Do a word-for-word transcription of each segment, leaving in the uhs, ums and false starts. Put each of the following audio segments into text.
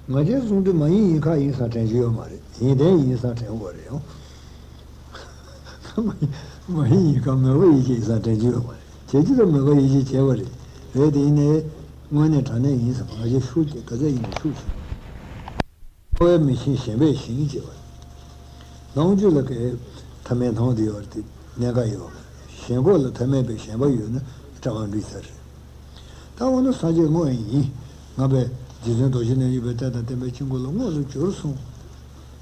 ང་རྒྱལ་གསུང་དུས་མ་ཡིན་ཡིན་ཁ་ཡིན་ས་དྲན་རྒྱུ་ཡོད་མ་རེད། ཡིན་དེ་ཡིན་ས་དྲན་དགོས་རེད་ཡང་། མ་ཡིན་ཡིན་ཁ་མོས་པ་ཡིན་གྱི་ཡིན་ས་དྲན་རྒྱུ་ཡོད་མ་རེད། བྱས་ཅི་ལ་མོས་པ་ཡིན་གྱི་བྱས་པ་རེད། རེད་དེ་ཡིན་ནའི་དངོས་གནས་དྲང་གནས་ཡིན་ས་མ་གཞི་ཤུགས་ཀྱིས་ག་ཚད་ཡིན་ནའི་ཤུགས་ཆེ། ཁོ་བས་མི་ཤེས་གཞན་པས་ཤེས་ཀྱི་བྱས་པ་རེད། ནང་རྒྱུད་ལ་གའི་ཐ་མལ་སྣང་དེ་ཡོད་རེད་དེ་གནད་འགག་ཡོད་མ་རེད། གཞན་གོ་ལ་ཐ་མལ་པའི་ཞེན་པ་ཡོད་ན་སྐྲག་པ་འདྲི་ས་རེད། ད་འོ་ན་སངས་རྒྱས་དངོས་ཡིན། ང་པའི་རྗེ་བཙུན་རྡོ་རྗེ་རྣལ་འབྱོར་པའི་ལྟ་དང་བསྟན་པའི་དཀྱིལ་འཁོར་ལ་དངོས་སུ་གྱུར་སོང་།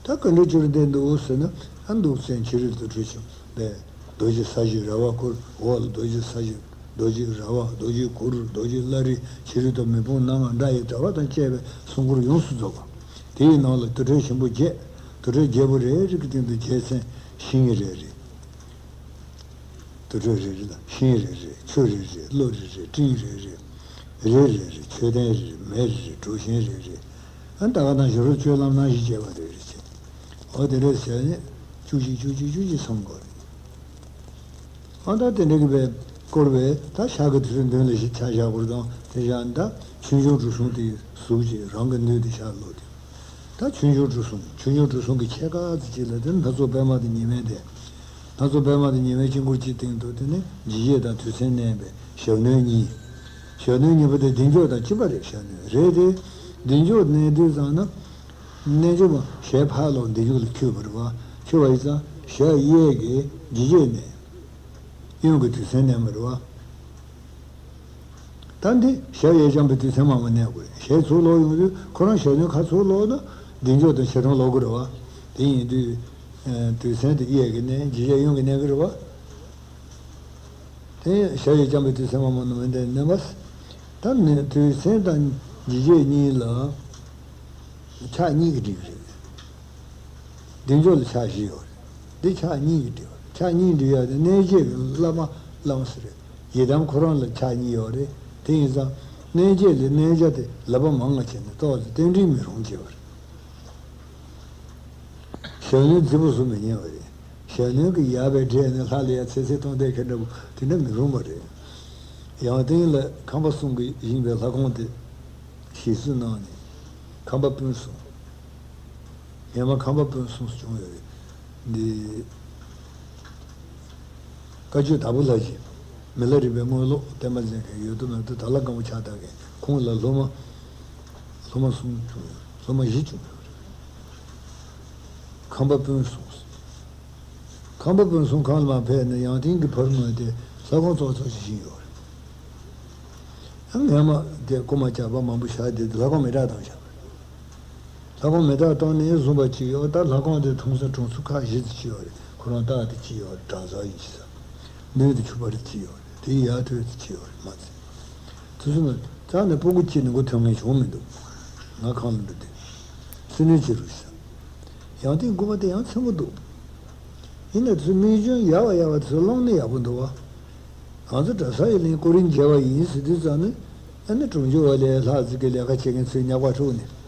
ད་ག་འདྲ་གྱུར་བསྡད་འདུག་ཟེར་ན། ཨ་འདུག་སེ་ཕྱི་རོལ་དུ་འཁྲུལ་ཞིང་པའི་རྡོ་རྗེ་ས་གཞི་ར་བ་བསྐུར། འོག་ལ་རྡོ་རྗེ་ས་གཞི། རྡོ་རྗེ་ར་བ། རྡོ་རྗེ་གུར། རྡོ་རྗེ་བླ་རི། ཕྱི་རོལ་དུ་མེ་དཔུང་སྣ་ལྔ་འདྲ་ཡི་དྲ་བ་དང་བཅས་པའི་གསུང་མགུར་ཡོངས་སུ་རྫོགས་པ། དེའི་ནང་ལ་དུར་ཁྲོད་ཆེན་པོ་བརྒྱད། དུར་ཁྲོད་བརྒྱད་པོ་རེ་རེ་གི་སྟེང་དུ་རྒྱལ་མཚན་ཤིང་རེ་རེ། དུར་ཁྲོད་རེ་རེ་ལ་ཤིང་རེ་རེ། ཆུ་རེ་རེ། བློ་རེ་རེ། སྤྲིན་རེ་རེ། རི་རེ་རེ། མཆོད་རྟེན་རེ་རེ། མེ་རེ་རེ། གྲུ་ཆེན་རེ་རེ། ཨ་ད་ག་ནང་བཞིན་རོ་བཅོས་ལམ་ནང་བཞིན་བྱས་པ་རེ་རེ་བྱས། འོ་དེ་འདྲ་བྱས་ནས་བཅུ་གཅིག་བཅུ་གཅིག་བཅུ་གཅིག་ཚང་དགོས་རེད། ཨ་ད་དེ་འདྲ་གི་བའི་སྐོར་བའི་ད་ཕྱག་གི་དུས་ཚོད་མདུན་ལ་ཞིག་ཆ་བཞག་དགོས་དང་དེ་བཞག་ད་ཆོས་འབྱུང་གྲུ་གསུམ་དེ་གཟུགས་ཀྱི་རང་གི་ནུས་དེ་ཤར་ལོ་དེ། ད་ཆོས་འབྱུང་གྲུ་གསུམ། ཆོས་འབྱུང་གྲུ་གསུམ་གྱི་ཕྱེད་ཀ་ཙམ་ཅིག་ལ་དེ་སྣ་ཚོགས་པད་མ་དང་ཉི་མའི་དེ། སྣ་ཚོགས་པད་མ་དང་ཉི་མའི་དཀྱིལ་འཁོར་གྱི་སྟེང་དུ་དེ་ནི་འཇིགས་བྱེད་དང་དུས་མཚན་མནན་པའི་ཞབས་གནོན་གཉིས། ཞབས་གནོན་གཉིས་པོ་དེ་བདེ་མཆོག་དང་གཅིག་པ་རེད། ཞབས་གནོན་རེད་དེ། བདེ་མཆོག་མནན་དུས་ཙམ་ན། རྣལ་འབྱོར་པ་ཞལ་ཕར་ལོག་བདེ་མཆོག་ལ་འཁྱུད་པ་རེད་པ། འཁྱུད་པ་ཡིན་ཙང་ཞབས་གཡས་ཀྱིས་འཇིགས་བྱེད་མནན། གཡོན་གྱིས་དུས་མཚན་མནན་པ་རེད་པ། ད་འདི་ཞབས་གཡས་བརྐྱང་པའི་དུས་མཚན་མ་མ་གནས་དགོས། ཞལ་ཚུར་ལོག་ཡོང་དུས་ཁོ་རང་ཞབས་གནོན་ཁ་ཚུར་ལོག་ན་བདེ་མཆོག་དང་ཞལ་གྲངས་ལོག་གི་རེད་པ། དེ་ཡིན་དུས་དུས་མཚན་དེ་གཡས་ཀྱིས་མནན། འཇིགས་བྱེད་གཡོན་གྱིས་མནན་གི་རེད་པ། དེ་ཞབས་གཡས་བརྐྱང་པའི་དུས་མཚན་མ་མ་མནན་པ། ད་ནི་དུས་མཚན་དང་འཇིགས་བྱེད་གཉིས་ལ་ཕྱག་གཉིས་ཀྱིས་སྒྲིག་གི་རེད། བདེ་མཆོག་ལ་ཕྱག་བཞི་ཡོད་རེད། འདི་ཕྱག་གཉིས་ཀྱིས་སྒྲིག་པ། ཕྱག་གཉིས་སྒྲིག་ཡ་དེ་གནས་བརྒྱད་ཀྱི་བླ་མ་བླ་མ་ཟེར་རེད། ཡི་དམ་ཁོ་རང་ལ་ཕྱག་གཉིས་ཡོད་རེད། དེ་ཡིན་ཙང་གནས་བརྒྱད་ལས་གནས་བརྒྱད་དེ་ལག་པ་མང་ང་བྱས་ནས་ཏོག་ཙམ་རྟེན་འབྲེལ་མི་རུང་བྱས་པ་རེད། ཞབས་གནོན་རྫིག་པོ་བཟོ་མི་ཉན་པ་རེད། ཞབས་གནོན་གྱི་ཡར་བའི་གྲས་ནས་ལྷ་ལ་ཡ་ཚེ་ཚེ་གཏོང་བསྡད་མཁན་འདྲ་པོ་དེ་འདྲ་མི་རུང་བ་རེད། ཡང་སྟེང་ལ་ཁམས་པ་གསུམ་གྱིས་བཞེངས་པའི་ལྷ་ཁང་དེ་ཞིག་གསོ་གནང་ནས་ཁམས་པ་སྤུན་གསུམ། སྔོན་མ་ཁམས་པ་སྤུན་གསུམ་བྱུང་ཡོད་རེད། འདི། བཀའ་བརྒྱུད་དྭགས་པོ་ལྷ་བཞི། མི་ལ་རས་པའི་དངོས་སློབ་བསྟན་པ་འཛིན་མཁན། ཡོད་དོ་མེད་དོ་དྭགས་ལྷ་སྒམ་པོ་ཕྱག་བཏབ་མཁན། ཁོང་ལ་སློབ་མ། སློབ་མ་གསུམ་བྱུང་ཡོད། སློབ་མ་བཞི་བྱུང་ཡོད་རེད། ཁམས་པ་སྤུན་གསུམ། ཁམས་པ་སྤུན་གསུམ་ཁམས་ལ་མ་ཕེབས་ནས་ཡང་སྟེང་གི་ཕར་ངོས་དེ་ལྷ་ཁང་ཚོགས་ཚོགས་ཤིག་བཞེངས་ཡོད་རེད། ཨ་སྔོན་མ་དེ་རྐུན་མ་ཇག་པ་མང་པོ་བཞག་དེ་ལྷ་ཁང་མེ་སྲེག་བཏང་བཞག་པ་རེད། ལྷ་ཁང་མེ་སྲེག་བཏང་ནས་བཟུང་བ་གཅིག་ཡོད། ད་ལྷ་ཁང་དེ་མཐོང་ས་གྲོང་ཚོ་ཁག་བཞི་ཙམ་ཅིག་ཡོད་རེད། ཁོ་རང་སྟག་དེ་གཅིག་ཡོད་རེད། བྲག་བཟའ་ཡིན་ཅི་ས། སྣོད་དེ་ཕྱུག་པ་རེད་གཅིག་ཡོད་རེད། དེའི་ཡར་ཐོན་དེ་གཅིག་ཡོད་རེད། མ་ཚད། དེ་ཚོ་ནི་རྩ་ནས་སྤུ་གུ་གཅིག་ནས་མགོ་ཐོན་མཁན་བྱུང་མི་འདུག་ང་ཁང་ལ་འགྲོ་དུས། སེམས་ནུས་ཆེ་རུ་ཞིག་ས། ཡང་དེའི་དགོན་པ་དེ་ཡང་ཆེན་པོ་འདུག་ཡིན་ནའི་དེ་ཚོའི་མིག་རྒྱུན་ཡག་པ་ཡག་པ་དེ་ཚོ་བླངས་ནས་ཡག་པོ་འདུག་བ། ང་ཚོ་གྲྭ་ས་ཡི་ལིང་སྐུ་རིམ་མཇལ་བ་ཡིན་ཟེར་དུས་ཙམ་ནས། ཨ་ནི་གྲོང་ཆོག་པ་ལས་ལྷག་ཙིག་གི་ལས་ཀ་བྱེད་མཁན་ཚོའི་ཉག་པ་འཁྲུགས་ནས།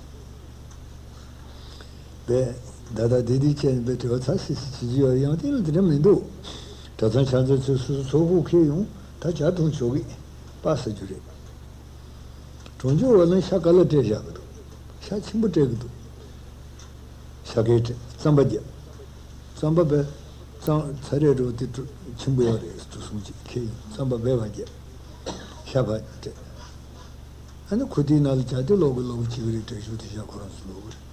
བས། ད་ལྟ་བདེ་བདེ་བྱས་ནས་བས་དུས་ཚོད་ཚ་སི་སི་བྱེད་ཀྱི་ཡོད། ཡང་དེ་ལ་དེ་འདྲ་མི་འདུག་གྲྭ་ཚང་ཕྱག་འཚལ་ཚོས་སོ་སོ་ཚོགས་ཁུག་ཁྱེར་ཡོང་། ད་ཇ་འཐུང་ཆོག་གི། པ་ཟ་རྒྱུ་རེད། གྲོང་ཆོག་པ་ལ་ཤ་དཀར་ལ་སྤྲད་བཞག་གི་འདུག་ཤ་ཆེན་པོ་སྤྲད་གི་འདུག་ཤ་སྐལ་སྤྲད། རྩམ་པ་བརྒྱབ། རྩམ་པ་བས། རྩམ་ཚ་རེ་རོ་དེ་ཆེན་པོ་ཡོད་རེད། གྲུ་གསུམ་ཅིག་ཁྱེར་ཡོང་། རྩམ་པ་བས་པ་བརྒྱབ། ཤ་བ་སྤྲད། ཨ་ནི་ཁུ་ཏིའི་ནང་ལ་ཇ་དེ་ལོག་གི་ལོག་གི་བྱེད་གི་རེད། དྲན་ཤུགས་དེ་བཞག་ཁོ་རང་ཚོ་ལོག་གི་རེད།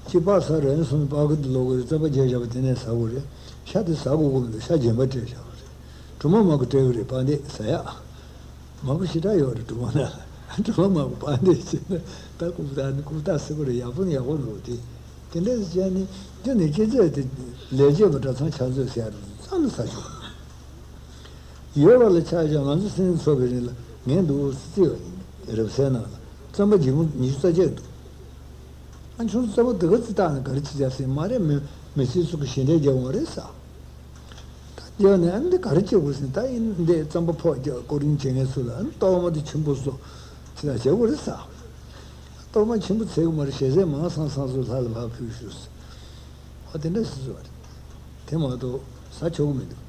ཅི་པ་ས་རན་སོང་། པ་གི་དེ་ལོག་གི་རེད། རྩམ་པ་བརྒྱབ་བཞག་པ་དེ་ནས་ཟ་དགོས་རེད། ཤ་དེ་ཟ་དགོས་གི་མི་འདུག་ཤ་རྗེན་པ་སྤྲད་བཞག་གི་རེད། གྲོ་མ་མ་གི་སྤྲད་གི་རེད། པ་འདི་ཟ་ཡ། མང་པོ་ཞེ་དྲག་ཡོད་རེད། གྲོ་མ་ན། གྲོ་མ་མང་པོ་པ་འདི་བྱས་ན་ད་ཀུ་ད་ནི་ཀུ་ད་སི་ཀུ་རེད། ཡག་པོ་ནི་ཡག་པོ་འདུག་དེ། དེ་འདྲ་བྱས་ནས་དེ་ནི་སྐྱེ་ཚད་དེ་ལས་བྱེད་པ་གྲྭ་ཚང་ཕྱག་མཛོད་ཟེར་ཡ་རུ་ཙམ་ལ་ཟ་ཆོག་ཡོད་པ་ལ་ཆ་བཞག་ང་ཚོ་སེམས་ཚོར་བའི་རིང་ལ་ངས་འདུག་སེ་བརྩི་བ་ཡིན། རབ་གསལ་ནང་ལ་རྩམ་པ་འབྱིན་མོ་ཉི་ཤུ་རྩ་བརྒྱད་འདུག་ཨ་ཁྱོད་ཚོ་རྩམ་པ་དེ་ག་ཚོད་བཏགས་ནས་ག་རེ་བྱེད་ཡ་ཟེར་མ་རེད། མི་མི་སེར་ཚོ་གི་ཞལ་འདེབས་རྒྱག་འོང་རེད་ཟེར། ད་རྒྱག་ནས་ཨ་འདི་ག་རེ་བྱེད་དགོས་ཟེར། ད་ཡིན་འདི་རྩམ་པ་ཕོག་རྒྱག་སྐུ་རིམ་བྱེད་མཁན་ཚོ་ལ་ཨ་གཏོར་མ་དེ་ཆེན་པོ་བཟོ་ཟེར་ད་བྱེད་དགོས་རེད་ཟེར། གཏོར་མ་ཆེན་པོ་བྱེད་དགོས་མ་རེད། ཞལ་ཟས་མང་སང་སང་བཟོ་ལྷ་ལ་ཕར་ཕུལ་ཞུ་ཟེར། ཨ་དེ་འདྲ་ཟེར་བཟོ་བ་རེད། དེ་མ་གཏོགས་ཟ་ཆོག་གི་མི་འདུག་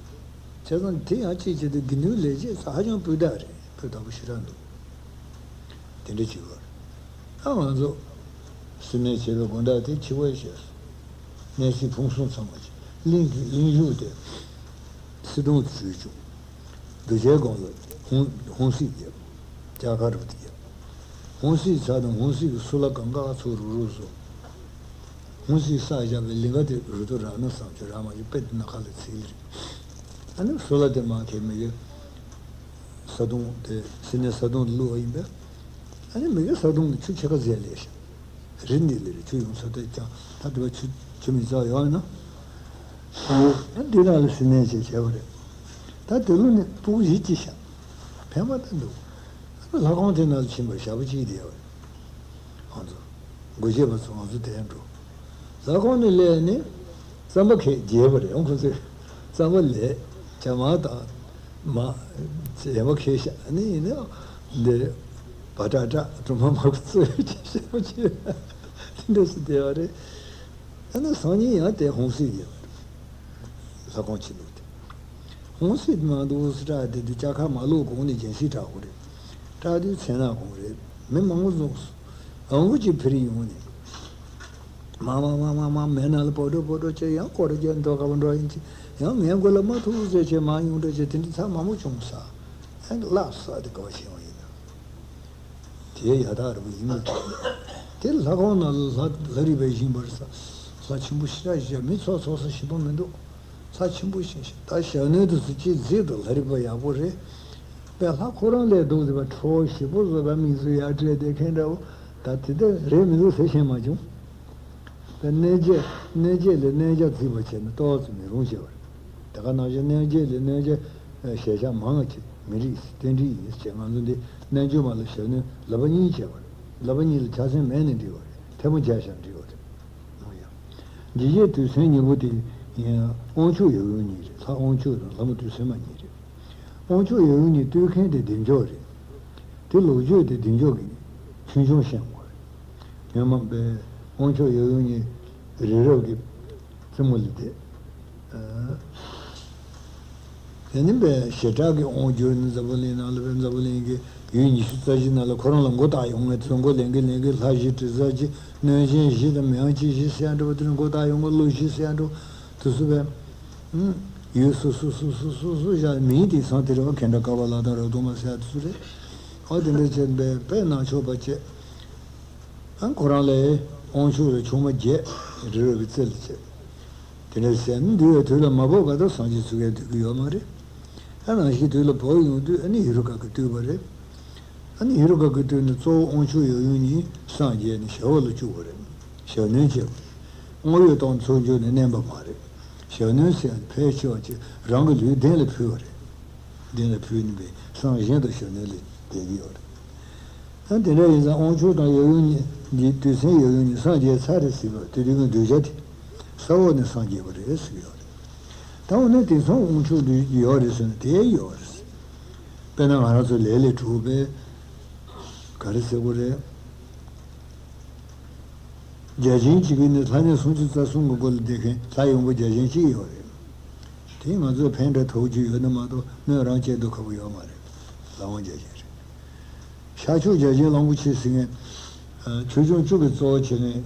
བྱས་ཙང་དེ་ཡང་གཅིག་བྱས་ཏེ་དགེ་འདུན་ལས་བྱེད་ཚོ་ཧ་ཅང་སྤུས་དག་རེད། སྤུས་དག་པོ་ཞེ་དྲག་འདུག་དེ་འདྲ་བྱེད་དགོས་རེད། ད་ང་ཚོ་ བསིལ་གནས་བྱས་པའི་དགོན་བདག་དེ་ཕྱི་པར་བྱས་སོང་། གནས་གཟིགས་ཕུང་གསུམ་ཚང་མ་བྱས། གླིང་གི་གླིང་བཞུགས་དེ་སིལ་སྡོང་དུ་བྲིས་བྱུང་། གདུལ་བྱའི་སྒང་ལ་ཧོང་ཧོང་སིག་བརྒྱབ། ལྕགས་མཁར་རུ་དེ་བརྒྱབ། ཧོང་སིག་ཚར་དང་ཧོང་སིག་གི་སུ་ལ་གང་ག་ཚུར་རུ་རུ་བཟོ། ཧོང་སིག་བསགས་བཞག་པའི་ལིང་ག་དེ་རུ་ཏུ་རག་ན་བསམ་བྱུང་། རག་མ་བྱུང་། དཔེ་དེ་ན་ཁ་ལ་ཚིག་ལེ་རེད། ཨ་ནི་སུ་ལ་དེ་མ་ཁེལ་མི་གི་ས་དོང་དེ་སིལ་གནས་ས་དོང་དུ་བླུགས་པ་ཡིན་པས། ཨ་ནི་མི་གི་ས་དོང་གི་ཆུ་ཕྱེད་ཀ་ཟད་ལས་ཤག་རི་འདི་ལས་རི་ཆུ་ཡོང་ས་དེ་ཀྱང་ད་དེ་བ་ཆུ་ཆུ་མི་ཚ་ཡོང་ཡིན་ན། ཨ་འདི་ནང་ལ་སིལ་གནས་བྱས་བྱས་པ་རེད། ད་དེ་ལོ་ནི་སྤུ་གུ་བཞི་ཅི་ཤག་ཕན་པ་ད་འདུག་ཨ་ནི་ལྷ་ཁང་དེ་ནང་ལ་ཕྱིན་པ་ཞག་པོ་གཅིག་བསྡད་པ་རེད། ང་ཚོ་སྒོ་ཕྱེ་བ་ཚོ་ང་ཚོ་དེར་འགྲོ། ལྷ་ཁང་ནས་སླེབས་ནས་རྩམ་པ་ཁལ་བརྒྱབ་པ་རེད། ཨང་ཁོ་ཚོས་རྩམ་པ་ལས་ཇ་མར་དང་མར་ཡན་པ་ཁལ་བཞག་ནས་ཡིན་ན་འདི་བ་ཏྲ་ཏྲ་གྲོ་མ་མར་ཁུ་བཙོས་བྱས་བྱས་པ་བྱས། དེ་འདྲ་སུ་བསྡད་པ་རེད། ཨ་ནི་སང་ཉིན་ཡང་དེ་ཧོང་སིག་ཡོད་པ་རེད། ལྷ་ཁང་ཕྱི་ལོགས་དེ། ཧོང་སིག་མ་འདུག་སི་ཏྲ་དེ་དུ་ལྕགས་མཁར་མ་ལོག་གོང་ནས་རྒྱན་སྲིད་གྲགས་པོ་རེད། གྲགས་དུས་མཚན་ནག་གོང་རེད། མི་མང་པོ་འཛོམས་སོང་། ཨང་གུ་གཅིག་ཕེ་རི་ཡོང་ནས། མ་མ་མ་མ་མ་མེ་ནང་ལ་པོ་ཏོ་པོ་ཏོ་ཅེ་ཡང་སྐོར་རྒྱག་འགྲོ་ག་པ་འགྲོ་ཡིན་གྱི། ཡང་ངའི་མགོ་ལ་མ་ཐུག་ཟེར་བྱས་མ་ཡོང་འགྲོ་བྱས་དེ་འདྲ་ཚ་མང་པོ་བྱུང་ས། ཨང་ལགས་ས་དེ་ག་བ་ཤེས་པ་ཡིན་ན། དེ་ཡ་དག་རེད་པ་ཡིན་མོད། དེ་ལྷ་ཁང་ནང་ལ་ལྷ་ལྷ་རིས་པས་བཞེངས་པ་རེད་ས། ལྷ་ཆེན་པོ་ཞེ་དྲག་ཞིག་མི་ཚོགས་ཚོགས་ས་ཞིག་པོ་མི་འདུག་ལྷ་ཆེན་པོ་ཞིག་ཞིག་ད་ཞབས་གནོན་དུ་སུ་ཅིག་མཛད་འདུག་ལྷ་རིས་པ་ཡག་པོ་རེད། པས་ལྷ་ཁོ་རང་ལས་འདུག་ཟེར་བ་ཁྲོ་བོ་ཞིག་པོ་བཟོ་བ་མིག་ཆུ་ཡར་བྲལ་བསྡད་མཁན་འདྲ་བོ། ད་དེ་ལྟར་རེད་མི་འདུག་ཟེར་ཤེས་མ་བྱུང་། པས་གནོད་བྱེད་གནོད་བྱེད་ལས་གནོད་བྱ་བརྩིས་པ་བྱས་ན་ཏོག་ཙམ་མི་རུང་བྱས་པ་རེད། དེ་ག་ནང་བཞིན་གནོད་བྱེད་ལས་གནོད་བྱ་ཞལ་ཆ་མང་ང་ཆེ་མི་རིགས་རྟེན་འབྲེལ་ཡིན་ཟེར་ང་ཚོ་འདི་རྣལ་འབྱོར་མ་ལ་ཞབས་གནོན་ལག་པ་གཉིས་བྱས་པ་རེད། ལག་པ་གཉིས་ལ་ཕྱག་སེན་མེད་ནས་འབྲི་བ་རེད། ཐལ་མོ་སྦྱར་བཞག་འབྲི་བ་རེད། འོ་ཡ། འཇིགས་བྱེད་དུས་མཚན་གཉིས་པོ་དེ་ཡིན། དབང་ཕྱུག་ཡབ་ཡུམ་གཉིས་རེད། ལྷ་དབང་ཕྱུག་དང་ལྷ་མོ་དུས་མཚན་མ་གཉིས་རེད། དབང་ཕྱུག་ཡབ་ཡུམ་གཉིས་བཏུལ་མཁན་དེ་བདེ་མཆོག་རེད། དེ་ལོ་རྒྱུས་དེ་བདེ་མཆོག་གིས་ཆུང་ཆུང་བཤད་དགོས་རེད། སྔོན་མ་པའི་དབང་ཕྱུག་ཡབ་ཡུམ་གཉིས་རི་རབ་ཀྱི་རྩེ་མོ་ལ་བསྡད། དེ་ནི་པའི་ཞེ་དྲག་གི་དབང་བསྒྱུར་ནས་འཛམ་བུ་གླིང་ནང་ལ་པའི་འཛམ་བུ་གླིང་གི་ཡུལ་ཉི་ཤུ་རྩ་བཞི་ནང་ལ་ཁོ་རང་ལ་མགོ་བཏགས་ཡོང་ངེས་ཚོ་མགོ་ལེན་གི་ལེན་གི་ལྷ་བཞི་དྲི་ཟ་བཞི་གནོད་སྦྱིན་བཞི་དང་མི་དབང་ཅན་བཞི་ཟེར་ཡ་འདྲ་བ་དེ་ནི་མགོ་བཏགས་ཡོང་གི་ཀླུ་བཞི་ཟེར་ཡ་འདྲ་བ་དེ་ཚོ་པའི། ཡུལ་སོ་སོ་སོ་སོ་སོ་སོ་བཞག་མིང་དེང་སང་དེ་རེད་བ། གན་ད་ཀ་པ་ལ་དང་རབ་གདོང་མ་ཟེར་ཡ་དེ་ཚོ་རེད། ཨོ་དེ་འདྲ་བྱས་པའི་དཔེ་ནག་ཕྱོགས་པ་བྱས། ཨ་ཁོ་རང་ལས་དབང་ཕྱུག་ལ་ཆུང་མ་བརྒྱད་རི་རབ་ཀྱི་རྩེ་ལ་བྱས། དེ་འདྲ་བྱས་ནས་འདུལ་བའི་དུས་ལ་མ་བབས་ག་ད་སངས་རྒྱས་ཚུལ་ཁའི་འདུལ་གི་ཡོད་མ་རེད། ཨ་ནང་བཞིན་དུས་ལ་བབས་ཡོང་དུས་ཨ་ནི་ཧེ་རུ་ཀ་གིས་བཏུལ་བ་རེད། ཨ་ནི་ཧེ་རུ་ཀ་གིས་བཏུལ་ནས་གཙོ་བོ་དབང་ཕྱུག་ཡབ་ཡུམ་གཉིས་སངས་རྒྱས་ནས་ཞབས་འོག་ལ་བཅུག་པ་རེད། ཞབས་གནོན་བྱས་པ་རེད། དངོས་ཡོད་སྟོང་ཚུར་འཇུག་ནས་མནན་པ་མ་རེད། ཞབས་གནོན་ཟེར་ཡ་ཕལ་ཆེ་བ་ཅིག་རང་གི་ལུས་གདན་ལ་ཕུལ་བ་རེད། གདན་ལ་ཕུལ་ནས་པའི་སངས་གཞན་དང་ཞབས་གནོན་ལས་བསྡད་ཀྱི་ཡོད་རེད། ཨ་དེ་འདྲ་ཡིན་ཙང་དབང་ཕྱུག་དང་ཡབ་ཡུམ་གཉིས་འདི་དུས་མཚན་ཡབ་ཡུམ་གཉིས་སངས་རྒྱས་ཚར་རེད་ཟེར་བ་དེ་དུས་ཀྱི་གདུལ་བྱ་དེ་ས་འོག་ནས་སངས་རྒྱས་པ་རེད་ཟེར་གྱི་ཡོད་རེད། ད་འོ་ན་དེང་སང་དབང་ཕྱུག་འདི་ཡོད་རེད་ཟེར་ན་དེ་ཡོད་རེད། དཔེར་ན་ང་རང་ཚོ་ལས་ལས་གྲུབ་པའི་ག་རེ་ཟེར་དགོས་རེད། བརྒྱ་བྱིན་གཅིག་གིས་ནི་ལྷ་གནས་སུམ་ཅུ་རྩ་གསུམ་གྱི་སྒོ་ལ་བསྡད་མཁན་ལྷ་ཡོང་པོ་བརྒྱ་བྱིན་གཅིག་ཡོད་རེད། དེས་ང་ཚོར་ཕན་འདྲ་ཐོགས་རྒྱུ་ཡོད་ན་མ་གཏོགས་གནོད་རང་སྐྱེལ་དུ་ཁག་པོ་ཡོད་མ་རེད། ལྷ་དབང་བརྒྱ་བྱིན་རེད། ཤར་ཕྱོགས་བརྒྱ་བྱིན་གླང་པོ་ཆེ་ཟེར་མཁན། ཆོས་སྐྱོང་བཅུ་གི་གཙོ་བོ་བྱེད་མཁན།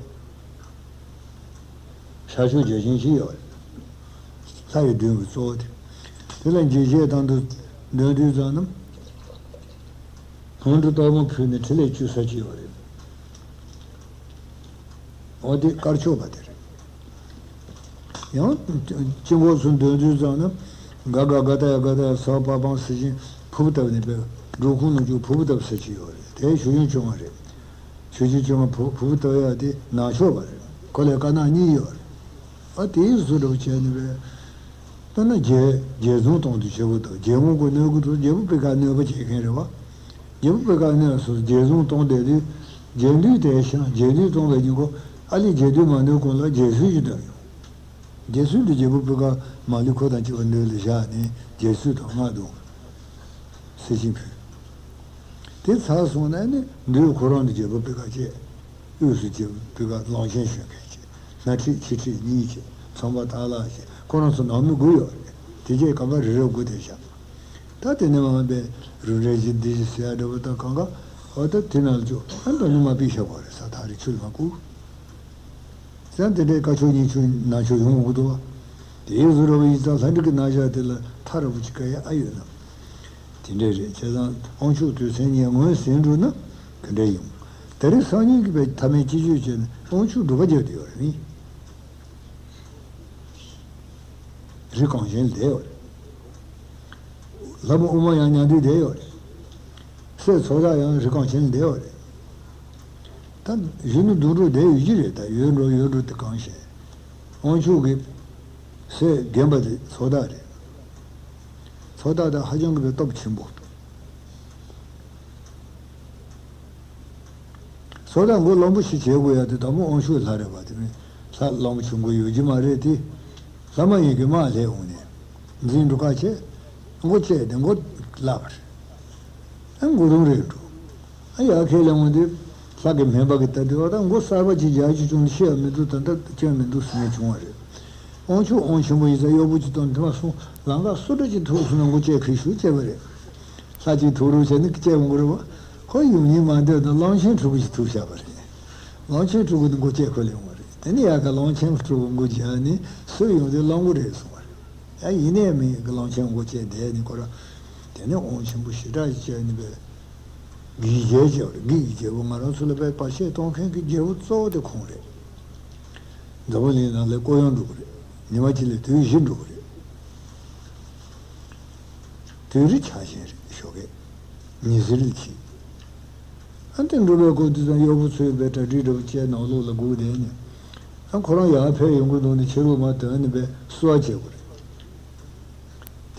ཤར་ཕྱོགས་བརྒྱ་བྱིན་གཅིག་ཡོད་རེད། ལྷ་ཡི་གདུང་གི་གཙོ་བོ་དེ། དེ་ལ་འཇིགས་བྱེད་དང་དུ་འདོན་དུས་ཙམ་ན། ཧོང་ཀྲུག་གཏོར་མ་ཕུལ་ནས་ཕྲིན་ལས་བཅོལ་ས་ཅིག་ཡོད་རེད། འོ་དེ་དཀར་ཕྱོགས་པ་དེ་རེད། ཡང་དཀྱིལ་འཁོར་ཚུར་འདོན་དུས་ཙམ་ན། ག་ག་ག་ད་ཡ་ག་ད་ཡ་ས་པ་པང་ཟེར་བཞིན་ཕུབ་བཏབ་ནས་པའི་འབྲོག་ཁུང་ནང་བཅུག་ཕུབ་བཏབ་ས་ཅིག་ཡོད་རེད། དེ་ཆོས་སྐྱོང་བཅོ་ལྔ་རེད། ཆོས་སྐྱོང་བཅོ་ལྔ་ཕུབ་ཕུབ་བཏབ་ཡ་དེ་ནག་ཕྱོགས་པ་རེད། ཁོ་ལ་དཀར་ནག་གཉིས་ཡོད་རེད། ཨ་དེའི་བཟོ་འདྲ་བོ་བྱས་ནས་པའི། ད་ནི་རྒྱལ་རྒྱལ་བཙོང་གཏོང་དུས་བྱེད་པོ་དང་རྒྱལ་མོ་གི་གནོད་གི་འདུག་རྒྱལ་པོ་པེ་ཀ་གནོད་པ་བྱེད་མཁན་རེད་བ། རྒྱལ་པོ་པེ་ཀ་གནོད་སོང་རྒྱལ་བཙོང་གཏོང་བསྡད་དུས། རྒྱལ་འདུས་དེ་ཤང་རྒྱལ་འདུས་གཏོང་བའི་ཉིན་གོ། ཨ་ལི་རྒྱལ་འདུས་མ་གནོད་གོང་ལ་རྒྱལ་སྲིད་ཅིག་འདོན་ཡོང་། རྒྱལ་སྲིད་དུ་རྒྱལ་པོ་པེ་ཀ་མ་ལུས་ཁོ་དང་གཅིག་པ་གནོད་ལ་བཞག་ནས་རྒྱལ་སྲིད་དང་མངའ་གདུང་། སྲིད་ཞིང་ཕུལ། དེ་ཚར་སོང་ན་ནི་འདུས་ཁོ་རང་དང་རྒྱལ་པོ་པེ་ཀ་བཅས། དབུས་སུ་རྒྱལ་པོ་པེ་ཀ་གླང་ཆེན་ཞོན་མཁན་བཅས། སྣ་ཁྲིད་ཕྱི་ཁྲིད་གཉིས་བཅས། ཚངས་པ་ཏཱ་ལ་བཅས། ཁོ་རང་ཚོ་ནང་མི་དགུ་ཡོད་རེད། དེ་རྗེས་གང་ག་རི་རབ་དགུ་དེ་བཞག་ད་དེ་ནས་མ་འབད་རུ་འདྲེན་གྱི་འདི་བཞི་ཟེར་ཡ་འདྲ་བོ་དང་གང་ག་འོ་ད་དེ་ནང་ལ་བཅུག་ཨ་འདྲ་ནི་མ་པི་ཤ་བ་རེད་ས་ཐག་རི་ཆུ་ལ་མ་བཀུག་ཙང་དེ་འདྲའི་བཀའ་ཆོས་ཉིན་ཆོས་ནང་ཆོས་ཡོང་དགོས་འདུག་བ། དེ་ཡིག་གཟུགས་ར་བ་ཡིག་ཚང་ལྷ་འབྲི་གི་རྣམ་གཞག་དེ་ལ་ཐ་ར་བུ་ཅིག་ག་ཡ་ཨ་ཡོད་ན། དེ་འདྲའི་རེད། བྱས་ཙང་དབང་ཕྱུག་དུས་མཚན་ཉེ་སྔོན་ཟིན་འགྲོ་ན་ག་འདྲ་ཡོང་། ད་རེས་སང་ཉིན་གྱི་བའི་ཐ་མའི་སྤྱི་སྤྱོད་བྱས་ནས་དབང་ཕྱུག་སྒྲུབ་པ་རྒྱག་དུ་ཡོད་རེད་མིན། རི་གངས་ཅན་ལ་བསྡད་ཡོད་རེད། ལྷ་མོ་ཨུ་མ་ཡང་ཉལ་དུས་བསྡད་ཡོད་རེད། སྲས་ཚོགས་བདག་ཡང་རི་གངས་ཅན་ལ་བསྡད་ཡོད་རེད། ད་གཞོན་ནུ་དུད་འགྲོ་བསྡད་ཡོད་ཀྱི་རེད། ད་ཡོད་འགྲོ་ཡོད་འགྲོ་དེ་གང་ཤེས། དབང་ཕྱུག་གི་སྲས་རྒན་པ་དེ་ཚོགས་བདག་རེད། ཚོགས་བདག་དང་ཧ་ཅང་གི་སྟོབས་ཆེན་པོ། ཚོགས་བདག་མགོ་གླང་པོ་ཆེ་བྱེད་དགོས་ཡ་དེ་དང་པོ་དབང་ཕྱུག་ལྷ་རེད་པ། དེ་མིན་ལྷ་གླང་པོ་ཆེ་མགོ་ཡོད་ཀྱི་མ་རེད་དེ། ལྷ་མ་ཡིན་གྱི་དམག་ལས་འོང་ནས་འཛིན་འགྲོ་ཁ་བྱས། མགོ་བཅད་དེ་མགོ་བརླག་པ་རེད། ཨ་མགོ་རུམ་རེད་འགྲོ། ཨ་ཡ་ཁས་ལེན་འོང་དུས་ལྷ་གི་སྨན་པ་གི་ལྟ་དུས་ཨ་ད་མགོ་གསར་པ་ཅིག་རྒྱག་རྒྱུ་བྱུང་ནས་ཤི་ཡ་མི་འདུག་ད་ལྟ་སྐྱོན་མི་འདུག་ཟེར་ནས་བྱུང་བ་རེད། དབང་ཕྱུག་དབང་ཆེན་པོ་ཡིན་ཙང་གཡོག་པོ་ཅིག་བཏང་དེ་མ་སོང་ལམ་ཁ་སུ་འདྲ་ཅིག་ཐུག་སོང་ན་མགོ་བཅད་ཁུལ་ཞུ་བཅད་པ་རེད། ལྷ་ཅིག་ཐུག་རོགས་བྱས་ནས་བཅད་མི་དགོས་རེད་བ། ཁོ་ཡོང་སྙིང་མ་འདོད་ན་གླང་ཆེན་ཕྲུ་གུ་ཞིག་ཐུག་བཞག་པ་རེད། གླང་ཆེན་ཕྲུ་གུ་ནི་མགོ་བཅད་ཁོ་ལ་ཡོང་བ་རེད། དེ་ནས་ཡ་ག་གླང་ཆེན་ཕྲུ་གུ་མགོ་བརྒྱབ་ནས་སུ་ཡོང་དུས་གླང་པོ་རེད་གསུང་བ་རེད། ཡ་ཡིན་ནའི་མིན་གླང་ཆེན་མགོ་བཅད་བསྡད་ནས་ཁོ་རང་། དེ་ནས་དབང་ཆེན་པོ་ཞེ་དྲག་ཅིག་བྱས་ནས་པས། གི་རྒྱལ་བྱས་པ་རེད། གི་རྒྱལ་པོ་ང་རང་ཚོ་ལ་པས་བར་ཆད་གཏོང་མཁན་གྱི་རྒྱལ་པོ་གཙོ་བོ་དེ་ཁོང་རེད། འཛམ་བུ་གླིང་ནང་ལ་སྐུ་ཡོང་འགྲོ་གི་རེད། ཉི་མ་གཅིག་ལ་དུས་བཞི་འགྲོ་གི་རེད། དུས་རི་ཆགས་ཞེན་རེད་ཞོགས་ཀས། ཉི་ཟེར་ལ་ཕྱིན། ཨ་ནི་འགྲོ་བའི་སྐོར་དུས་ཙམ་གཡོག་པོ་ཚོས་པའི་གྲ་སྒྲིག་འདྲ་པོ་བྱས་ནང་ལོགས་ལ་སྒུག་བསྡད་ནས། ཨ་ཁོ་རང་ཡར་ཕེབས་ཡོང་གི་འདུག་ནས་ཕྱི་ལོགས་མར་དོན་ནས་པས་བསུ་བ་བྱེད་དགོས་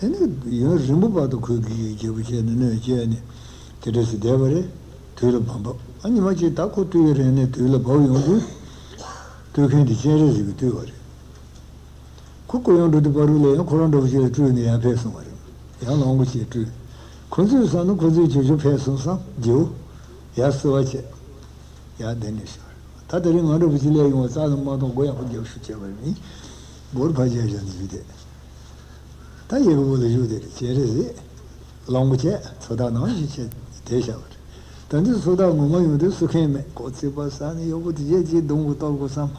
རེད། དེ་ནས་ཡུན་རིང་པོ་བར་དུ་ཁོས་གི་རྒྱལ་པོ་བྱས་ནས་གནོད་བྱས་ནས་དེ་འདྲ་སེ་བསྡད་པ་རེད། དུས་ལ་བབ་བབ་ཨ་ཉི་མ་གཅིག་ད་ཁོ་སྟོད་ཀྱི་རིང་ནས་དུས་ལ་བབ་ཡོང་དུས། སྟོད་མཁན་དེ་སྤྱན་རས་གཟིགས་ཀྱིས་བཏུལ་བ་རེད། ཁོ་སྐུ་ཡོང་འགྲོ་དུས་བར་དུ་ལ་ཡང་ཁོ་རང་འདྲ་བོ་ཞིག་ལ་སྤྲུལ་ནས་ཡར་ཕེབས་སོང་བ་རེད། ཡང་གླང་པོ་ཆེ་སྤྲུལ། ཁོ་ཚོས་བསམ་ན་ཁོ་ཚོས་ཇོ་ཇོ་ཕེབས་སོང་བསམ་རྗེའུ། ཡར་བསུ་བ་བྱས། ཡར་བསྡད་ནས་ཤོར། ད་དེ་རིང་ང་འདྲ་བོ་ཅིག་སླེབས་ཡོང་བ་རྩ་ལ་མ་གཏོགས་མགོ་ཡག་པོ་རྒྱབ་ཤུགས་བྱས་པ་མིན། མགོར་ཕར་བྱས་བཞག་ནས་བཞུགས་བསྡད། ད་ཡི་གེ་བོ་ལ་བཞུགས་བསྡད་རེད་སྤྱན་རས་གཟིགས། གླང་པོ་ཆེ་ཚོ་བདག་ནང་བཞིན་བྱས་བསྡད་བཞག་པ་རེད། ད་འདི་ཚོ་བདག་ངོ་མ་ཡོང་དུས་བསུ་མཁན་མེད། ཁོ་ཚིག་པ་ཟ་ནས་གཡོག་པོ་དེ་རྗེས་ཀྱིས་གདོང་གི་གཏོར་དགོས་བསམ།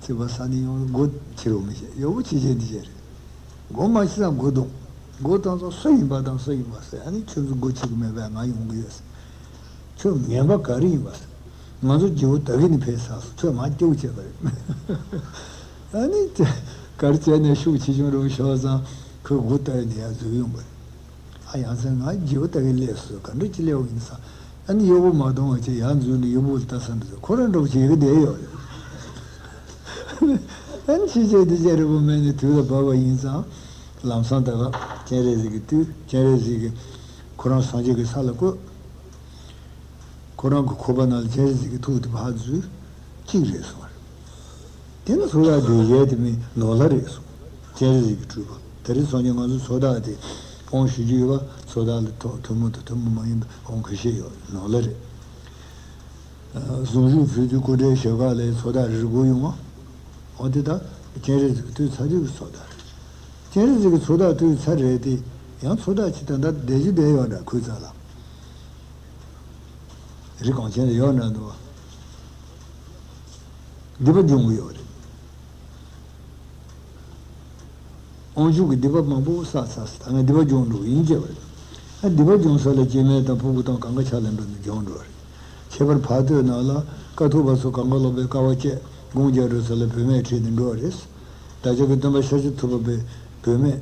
ཚིག་པ་ཟ་ནས་ཡོང་སྒོ་ཕྱི་རུ་མི་བྱེད། གཡོག་པོ་ཕྱི་རྗེས་འདི་བྱེད་རེད། སྒོ་མ་ཕྱེ་ཙང་སྒོ་རྡུང་། སྒོ་བཏང་ཙང་སུ་ཡིན་པ་དང་སུ་ཡིན་པ་ཟེར། ཨ་ནི་ཁྱོད་ཚོ་སྒོ་ཕྱེ་གི་མེད་པས་ང་ཡོང་གི་ཡོད་ཟེར། ཁྱོད་ངན་པ་ག་རེ་ཡིན་པ་ཟེར། ང་ཚོ་རྗེ་བོ་ད་གིན་ནས་ཕེབས་ཚར་སོང་། ཁྱོད་མ་སྐྱོ་བྱས་པ་རེད། ཨ་ནི་ག་རེ་བྱས་ནས་ཤུགས་ཆེ་ཆུང་རུ་ཤོར་ཙང་ཁོས་སྒོ་བཏབ་ནས་ཡར་འཛུལ་ཡོང་བ་རེད། ཨ་ཡང་སེ་ང་རྗེ་བོ་ད་གིན་སླེབས་སོང་ག་འདྲ་ཅིག་སླེབས་ཡིན་ས། ཨ་ནི་གཡོག་པོ་མ་གཏོང་བ་བྱས་ཡར་འཛུལ་ནས་གཡོག་པོ་ལ་ལྟ་ས་འདྲ་ཁོ་རང་འདྲ་བོ་བྱེད་ཀྱི་བསྡད་ཡོད་རེད། ཨ་ནི་ཕྱི་རྗེས་འདི་རྗེས་རི་བོ་མེད་ནས་དུས་ལ་བབས་པ་ཡིན་ཙང་། ལམ་སང་ད་ག་སྤྱན་རས་གཟིགས་ཀྱིས་བཏུལ། སྤྱན་རས་གཟིགས་ཀྱིས་ཁོ་རང་སངས་རྒྱས་ཀྱི་ས་ལ་བཀོད། ཁོ་རང་གི་ཁོག་པ་ནང་ལ་སྤྱན་རས་གཟིགས་ཀྱི་ཐུགས་དེ་ཕར་འཛུལ། གཅིག་རེད་གསུངས་པ་རེད། དེ་ནི་ཚོགས་བདག་དེ་གཞན་དེ་མིན་ནོར་ལྷ་རེད་གསུངས། སྤྱན་རས་གཟིགས་ཀྱི་སྤྲུལ་པ་དེ་རིང་སང་ཉིན་ང་ཚོ་ཚོགས་བདག་དེ་དབང་ཞུ་རྒྱུ་ཡོད་པ། ཚོགས་བདག་ལ་ཐུ་ཐུན་མོང་དང་ཐུན་མོང་མ་ཡིན་པའི་དབང་ཁ་ཤས་ཡོད། ནོར་ལྷ་རེད། གཟུངས་གཞུག་ཕུལ་དུས་སྐུ་འདྲའི་ཞབས་ཁ་ལ་ཚོགས་བདག་རེ་རེ་སྒུག་ཡོང་བ། འོ་དེ་ད་སྤྱན་རས་གཟིགས་ཀྱི་བཏུལ་ཚར་དུས་ཀྱི་ཚོགས་བདག་རེད། སྤྱན་རས་གཟིགས་ཀྱི་ཚོགས་བདག་བཏུལ་ཚར་རེད་དེ། ཡང་ཚོགས་བདག་ཅིག་ད་ལྟ་བསྡད་རྒྱུ་བསྡད་ཡོད་འདྲ་ཁོའི་རྩ་ལ། རི་གངས་ཅན་ལ་ཡོད་འདྲ་འདུག་བ། སྡིག་པ་སྦྱོང་གི་ཡོད་རེད། དབང་ཕྱུག་གི་སྡིག་པ་མང་པོ་བསགས་ཚར་སོང་། ད་ངས་སྡིག་པ་སྦྱོང་འགྲོ་གི་ཡིན་བྱས་པ་རེད། ཨ་སྡིག་པ་སྦྱོང་ས་ལ་སྐྱེ་དམན་དང་ཕྲུ་གུ་དང་གང་ག་ཕྱག་ལེན་འགྲོ་ནས་སྦྱོང་འགྲོ་བ་རེད། ཁྱད་པར་ཕ་སྟོད་ནང་ལ་དཀའ་ཐུབ་པ་ཚོ་གང་ག་ལོག་པའི་དཀའ་བ་སྤྱད་དགུང་རྒྱལ་འགྲོ་ས་ལ་བུད་མེད་ཁྲིད་དེ་འགྲོ་བ་རེད། བདག་ཅག་གི་སྟོན་པ་ཤཱཀྱ་ཐུབ་པ་པའི་བུད་མེད་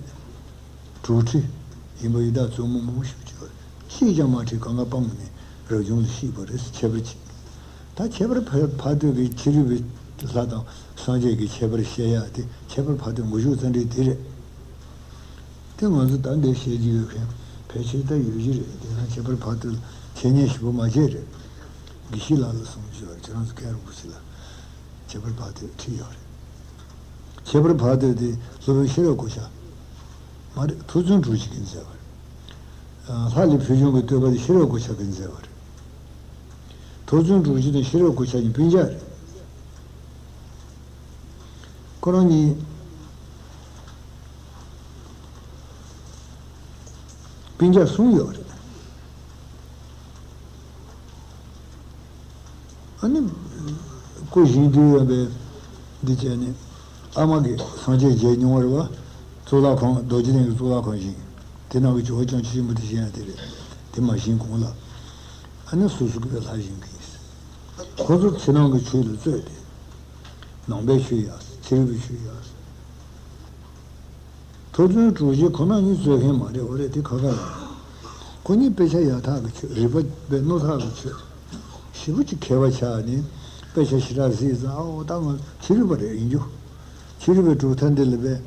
དྲུག་ཁྲི་ཡིན་པ་ཡི་དྭགས་བཙུན་མོ་མང་པོ་ཞིག་བྱོས། གཅིག་ཀྱང་མ་ཁྲིད་གང་ག་སྤངས་ནས་རབ་བྱུང་ལ་གཤེགས་པ་རེད། ཁྱད་པར་ཅན། ད་ཁྱད་པར་ཕ་ཕ་སྟོད་ཀྱི་ཕྱི་རོལ་པའི་ལྷ་དང་སངས་རྒྱས་ཀྱི་ཁྱད་པར་བཤད་ཡག་དེ་ཁྱད་པར་ཕ་སྟོད་མགོ་མཇུག་རྩ་འགྲིག་དེ་རེད། དེ་ང་ཚོ་ད་འདིར་བཤད་རྒྱུ་ཡོད་མཁན་ཕལ་ཆེར་ད་ཡོད་ཀྱི་རེད། དེ་ཡང་ཁྱད་པར་ཕ་སྟོད་ལ་འཆད་ཉན་ཞིབ་པོ་མ་བྱས་རེད། དགེ་བཤེས་ལགས་ལ་གསུངས་ཞུ་བར་ཁྱེད་རང་ཚོ་མཁན་རིན་པོ་ཆེ་ལ་ཁྱད་པར་ཕ་སྟོད་ཁྲིད་ཡོད་རེད། ཁྱད་པར་ཕ་སྟོད་དེ་སློབ་དཔོན་ཤེས་རབ་གོ་ཆ་མ་རེད། ཐུབ་བརྩོན་དྲུག་ཅུ་གིས་མཛད་པ་རེད། ལྷ་ལས་ཕུལ་བྱུང་གི་བསྟོད་པ་དེ་ཤེས་རབ་གོ་ཆ་གིས་མཛད་པ་རེད། ཐུབ་བརྩོན་དྲུག་ཅུ་དང་ཤེས་རབ་གོ་ཆ་གཉིས་སྤུན་ཀྱག་རེད། ཁོ་རང་གཉིས་སྤུན་ཀྱག་གསུམ་ཡོད་རེད། ཨ་ནི་སྐུ་བཞེངས་དུས་ཡོད་པའི་ འདི་བྱས་ནས་ཨ་མ་གིས་སངས་རྒྱས་མཇལ་མྱོང་བ་རེད་བ། གཙུག་ལག་ཁང་རྡོ་རྗེ་གདན་གྱི་གཙུག་ལག་ཁང་བཞེངས། དེ་ནང་གི་ཇོ་བོ་ཅོག་ཙེ་ཆེན་པོ་དེ་བཞེངས་ཡ་དེ་རེད། དེ་མ་བཞེངས་གོང་ལ། ཨ་ནི་སོ་སོ་གི་པའི་ལྷ་བཞེངས་གི་ཡིན། ཁོ་ཚོ་ཕྱི་ནང་གི་ཆོས་ལ་རྩོད་དེ། ནང་པའི་ཆོས་ཡག་ཟེར། ཕྱི་རོལ་པའི་ཆོས་ཡག་ཟེར། ཐོབ་བྱུང་གྲོལ་བྱེད་ཁོ་ན་གཉིས་རྩོད་མཁན་མ་རེད། འོ་རེད། དེ་ཁ་ཁ་ཡིན། ཁོ་གཉིས་དཔེ་ཆ་ཡག་ཐག་གི་ཆོད། རིག་པ་པའི་རྣོ་ཐག་གི་ཆོད། ཞེ་པོ་ཅིག་མཁས་པ་ཆགས་ནས་དཔེ་ཆ་ཞེ་དྲག་གཟིགས་ཙང་། ཨོ་ད་ང་ཕྱི་རོལ་པ་རེད་ཡིན་རྒྱུ། ཕྱི་རོལ་པའི་གྲུབ་མཐའ་འདི་ལ་བས་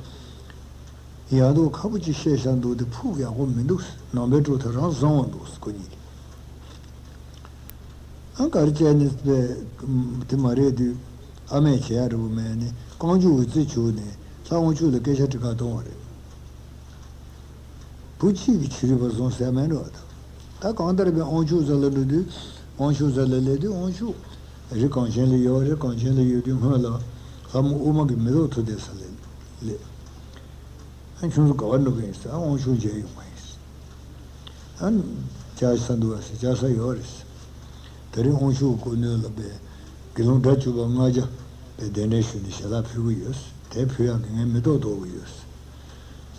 ཡག་འདུག་ཁ་པོ་ཅིག་བཤད་བཞག་འདུག་དེ་ཕུགས་ཡག་པོ་མི་འདུག། ནང་པའི་གྲུབ་མཐའ་རང་བཟང་བ་འདུག་ཁོ་གཉིས་ཀྱིས། ཨ་གར་བྱས་ནས་པས་དེ་མ་རེད་དུས། ཨ་མས་བྱེད་ཡ་རེ་བོ་མེད་ནས་རྐང་མགྱོགས་འུ་ཙི་བྱུག་ནས་ལྷ་དབང་ཕྱུག་ལ་སྐད་ཆ་དྲི་ག་གཏོང་བ་རེད། བུ་གཅིག་གིས་ཕྱི་རོལ་པ་བཟུང་ཟེར་མེད་འགྲོ་བ་དང་། ད་གང་ལྟར་པས་དབང་ཕྱུག་རྩ་ལ་འགྲོ་དུས། དབང་ཕྱུག་རྩ་ལ་སླེབས་དུས་དབང་ཕྱུག་རི་གངས་ཅན་ལ་ཡོད། རི་གངས་ཅན་ལ་ཡོད་དུས་སྔོན་ལ་ལྷ་མོ་ཨུ་མ་གི་མེ་ཏོག་འཐུ་བསྡད་ས་ལ་སླེབས། ཨ་ཁྱོད་ཚོ་ག་པར་འགྲོ་གི་ཡིན་ཟེར། ཨ་དབང་ཕྱུག་མཇལ་ཡོང་བ་ཡིན་ཟེར། ཨ་བཅར་ས་འདུག་བ་ཟེར། བཅར་ས་ཡོད་རེད་ཟེར། དེ་རིང་དབང་ཕྱུག་སྐུ་མདུན་ལ་པས་དགེ་སློང་དགྲ་བཅོམ་པ་ལྔ་བརྒྱ་པས་གདན་འདྲེན་ཞུས་ནས་ཞལ་ལག་ཕུལ་གི་ཡོད་ཟེར། དེ་ཕུལ་ཡག་གི་ངས་མེ་ཏོག་འདོར་གི་ཡོད་ཟེར།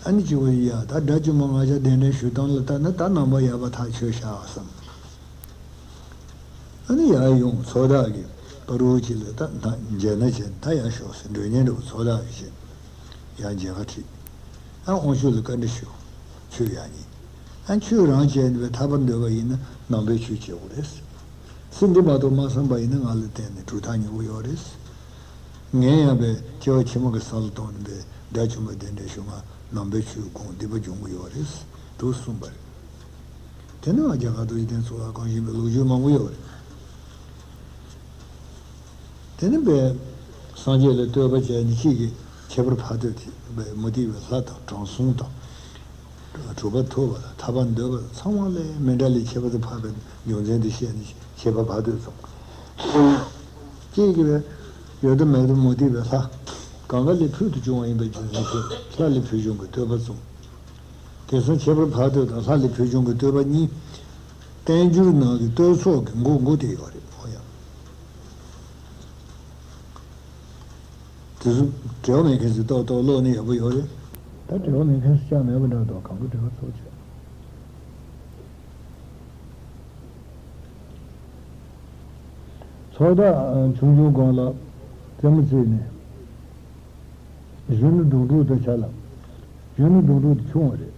ཨ་ནི་གཅིག་པོ་ཡིན་ཡ། ད་དགྲ་བཅོམ་པ་ལྔ་བརྒྱ་གདན་འདྲེན་ཞུ་སྟངས་ལ་ལྟ་ན་ད་ནང་པ་ཡག་པ་ཐག་ཆོད་ཤག་བསམ། ཨ་ནི་ཡར་ཡོང་ཚོགས་བདག་གིས་པ་རུ་གཅིག་ལ་ད་ད་མཇལ་ན་བྱས་ད་ཡར་ཤོག་ཟེར། མགྲོན་གཉེར་འདྲ་བོ་ཚོགས་བདག་གིས་བྱས་ཡར་མཇལ་ཁ་ཁྲིད། ཨ་དབང་ཕྱུག་ལ་བཀའ་འདྲི་ཞུ། ཆོས་ཡག་ཉིན། ཨ་ཆོས་རང་བྱས་ནས་པའི་ཐར་པ་འདོད་པ་ཡིན་ན་ནང་པའི་ཆོས་བྱེད་དགོས་རེད། ཚེ་འདི་མ་གཏོགས་མ་བསམ་པ་ཡིན་ན་ང་ལ་བརྟེན་ནས་གྲུབ་མཐའ་མྱུར་པོ་ཡོད་རེད། ངས་ཡང་པའི་སྐྱེ་བ་ཕྱི་མ་གི་ས་ལ་གཏོང་ནས་པའི་དགྲ་བཅོམ་པ་གདན་འདྲེན་ཞུ། ང་ནང་པའི་ཆོས་དགོངས་སྡིག་པ་སྦྱོང་གི་ཡོད་རེད་དུ་གསུངས་པ་རེད། དེ་ནི་ང་རྒྱ་གར་རྡོ་རྗེ་གདན་ཚོགས་ལ་གང་བཞིན་པའི་ལོ་རྒྱུས་མང་པོ་ཡོད་རེད། དེ་ནི་པས་སངས་རྒྱས་ལ་བསྟོད་པ་བྱས་ནས་གཅིག་གིས་ཁྱད་པར་འཕགས་བསྟོད་དེ་པས་མུ་སྟེགས་པའི་ལྷ་དང་དྲང་སྲོང་དང་། གྲུབ་པ་ཐོབ་པ་དང་ཐར་པ་འདོད་པ་དང་ཚང་མ་ལས་མི་འདྲ་ལས་ཁྱད་པར་དུ་འཕགས་པའི་རྒྱུ་མཚན་དེ་བཤད་ནས་ཁྱད་པར་འཕགས་བསྟོད་བརྩམས། གཅིག་གིས་པས་ཡོད་དོ་མེད་དོ་མུ་སྟེགས་པའི་ལྷ་གང་ག་ལས་ཕུལ་དུ་བྱུང་བ་ཡིན་པའི་རྒྱུ་མཚན་བཤད། ལྷ་ལས་ཕུལ་བྱུང་གི་བསྟོད་པ་བརྩམས། དེང་སང་ཁྱད་པར་འཕགས་བསྟོད་དང་ལྷ་ལས་ཕུལ་བྱུང་གི་བསྟོད་པ་གཉིས། བསྟན་འགྱུར་ནང་གི་བསྟོད་ཚོགས་ཀྱི་མགོ་མགོ་དེ་ཡོད་རེད། ཨོ་ཡ། དེ་ཚོ་འབྲེལ་བ་མེད་མཁན་ཚོས་ཏོག་ཏོག་ཀློག་ནི་ཡག་པོ་ཡོད་རེད། ད་འབྲེལ་བ་མེད་མཁན་ཚོས་ཅང་མེད་པ་འདྲ་འདུག། གང་ག་འབྲེལ་བ་ཚོགས་བྱས། ཚོགས་བདག་ཆུང་ཆུང་སྒང་ལ་རྩེད་མོ་རྩེས་ནས། གཞོན་ནུ་དུང་སྒྲུག་དང་ཆ་ལ། གཞོན་ནུ་དུང་སྒྲུག་དེ་ཆུང་བ་རེད།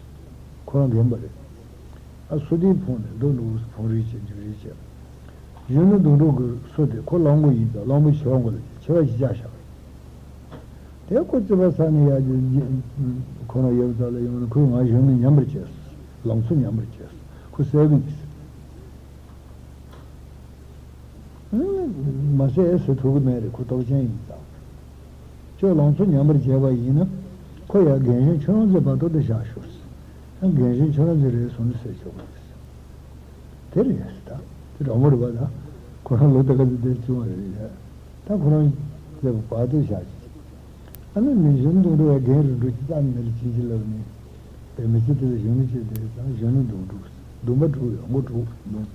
ཁོ་རང་རྒན་པ་རེད། ཨ་སོ་དེའི་ཕུང་ནས་རྡོ་འདུག་ཕུང་རིལ་བྱས་འཇིག་རིལ་བྱས། གཞོན་ནུ་དུང་སྒྲུག་གི་སོ་དེ་ཁོ་གླང་པོ་ཡིན་ཙང་གླང་པོ་ཆེ་བ་མགོ་ལ་ཆེ་བ་ཞིག་བཅག་བཞག་རེད། དེ་ཁོ་རྩིད་པ་ཟ་ནས་ཡར་རྒྱུག་ཁོ་རང་ཡབ་རྩ་ལ་ཡོང་ནས་ཁོས་ང་གཞོན་ནུ་ཉམས་པར་བྱས། ལང་ཚོ་ཉམས་པར་བྱས། ཁོ་བསད་གི་ཡིན། མ་ཟད་ཟེར་ཐུབ་ཀྱི་མེད་རེད། ཁོ་སྟོབས་ཆེན་ཡིན་ཙང་། ཁྱོད་ལང་ཚོ་ཉམས་པར་བྱས་པ་ཡིན་ན། ཁོ་ཡང་རྒན་གཞོན་ཁྱོད་རང་ཚོའི་བར་དུ་འདི་བཞག་ཤོག། ཡང་རྒན་གཞོན་ཁྱོད་རང་ཚོའི་རེད་སོང་ནས་ཟེར་ཆོག་གི་རེད། དེ་རེད་ཟེར། ད་དེ་དྲང་པོ་རེད་པ། ད་ཁོ་རང་ལོ་ད་ག་ཚོད་དེར་བྱུང་བ་རེད་ཡ། ད་ཁོ་རང་ཚོའི་བར་དུ་བཞག་ཅིག། ཨ་ནི་མི་གཞོན་དུང་སྒྲུག་ཡ་རྒན་རུ་འགྲོ་ཅི་ཙམ་མེད་ལ་ཅི་ཅི་ལབ་ནས། པའི་མི་ཚེ་དེ་ལ་གཞོན་ནུ་བྱས་དེ་ཙང་གཞོན་ནུ་དུང་སྒྲུག། འདུན་པ་དྲུག་ཡོད། མགོ་དྲུག་འདུན།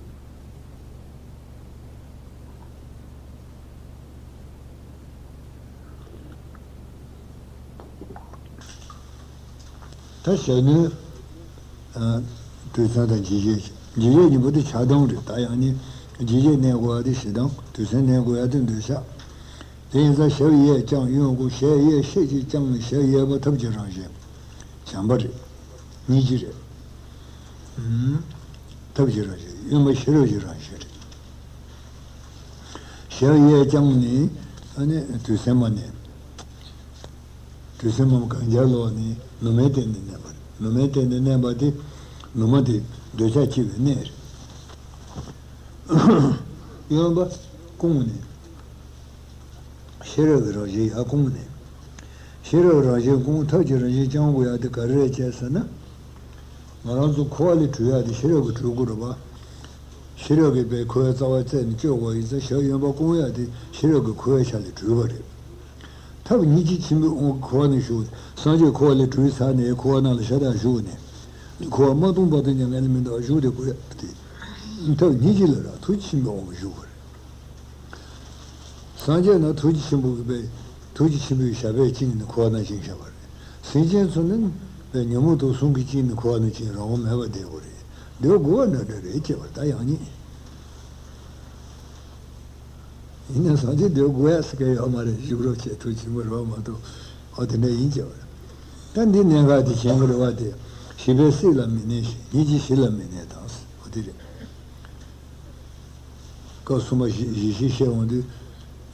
ད་ཞབས་བསྣོན། ཨ། དུས་མཚན་དང་འཇིགས་བྱེད། འཇིགས་བྱེད་གཉིས་པོ་དེ་ཆགས་སྡང་རེད། ད་ཡང་ནི་འཇིགས་བྱེད་གནས་དགོས་པ་དེ་ཞེ་སྡང་། དུས་མཚན་གནས་དགོས་ཡ་དེ་འདོད་ཆགས། དེ་ཡིན་ཙང་ཞབས་གཡས་བརྐྱང་གཡོན་བསྐུམ། ཞབས་གཡས་ཤེད་ཀྱིས་བརྐྱངས་ནས་ཞབས་གཡས་པ་ཐབས་ཀྱི་རང་བཞིན། བྱམས་པ་རེད། སྙིང་རྗེ་རེད། ཨུམ། ཐབས་ཀྱི་རང་བཞིན། གཡོན་པ་ཤེས་རབ་ཀྱི་རང་བཞིན་རེད། ཞབས་གཡས་བརྐྱངས་ནས་ཨ་ནི་དུས་མཚན་མ་གནས། དུས་མཚན་མ་གང་རྒྱལ་ལོག་ནས་ནུ་མའི་སྟེང་ནས་གནས་པ་རེད། ནུ་མའི་སྟེང་ནས་གནས་པ་དེ་ནུ་མ་དེ་འདོད་ཆགས་སྐྱེ་བའི་གནས་རེད། གཡོན་པ་བསྐུམས་ནས། ཤེས་རབ་ཀྱི་རང་བཞིན་ཡར་བསྐུམས་ནས། ཤེས་རབ་ཀྱི་རང་བཞིན་བསྐུམ། ཐབས་ཀྱི་རང་བཞིན་བརྐྱང་དགོས་ཡ་དེ་ག་རེ་རེད་ཅེས་ཟེར་ན། ང་རང་ཚོ་འཁོར་བ་ལས་གྲོལ་ཡ་དེ་ཤེས་རབ་ཀྱིས་གྲོལ་དགོས་རེད་པ། ཤེས་རབ་ཀྱིས་པའི་འཁོར་བའི་རྩ་བ་རྩད་ནས་གཅོད་དགོས་ཡིན་ཙང་ཞབས་གཡོན་པ་བསྐུམ་ཡ་དེ་ཤེས་རབ་ཀྱིས་འཁོར་བའི་ཆ་ལས་གྲོལ་བ་རེད། ཐབས་སྙིང་རྗེ་ཆེན་པོའི་དབང་གིས་འཁོར་བ་ནས་ཞུགས། སངས་རྒྱས་འཁོར་བ་ལས་གྲོལ་ཚར་ནས་འཁོར་བ་ནང་ལ་ཤ་སྟག་ཞུགས་ནས། འཁོར་བ་མ་སྟོངས་བར་དུ་མྱ་ངན་ལས་མི་འདའ་བར་བཞུགས་ཏེ་དགོས་ཡ་དེ། ཐབས་སྙིང་རྗེ་ལ་རག་ཐུགས་རྗེ་ཆེན་པོའི་དབང་གིས་ཞུགས་པ་རེད། སངས་རྒྱས་ན་ཐུགས་རྗེ་ཆེན་པོ་གིས་པའི། ཐུགས་རྗེ་ཆེན་པོའི་ཞབས་པད་བཅིངས་ནས་འཁོར་བ་ནང་བཅིངས་བཞག་པ་རེད། སེམས་ཅན་ཚོ་ནི་ཉོན་མོངས་དུག་གསུམ་གྱིས་བཅིངས་ནས་འཁོར་བ་ནང་བཅིངས། རང་དབང་མེད་པར་བསྡད་དགོས་རེད། སྡོད་དགོས་པ་འདྲ་འདྲ་རེད། ཅེས་པར་ད་ཡང་སྙིང་ཡིན་ན་སངས་རྒྱས་སྡོད་དགོས་ཡ་ཟེར་མཁན་ཡོད་མ་རེད། བཞུགས་རོགས་བྱས། ཐུགས་ཆེན་པོ་རེད་བ་མ་གཏོགས། ཨོ་དེ་འདྲ་ཡིན་ཅེས་པར། ད་འདི་གནད་འགག་དེ་གཞན་གྱི་རེད་བ། དེ་བྱིས་པས་སྲིད་ལ་མི་གནས་ཤིང་། ཉིད་ཀྱིས་ཞི་ལ་མི་གནས་དང་། ཨོ་དེ་རེད། སྐབས་གསུམ་པ་བཞི་བཞི་བཤད་ཡོང་དུས།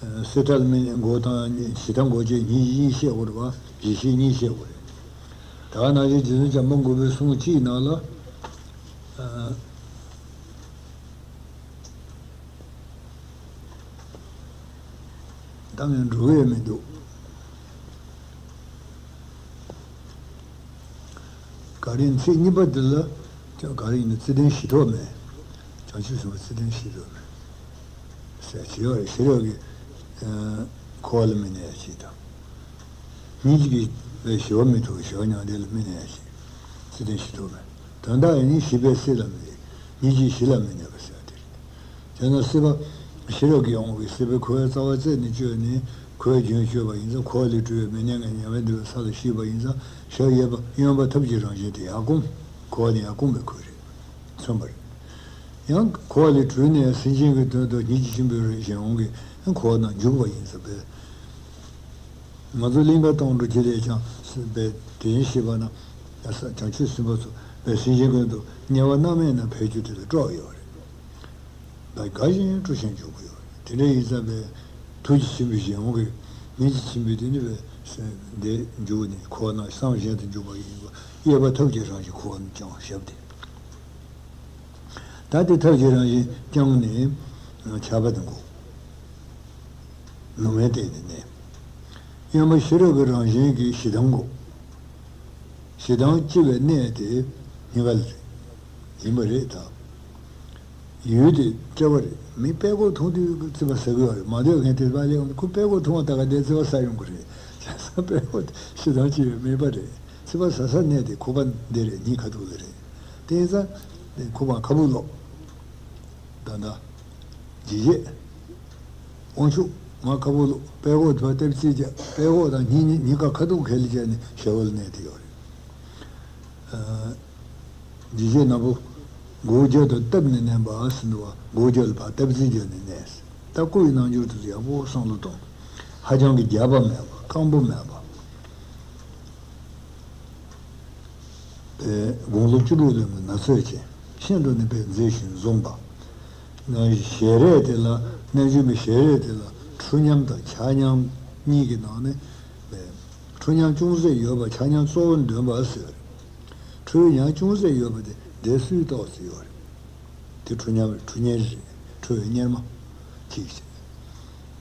ཨ་སྲིད་མཐར་མི་གནས། འགོག་དང་ཞི་དང་འགོག་བཅས་གཉིས་གཉིས་བཤད་དགོས་རེད་བ། བཞི་བཤད་གཉིས་བཤད་དགོས་རེད། ད་ག་ནང་བཞིན་རྗེ་བཙུན་བྱམས་པ་མགོན་པོའི་གསུང་གཅིག་ནང་ལ། ཨ་ད་ངས་འགྲོ་གི་མི་འདུག་ག་རེ་ཚིག་གཉིས་པ་འདི་ལ་ཀྱང་ག་རེ་ཡིན་ན། བརྩེ་ལྡན་ཞི་ཐོབ་མེད། བྱང་ཆུབ་སེམས་དཔའ་བརྩེ་ལྡན་ཞི་ཐོབ་མེད་ཟེར་བྱས་པ་རེད། ཞི་རགས་ཀྱི་ཨ་འཁོར་བ་ལ་མི་གནས་ཡ་གཅིག་དང་། ཉིད་ཀྱིས་ཞི་བ་མི་ཐོབ། ཞི་བ་མྱང་འདས་ལ་མི་གནས་ཡ་གཅིག་བརྩེ་ལྡན་ཞི་ཐོབ་མེད། དོན་དག་ཡིན་ནི་བྱིས་པས་སྲིད་ལ་མི་གནས། ཉིད་ཀྱིས་ཞི་ལ་མི་གནས་པ་ཟེར་བ་དེ་རེད། དེས་ན་སྲིད་པ་ཞི་རགས་ཀྱི་དབང་གིས་སྲིད་པའི་འཁོར་བའི་རྩ་བ་རྩད་ནས་གཅོད་ནས། འཁོར་བའི་རྒྱུན་གཅོད་པ་ཡིན་ཙང་། འཁོར་བ་ལས་གྲོལ་བའི་མི་གནས་ངེས་ཉེ་བར་འདུ་བའི་ས་ལ་གཤེགས་པ་ཡིན་ཙང་། ཞབས་གཡས་པ་གཡོན་པ་ཐབས་ཀྱི་རང་བཞིན་དེ་ཡར་སྐོང་། འཁོར་བ་ནས་ཡར་སྐོང་བའི་ཁུལ་རེད། མཚོན་པ་རེད། ཡང་འཁོར་བ་ལས་གྲོལ་ནས་སེམས་ཅན་གྱི་དོན་དུ་ཉིད་ཀྱི་ཆེན་པོའི་གཞན་དབང་གིས་འཁོར་བ་ནང་འཇུག་པ་ཡིན་ཙང་། ང་ཚོ་གླིང་ག་གཏོང་འགྲོ་རྒྱུ་ལས་ཀྱང་སྲིད་པའི་དེ་བཞིན་གཤེགས་པ་རྣམས་བྱང་ཆུབ་སེམས་དཔའ་ཚོ་བའི་སེམས་ཅན་ཀུན་ཏུ་དམྱལ་བ་མནར་མེད་ནང་ཕེབས་རྒྱུ་དེ་ལ་སྤྲོ་ཡོད་རེད། ད་དགའ་ཞིང་སྤྲོ་ཞིང་འཇུག་གི་ཡོད་རེད། དེ་འདྲ་ཡིན་ཙང་བའི་ཐུགས་རྗེ་ཆེན་པོའི་གཞན་དབང་གིས་ཉིད་ཀྱི་ཆེན་པོའི་དེ་ནི་བའི་སེམས་འདི་འཇུག་ནས་འཁོར་བ་ནང་བསམ་གཞན་དུ་འཇུག་པ་ཡིན་པ། གཡས་པ་ཐབས་ཀྱི་རང་བཞིན་འཁོར་བ་ནང་བསྐྱང་ཞབས་དེ། ད་དེ་ཐབས་ཀྱི་རང་བཞིན་བསྐྱངས་ནས་ཆར་པ་དང་འགོག་ནུ་མའི་སྟེང་ནས་གནས། གཡོན་པ་ཤེས་རབ་ཀྱི་རང་བཞིན་གྱིས་ཞེ་སྡང་འགོག་ཞེ་སྡང་སྐྱེ་བའི་གནས་དེ་སྙིང་ག་ལ་རེད། ཡིན་པ་རེད་ད། ཡུལ་དེ་དཔྲལ་བ་རེད། མི་དཔྲལ་མགོ་མཐོང་དུས་ཙི་པ་ཟ་གི་ཡོད་རེད། མ་སྡོད་མཁན་དེ་པ་ལས་ཁོ་དཔྲལ་མགོ་མཐོང་བ་ད་ག་དེ་ཙི་པ་ཟ་ཡོང་གི་རེད། བྱས་ཙང་དཔྲལ་མགོ་དེ་ཞེ་སྡང་སྐྱེ་བའི་མེད་པ་རེད། ཙི་པ་ཟ་ས་གནས་དེ་ཁོག་པ་འདི་རེད། སྙིང་ཁ་ཐུག་ལ་རེད། དེ་ཡིན་ཙང་ཁོག་པ་ཁ་སྦུག་ལོག་ད་ལྟ། ལྗིད་ཤེས། དབང་ཕྱུག་མར་ཁ་སྦུག་ལོག་དཔྲལ་མགོ་དེ་པ་སྟབས་གཅིག་བྱས། དཔྲལ་མགོ་དང་སྙིང་སྙིང་ག་ཁ་ཐུག་ཁ་ལ་བྱས་ནས་ཞབས་ལ་གནས་དེ་ཡོད་རེད། ལྗིད་ཤེས་ནག་པོ། མགོ་བོ་རྒྱབ་ཏུ་བཏབ་ནས་མནན་པ་ཟེར་འདུག་བ། མགོ་བོ་རྒྱབ་ལ་ཕར་སྟབས་གཅིག་བརྒྱབ་ནས་གནས། ད་སྐུ་ཡི་རྣལ་འབྱོར་དེ་ཚོ་ཡག་པོ་བསམ་བློ་གཏོང་། ཧ་ཅང་གི་རྒྱགས་པ་མེད་པ། རྐང་པོ་མེད་པ། དགུང་ལོ་བཅུ་དྲུག་ལོན་པའི་ན་ཚོད་ཅན། ཤིན་ཏུ་ནི་དཔེ་མཛེས་ཤིང་བཟུང་བ། ཞལ་རས་དེ་ལ་རྣལ་འབྱོར་མའི་ཞལ་རས་དེ་ལ་ཁྲོ་ཉམས་དང་ཆགས་ཉམས་གཉིས་ཀྱི་ནང་ནས། ཁྲོ་ཉམས་ཅུང་ཟད་ཡོད་པ། ཆགས་ཉམས་གཙོ་བོར་འདོན་པ་ཟེར། ཁྲོ་ཉམས་ཅུང་ཟད་ཡོད་པ་དེ་བདེ་སུའི་ཏོག་ཙམ་ཡོད་རེད། དེ་ཁྲོ་ཉམས་རེད། ཁྲོ་ཉམས་རེད། ཁྲོ་བའི་གཉེར་མ་གཅིག་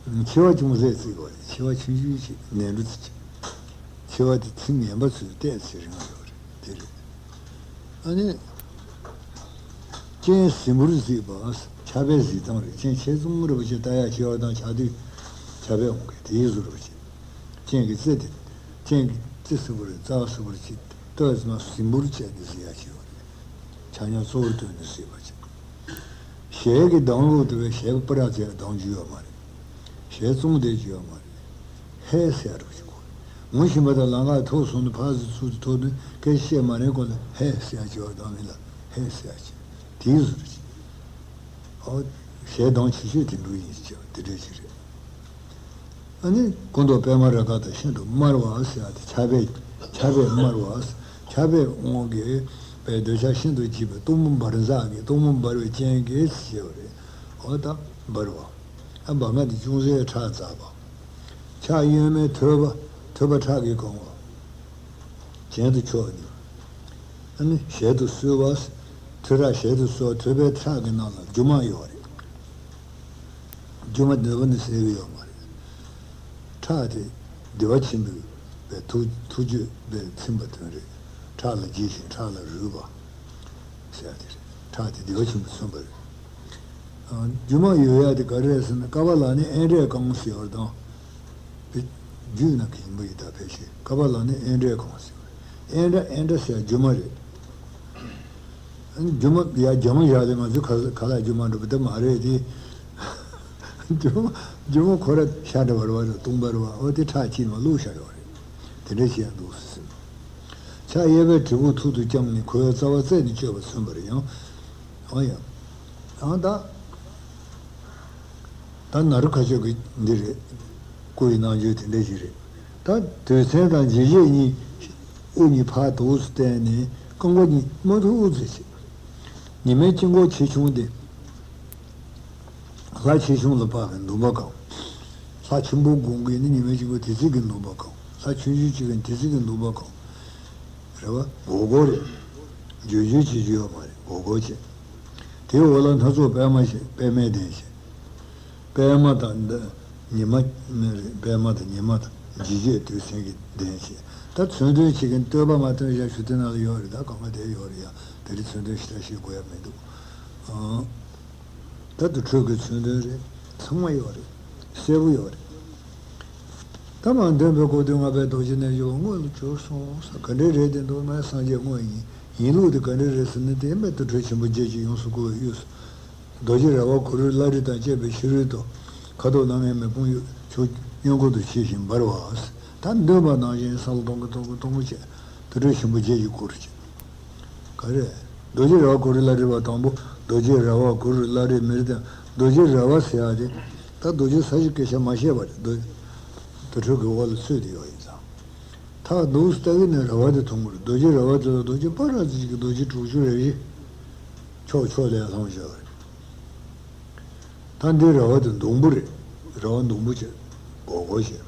བྱས། མཆེ་བ་ཅུང་ཟད་བརྩིགས་པ་རེད། མཆེ་བ་ཆུང་ཆུང་ཅིག་ནས་འབྲུ་ཙི་ཅིག་མཆེ་བ་དེ་ཚིགས་ངན་པ་ཚོས་བལྟས་ཚེ་རིང་ཡོད་རེད། དེ་རེད། ཨ་ནི། སྤྱན་གཟིམ་པོར་གཟིགས་པ། ཕྱག་དཔེ་གཟིགས་སྟངས་རེད། སྤྱན་ཆེ་ཆུང་རིན་པོ་ཆེ་ལྟ་ཡག་ཆེ་བ་དང་ཆགས་དུས་ཕྱག་དཔེ་འོང་གི་དེའི་གཟུགས་རིན་པོ་ཆེ། སྤྱན་གྱི་རྩེ་དེ། སྤྱན་གྱི་རྩེ་གཟིམ་པོ་རེད། རྩ་བ་གཟིམ་པོར་བྱས། ལྟོས་ཙམ་གཟིམ་པོར་བྱས་ནས་གཟིགས་ཡག་ཆེ་བ་རེད། ཆ་མཉམ་གཙོ་བོར་བཏོན་ནས་གཟིགས་པ་བྱས། ཞལ་གྱི་གདངས་ལོག་ཏུ་བས་ཞལ་པུ་ར་ཙེ་གདངས་རྒྱུ་ཡོད་མ་རེད། ཞལ་བཙུམས་བསྡད་རྒྱུ་ཡོད་མ་རེད། ཧེ་ཟེར་ཡག་འདྲ་པོ་ཅིག་དགོས། ངུ་བཞིན་པ་དང་ལམ་ཁ་ཐུག་སོང་ནས་ཕར་ཚུར་ཚུར་ཐུག་ནས་སྐད་ཆ་བཤད་མ་རན་གོང་ལ་ཧེ་ཟེར་ཡག་ཅིག་ཡོད། གདངས་མིན་ལ་ཧེ་ཟེར་ཡག་ཅིག་དེའི་གཟུགས་རེད་ཅིག་ཨོ། ཞལ་གདངས་ཆེ་ཤོས་དེ་འདྲ་ཡིན་ཅིག་དེ་འདྲ་ཅིག་རེད། ཨ་ནི་སྐུ་མདོག་པད་མ་རེ་ཁ་དང་ཤིན་ཏུ་དམར་བ་ཟེར་ཡག་དེ་ཕྱག་དཔེ། ཕྱག་དཔེ་དམར་བ། ཕྱག་དཔེ་དབང་གིས་པའི་འདོད་ཆགས་ཤིན་ཏུ་འཇིགས་པའི་སྟོང་པ་འབར་འཛག་གི་སྟོང་པ་འབར་བའི་སྤྱན་གྱིས་ཟེར་བ་རེད། འོ་ད་འབར་བ། ཨ་འབར་ང་དེ་ཅུང་ཟད་ཁྲག་འཛག་པ། ཕྱག་གཡོན་མའི་ཐོད་པ། ཐོད་པ་ཁྲག་གིས་གང་བ། གྱེན་དུ་ཕྱོགས་ནས། ཨ་ནི་ཞལ་དུ་གསོལ་བ། ཐོད་ཁྲག་ཞལ་དུ་གསོལ་བ། ཐོད་པའི་ཁྲག་གི་ནང་ལ་རྒྱུ་མ་ཡོད་རེད། རྒྱུ་མ་འདོད་པ་ནི་ཟེར་གི་ཡོད་མ་རེད། ཁྲག་དེ་བདེ་བ་ཆེན་པོའི་པའི་ཐུགས་ཐུགས་རྒྱུད་པའི་ཚིམ་པ་དོན་རེད། ཁྲག་ལ་རྗེས་ཤིང་ཁྲག་ལ་རུལ་བ་ཟེར་ཡག་དེ་རེད། ཁྲག་དེ་བདེ་བ་ཆེན་པོ་མཚོན་པ་རེད། ཨ། རྒྱུ་མ་ཡོད་ཡག་དེ་ག་རེ་རེད་ཟེར་ན། ཀ་པཱ་ལ་ནི་ཨེ་འདྲས་གང་ཟེར་བ་དང་། བི། རྒྱུད་ན་གིན་པ་ཡི་ད་ཕལ་ཆེར་ཀ་པཱ་ལ་ནི་ཨེ་འདྲས་གང་ཟེར་བ། ཨེ་འདྲ་ཨེ་འདྲ་ཟེར་རྒྱུ་མ་རེད། རྒྱུ་མ་ཡ་རྒྱང་བཞག་ལས་ང་ཚོའི་ཁ་ཁ་ལག་རྒྱུ་མ་འགྲོ་བ་དེ་མ་རེད་དེ། ཇོ་མོ་ཇོ་མོ་ཁོ་ར་ཤ་འདྲ་བ་ར་བ་ར་སྟོང་པ་ར་བ་ཨོ་དེ་ཁྲག་ཅིག་མ་བླུགས་བཞག་ཡོད་རེད། དེ་འདྲ་བྱས་འདུག་ཟེར། ཕྱག་གཡས་པས་གྲི་གུག་ཐུར་དུ་བརྐྱངས་ནས་ཁོའི་རྩ་བ་རྩད་ནས་གཅོད་པར་མཚོན་པར་ཡང་། ཨང་ཡང་། ཨང་ད། ད་ན་རུ་ཁ་ཤོད་ཀྱི་འདི་རེད། སྐུ་ཡི་རྣམ་འགྱུར་དེ་འདྲ་ཞིག་རེད། ད་དུས་མཚན་དང་འཇིགས་བྱེད་གཉིས། དབུ་གཉིས་ཕར་དུ་བསྟན་ནས་རྐང་པ་གཉིས་མ་ཐུག་ཟེར་བྱས། ཉི་མའི་དཀྱིལ་འཁོར་ཆེ་ཆུང་དེ། ལྷ་ཆེ་ཆུང་ལ་དཔག་གི་འདུན་པ་གང་། ལྷ་ཆེན་པོ་དགུང་གི་ནི་ཉི་མའི་དཀྱིལ་འཁོར་དེ་ཚིག་གི་འདུན་པ་གང་། ལྷ་ཆུང་ཆུང་གཅིག་གི་དེ་ཚིག་གི་འདུན་པ་གང་། རེད་བ། མགོ་སྐོར་རེད། འཇུ་འཇུ་བྱེད་རྒྱུ་ཡོད་མ་རེད། མགོ་སྐོར་བྱེད། དེའི་འོག་ལ་སྣ་ཚོགས་པད་མ་ཞིག་པདྨའི་གདན་ཞིག་པད་མ་དང་འདི། ཉི་མ་ནི་རེད། པད་མ་དང་ཉི་མ་དང་འཇིགས་བྱེད་དུས་མཚན་གྱི་གདན་ཞིག་ད་མཚོན་དོན་བྱེད་མཁན་བསྟོད་པ་མ་བཏོན་བཞག་ཞུ་དེ་ནང་ལ་ཡོད་རེད། ད་གང་ག་དེ་ཡོད་རེད་ཡ། དེ་རིང་མཚོན་དོན་ཞེ་དྲག་བཤད་དགོས་ཡ་མི་འདུག་ཨང་། ད་དུར་ཁྲོད་ཀྱི་མཚོན་དོན་རེད། ཚང་མ་ཡོད་རེད། གསལ་པོ་ཡོད་རེད། ད་མ་འདོན་པའི་སྐུ་མདུན་ལྔ་པའི་རྡོ་རྗེ་རྣལ་འབྱོར་པ་དངོས་ལ་གྱུར་སོང་ཟེར། ག་འདྲའི་རེད་དེ་མདོ་སྨད་སངས་རྒྱས་དངོས་ཡིན། ཡིན་ལུགས་དེ་ག་འདྲའི་རེད་ཟེར་ན། དེ་སྨད་དུར་ཁྲོད་ཆེན་པོ་བརྒྱད་ཀྱི་ཡོངས་སུ་བསྐོར་བའི་དབུས་སུ། རྡོ་རྗེ་ར་བ་གུ་རུ་བླ་རི་དང་བཅས་པའི་ཕྱི་རོལ་དུ། ཁ་དོག་སྣ་ལྔའི་མེ་དཔུང་ཡུག་ཆུ་གཡོན་སྐོར་དུ་ཆེ་ཞིང་འབར་བ། ད་འདོན་པ་ནང་བཞིན་ས་ལ་སྟོང་གི་སྟོང་གི་སྟོང་གི་བྱས། དུར་ཁྲོད་ཆེན་པོ་བརྒྱད་ཀྱིས་བསྐོར་བྱས། ག་རེ། རྡོ་རྗེ་ར་བ་གུ་རུ་བླ་རི་བ་དང་པོ། རྡོ་རྗེ་ར་བ་གུ་རུ་བླ་རི་མེ་རི་དང་། རྡོ་རྗེ་ར་བ་ཟེར་ཡ་དེ། ད་རྡོ་རྗེ་ས་གཞི་སྐད་ཆ་མ་བཤད་པ་རེད། རྡོ། དུར་ཁྲོད་ཀྱི་འོག་ལ་ཚུད་དེ་ཡོད་ཡིན་ཙང་། ཐག་འདུག་སེ་ལྟ་གི་ནས་ར་བ་དེ་མཐོང་གི་རེད། རྡོ་རྗེ་ར་བ་དེ་ལ་རྡོ་རྗེ་སྤ་ར་ཙི་ཅིག་གི་རྡོ་རྗེ་དྲུག་ཅུ་རེ་བཞི། ཕྱོགས་ཕྱོགས་ལ་ལྷུང་བཞག་རེད། ད་འདི་ར་བ་དེ་ཟླུམ་པོ་རེད། ར་བ་ཟླུམ་པོ་བྱས། སྒོར་སྒོར་བྱས།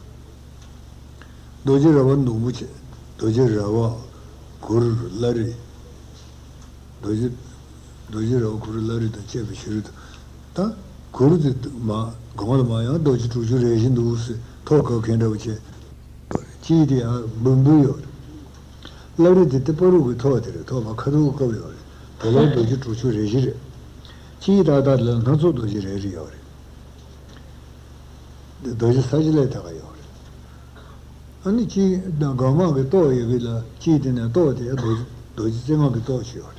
རྡོ་རྗེ་ར་བ་ཟླུམ་པོ་བྱས། རྡོ་རྗེ་ར་བ། གུ་རུ་བླ་རི། རྡོ་རྗེ། རྡོ་རྗེ་ར་བ་གུ་རུ་བླ་རི་དང་བཅས་པའི་ཕྱི་རོལ་དུ། ད་གུ་རུ་དེ་མ་སྒང་ལ་མ་ཡང་རྡོ་རྗེ་དྲུག་ཅུ་རེ་བཞི་འདུག་སེ་ཐོག་བཀབ་མཁན་འདྲ་བོ་བྱས། གཅིག་དེ་ཡང་འབུར་འབུར་ཡོད་རེད། བླ་རི་དེ་ཏི་པ་རུ་གི་ཐོག་དེ་རེད། ཐོག་མ་ཁ་ཐུག་བཀབ་ཡོད་རེད། དེ་ལ་རྡོ་རྗེ་དྲུག་ཅུ་རེ་བཞི་རེད། གཅིག་ད་ལྟ་ལ་སྣ་ཚོགས་རྡོ་རྗེ་རེ་རེ་ཡོད་རེད། རྡོ་རྗེ་ས་གཞི་ལས་ད་ག་ཡོད་རེད། ཨ་ནི་གཅིག་དང་གང་མང་གི་ཏོག་ཡོད་གི་ལ། གཅིག་དེ་ནས་ཏོག་དེ་རྡོ་རྗེ་རྡོ་རྗེ་རྩེ་ལྔ་གི་ཏོག་ཅིག་ཡོད་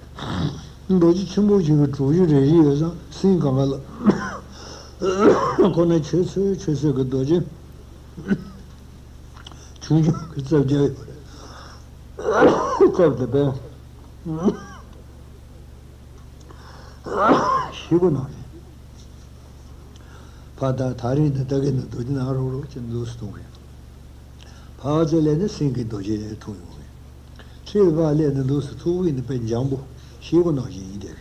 རེད། རྡོ་རྗེ་ཆེན་པོ་ཞིག་གི་དྲུག་ཅུ་རེ་བཞི་ཡོད་ཙང་སེང་གང་ག་ལ། ཁོ་ན་ཆོས་ཚོད་ཆོས་ཚོད་ཀྱི་རྡོ་རྗེ། ཆུང་ཆུང་གི་རྩ་བརྒྱ་ཡོད་རེད། རྩ་བརྒྱ་པས། ཤི་བོ་ནང་ནས། ཕ་ད་ཐག་རིང་དུ་ལྟ་གི་ནི་རྡོ་རྗེ་ནག་རོག་རོག་ཅན་འདུག་སེ་གཏོང་གི། ཕ་བ་ཚེ་ལས་ནི་སེང་གེ་རྡོ་རྗེ་ལས་ཐུག་ཡོང་གི། ཁྲིད་ཕ་ལས་ནི་འདུག་སེ་ཐུག་གི་ནི་དཔེ་འཇམ་པོ་ཤི་བོ་ནང་བཞིན་ཡིན་དེ།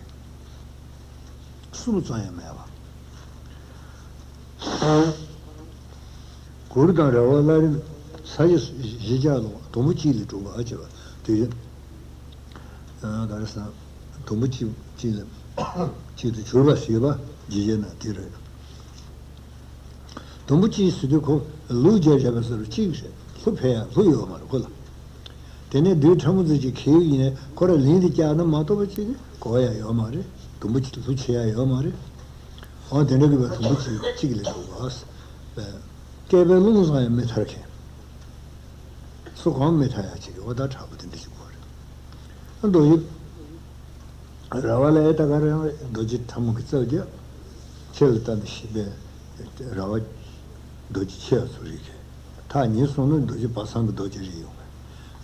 སུ་ཙམ་ཡང་མེད་པ། གུར་དང་ར་བ་བླ་རི་ས་གཞི་བཞི་ཆ་ལོ་དུམ་བུ་གཅིག་ལས་གྲུབ་པ་ཨ་ཅེ་བ་དེ་ཡིན། ག་རེ་ཟེར་ན། དུམ་བུ་གཅིག་གཅིག་ལས་གཅིག་ཏུ་གྱུར་པ་ཞེས་པ་ཇི་བྱས་ན་དེ་རེད། དུམ་བུ་གཅིག་ཟེར་དུས་ཁོ་ལུགས་བརྒྱ་བཞག་པའི་ས་རུ་གཅིག་རེད། ལྷུ་ཕལ་ཡང་ལྷུ་ཡོད་མ་རེད་ཁོ་ལ། དེ་ནས་རྡུལ་ཕྲ་མོ་ཙམ་ཅིག་ཁེལ་ཡིན་ནའི་ཁོ་ར་ལིང་དེ་བཀྱགས་ན་མ་གཏོགས་པ་ཅིག་གོ་ཡ་ཡོད་མ་རེད། དུམ་བུ་གཅིག་ལྷུ་ཆེ་ཡ་ཡོད་མ་རེད། འོ་དེ་འདྲ་གི་བའི་དུམ་བུ་གཅིག་གཅིག་ལས་འགྲོ་བ། བསྐལ་པའི་རླུང་བཟང་ཡང་མི་ཐར་མཁན། སུ་གང་མི་ཐར་ཡ་ཅིག་གི་འོ་ད་དྲག་པོ་དེ་འདྲ་ཞིག་གོ་རེད། རྡོ་རྗེ་ར་བ་ལ་ཨེ་ད་ག་རང་རེད། རྡོ་རྗེ་ཕྲ་མོ་གི་རྩ་བརྒྱ། ཆེ་ལ་ལྟ་ནི་ཤེས་པས་ར་བ་རྡོ་རྗེ་ཆེ་བ་ཚོ་རིག་གི། ཐག་ཉེ་སོང་ན་རྡོ་རྗེ་བ་ཚང་གི་རྡོ་རྗེ་རིག་ཡོང་གི།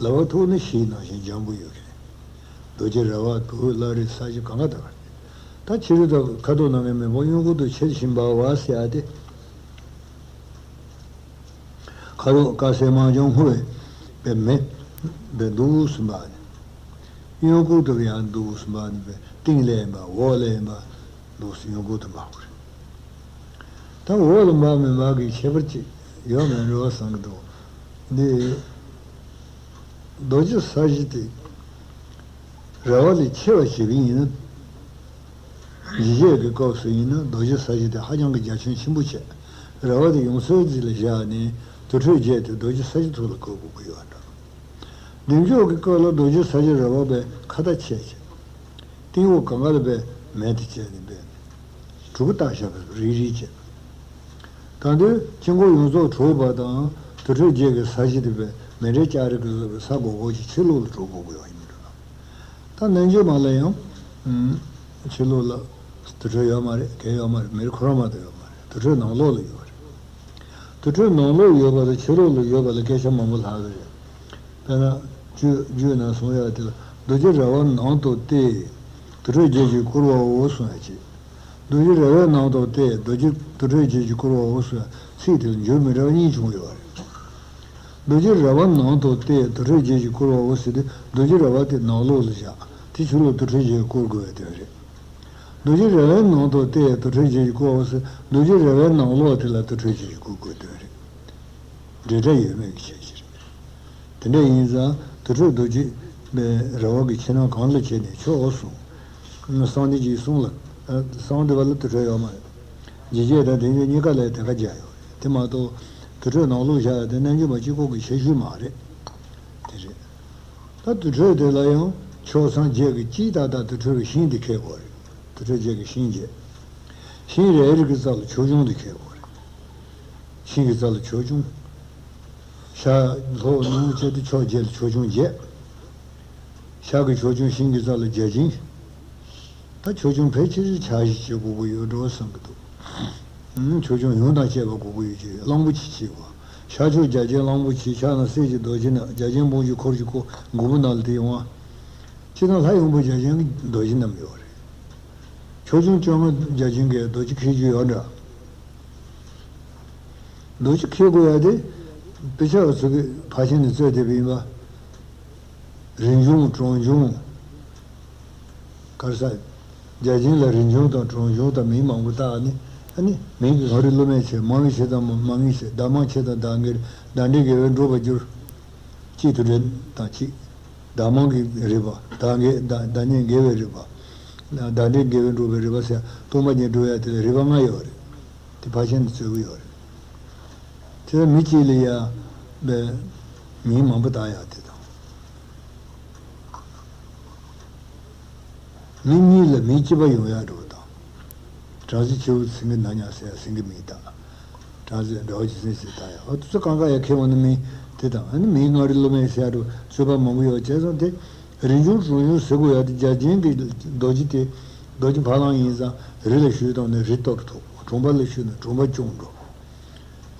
ལ་བ་ཐུག་ནི་ཤིའི་ནང་བཞིན་འཇམ་པོ་ཡོད་གི། རྡོ་རྗེ་ར་བ་གུ་བླ་རི་ས་གཞི་གང་ག་ད་ག་རེད། ད་ཕྱི་རོལ་དུ་ཁ་དོག་སྣ་ལྔའི་མེ་དཔུང་གཡོན་སྐོར་དུ་ཆེར་ཕྱིན་པ་བ་ཟེར་ཡ་དེ། ཁ་དོག་དཀར་སེར་དམར་ལྗང་སྔོ་བའི་མེ་བའི་འདུག་སེ་འབར་ནས། གཡོན་སྐོར་དུ་ཡང་འདུག་སེ་འབར་ནས་པའི་སྟེང་ལ་ཡང་འབར། འོག་ལ་ཡང་འབར། འདུག་སེ་གཡོན་སྐོར་དུ་འབར་དགོས་རེད། ད་འོག་ལ་འབར་མི་འབར་གྱི་ཁྱད་པར་ཅིག་ཡོད་མེད་རེ་བ་བསམ་གྱི་འདུག་འདི་རྡོ་རྗེ་ས་གཞི་དེ་ར་བ་ལས་ཆེ་བ་བྱེད་ཀྱི་ཡིན་ན། འཇིགས་བྱེད་ཀྱི་སྐབས་སུ་ཡིན་ན་རྡོ་རྗེ་ས་གཞི་དེ་ཧ་ཅང་གི་རྒྱ་ཁྱོན་ཆེན་པོ་བྱས། ར་བ་དེ་ཡོངས་སུ་རྫིས་ལ་བཞག་ནས་དུར་ཁྲོད་བརྒྱད་དེ་རྡོ་རྗེ་ས་གཞི་ཐོག་ལ་བཀོད་དགོས་ཀྱི་ཡོད་འདྲ། བདེ་མཆོག་གི་སྐབས་ལ་རྡོ་རྗེ་ས་གཞི་ར་བ་པའི་ཁ་ད་ཆད་བྱས། སྟེང་འོག་གང་ག་ལ་པའི་མེ་དེ་བྱས་ནས་པའི་གྲུ་གུ་བཏགས་བཞག་པའི་རིལ་རིལ་བྱས། ད་དུང་དཀྱིལ་འཁོར་ཡོངས་རྫོགས་གྲུབ་པ་དང་དུར་ཁྲོད་བརྒྱད་ཀྱི་ས་གཞི་དེ་པའི་མེ་འདྲའི་ལྕགས་རི་གི་བཟོ་བའི་ས་སྒོར་སྒོར་གྱི་ཕྱི་ལོགས་ལ་གྲུ་གུ་དགོས་ཀྱི་ཡོད་ཡིན་འདྲ། ད་ནན་ཇོ་མ་ལ་ཡང་། ཕྱི་ལོགས་ལ་དུར་ཁྲོད་ཡོད་མ་རེད། གས་ཡོད་མ་རེད། མེ་རི་ཁོ་རང་མ་གཏོགས་ཡོད་མ་རེད། དུར་ཁྲོད་ནང་ལོགས་ལ་ཡོད་རེད། དུར་ཁྲོད་ནང་ལོགས་ཡོད་པ་དང་ཕྱི་ལོགས་ལ་ཡོད་པ་ལ་སྐད་ཆ་མང་པོ་ལྷག་གི་རེད། དཔེར་ན། རྒྱུད་རྒྱུད་ནང་གསུང་ཡག་དེ་ལ་རྡོ་རྗེ་ར་བ་ནང་དུ་སྟེ། དུར་ཁྲོད་བརྒྱད་ཀྱིས་བསྐོར་བའོ་གསུང་ཡག་ཅིག་རྡོ་རྗེ་ར་བའི་ནང་དུ་སྟེ་རྡོ་རྗེ་དུར་ཁྲོད་བརྒྱད་ཀྱིས་བསྐོར་བའོ་གསུང་ཡག་ཚིག་དེ་ལ་འགྱུར་མི་འདྲ་བ་གཉིས་བྱུང་ཡོད་རེད། རྡོ་རྗེ་ར་བ་ནང་དུ་སྟེ་དུར་ཁྲོད་བརྒྱད་ཀྱིས་བསྐོར་བའོ་ཟེར་དུས་རྡོ་རྗེ་ར་བ་དེ་ནང་ལོགས་ལ་བཞག་དེ་ཕྱི་ལོགས་དུར་ཁྲོད་བརྒྱད་ཀྱིས་བསྐོར་དགོས་པའི་དོན་རེད། རྡོ་རྗེ་ར་བའི་ནང་དུ་སྟེ་དུར་ཁྲོད་བརྒྱད་ཀྱིས་བསྐོར་བའོ་ཟེར་རྡོ་རྗེ་ར་བའི་ནང་ལོགས་དེ་ལ་དུར་ཁྲོད་བརྒྱད་ཀྱིས་བསྐོར་དགོས་དོན་རེད། འབྲེལ་སྒྲ་ཡོད་མེད་ཀྱི་ཁྱད་ཆོས་རེད། དེ་འདྲ་ཡིན་ཙང་དུར་ཁྲོད་རྡོ་རྗེ་ར་བ་གི་ཕྱི་ནང་གང་ལ་བྱས་ནས་ཆོག་གསུངས། གསང་བདེ་སྐྱིད་གསུང་ལ། གསང་བདེ་བ་ལ་དུར་ཁྲོད་ཡོད་མ་རེད། འཇིགས་བྱེད་དང་བདེ་འཇོམས་གཉིས་ཀ་ལ་དེ་ཁ་རྒྱག་ཡོད་རེད། དེ་མ་གཏོགས་དུར་ཁྲོད་ནང་ལོགས་བཞག་ཡ་དེ་རྣལ་འབྱོར་པ་གཅིག་པོ་གི་ཁྱད་ཆོས་མ་རེད། དེ་རེད། ད་དུར་ཁྲོད་དེ་ལ་ཡང་ཕྱོགས་མཚམས་བརྒྱད་ཀྱི་དཀྱིལ་ཏག་ཏག་དུར་ཁྲོད་ཀྱི་ཤིང་དེ་འཁེལ་དགོས་རེད། དུར་ཁྲོད་བརྒྱད་ཀྱི་ཤིང་བརྒྱད། ཤིང་རེ་རེ་གི་རྩ་ལ་ཆོས་སྐྱོང་དེ་འཁེལ་དགོས་རེད། ཤིང་གི་རྩ་ལ་ཆོས་སྐྱོང་། ཤར་ལྷོ་ནུབ་བྱས་ཏེ་ཕྱོགས་བརྒྱད་ལ་ཆོས་སྐྱོང་བརྒྱད། ཤར་གྱི་ཕྱོགས་སྐྱོང་ཤིང་གི་རྩ་ལ་བརྒྱ་བྱིན། ད་ཆོས་སྐྱོང་ཕལ་ཆེར་ཕྱག་བཞེས་བྱེད་དགོས་ཀྱི་ཡོད་འགྲོ་བསམ་གྱི་འདུག་ཨུམ། ཆོས་སྐྱོང་ཡོངས་དང་བཅས་པ་དགོས་ཀྱི་ཡོད་ཀྱི་རེད། གླང་པོ་ཆེ་བྱེད་དགོས། ཤར་ཕྱོགས་བརྒྱ་བྱིན་གླང་པོ་ཆེ། ཕྱག་ན་གསེར་གྱི་རྡོ་རྗེ་བསྣམས། བརྒྱ་བྱིན་ཕུང་པོའི་འཁོར་གྱིས་བསྐོར། མགོན་པོ་ནང་ལ་དེ་ཡོང་བ། སྤྱིར་བཏང་ལྷ་ཡོངས་པོ་བརྒྱ་བྱིན་གྱི་རྡོ་རྗེ་བསྣམས་ཡོད་རེད། ཆོས་སྐྱོང་བཅོ་ལྔ་བརྒྱ་བྱིན་གྱི་རྡོ་རྗེ་འཁེལ་རྒྱུ་ཡོད་འདྲ། རྡོ་རྗེ་འཁེལ་དགོས་ཡ་དེ། དཔེ་ཆ་བ་ཚོ་གིས་ཕར་ཕྱིན་ནས་རྩོད་བསྡད་པ་ཡིན་པ། རིན་འབྱུང་གྲངས་འབྱུང་། ག་རེ་ཟེར། བརྒྱ་བྱིན་ལ་རིན་འབྱུང་དང་གྲངས་འབྱུང་དང་མིང་མང་པོ་བཏགས་ནས། ཨ་ནི་མིང་གི་ངོ་རིས་བསླུ་མེད་ཆེ། མང་བའི་ཆེ་དང་མང་ངེས་ཆེ། བདག་མང་ཆེ་དང་བདག་ངེས། བདག་འདྲའི་དགེ་བས་འགྲོ་བར་འགྱུར། གཅིག་ཏུ་འདྲེན་དང་གཅིག་བདག་མང་གི་རིགས་པ། བདག་ངེས་བདག་བདག་ཉིད་དགེ་བའི་རིགས་པ། བདག་འདྲའི་དགེ་བས་འགྲོ་བའི་རིགས་པ་ཟེར། སྟོང་པ་ཉིད་འགྲོ་ཡ་དེ་ལ་རིགས་པ་ལྔ་ཡོད་རེད། དེ་ཕར་ཕྱིན་ནས་རྩོད་ཀྱི་ཡོད་རེད། དེ་ལ་མི་གཅིག་ལ་ཡ་བའི་མིང་མང་པོ་བཏགས་ཡ་དེ་དང་། མི་གཉིས་ལ་མིང་གཅིག་པ་ཡོང་ཡ་འགྲོ་བ་དང་། བྲམ་ཟེ་ཆེ་བོ་སེང་གེ་ནག་ཉག་ཟེར་ཡ་སེང་གེ་མིང་བཏགས། བྲམ་ཟེ་དགྲ་བོ་རྗེ་བཙུན་ཟེར་བཏགས་ཡ། ཨ་དུ་ཚོ་གང་ག་ཡ་ཁེ་འོང་ན་མིང་དེ་དང་། ཨ་ནི་མིང་ངོ་རིས་བསླུ་མེད་ཟེར་ཡ་འགྲོ་རྩོད་པ་མང་པོ་ཡོད། བྱས་ཙང་དེ་རིན་འབྱུང་གྲངས་འབྱུང་ཟེར་དགོས་ཡ་དེ་བརྒྱ་བྱིན་གྱི་རྡོ་རྗེ་དེ། རྡོ་རྗེ་ཕ་ལང་ཡིན་ཙང་རི་ལ་ཞུས་བཏང་ནས་རི་གཏོར་ཐུབ། གྲོང་པ་ལ་ཞུས་ན་གྲོང་པ་སྐྱོང་འགྲོ།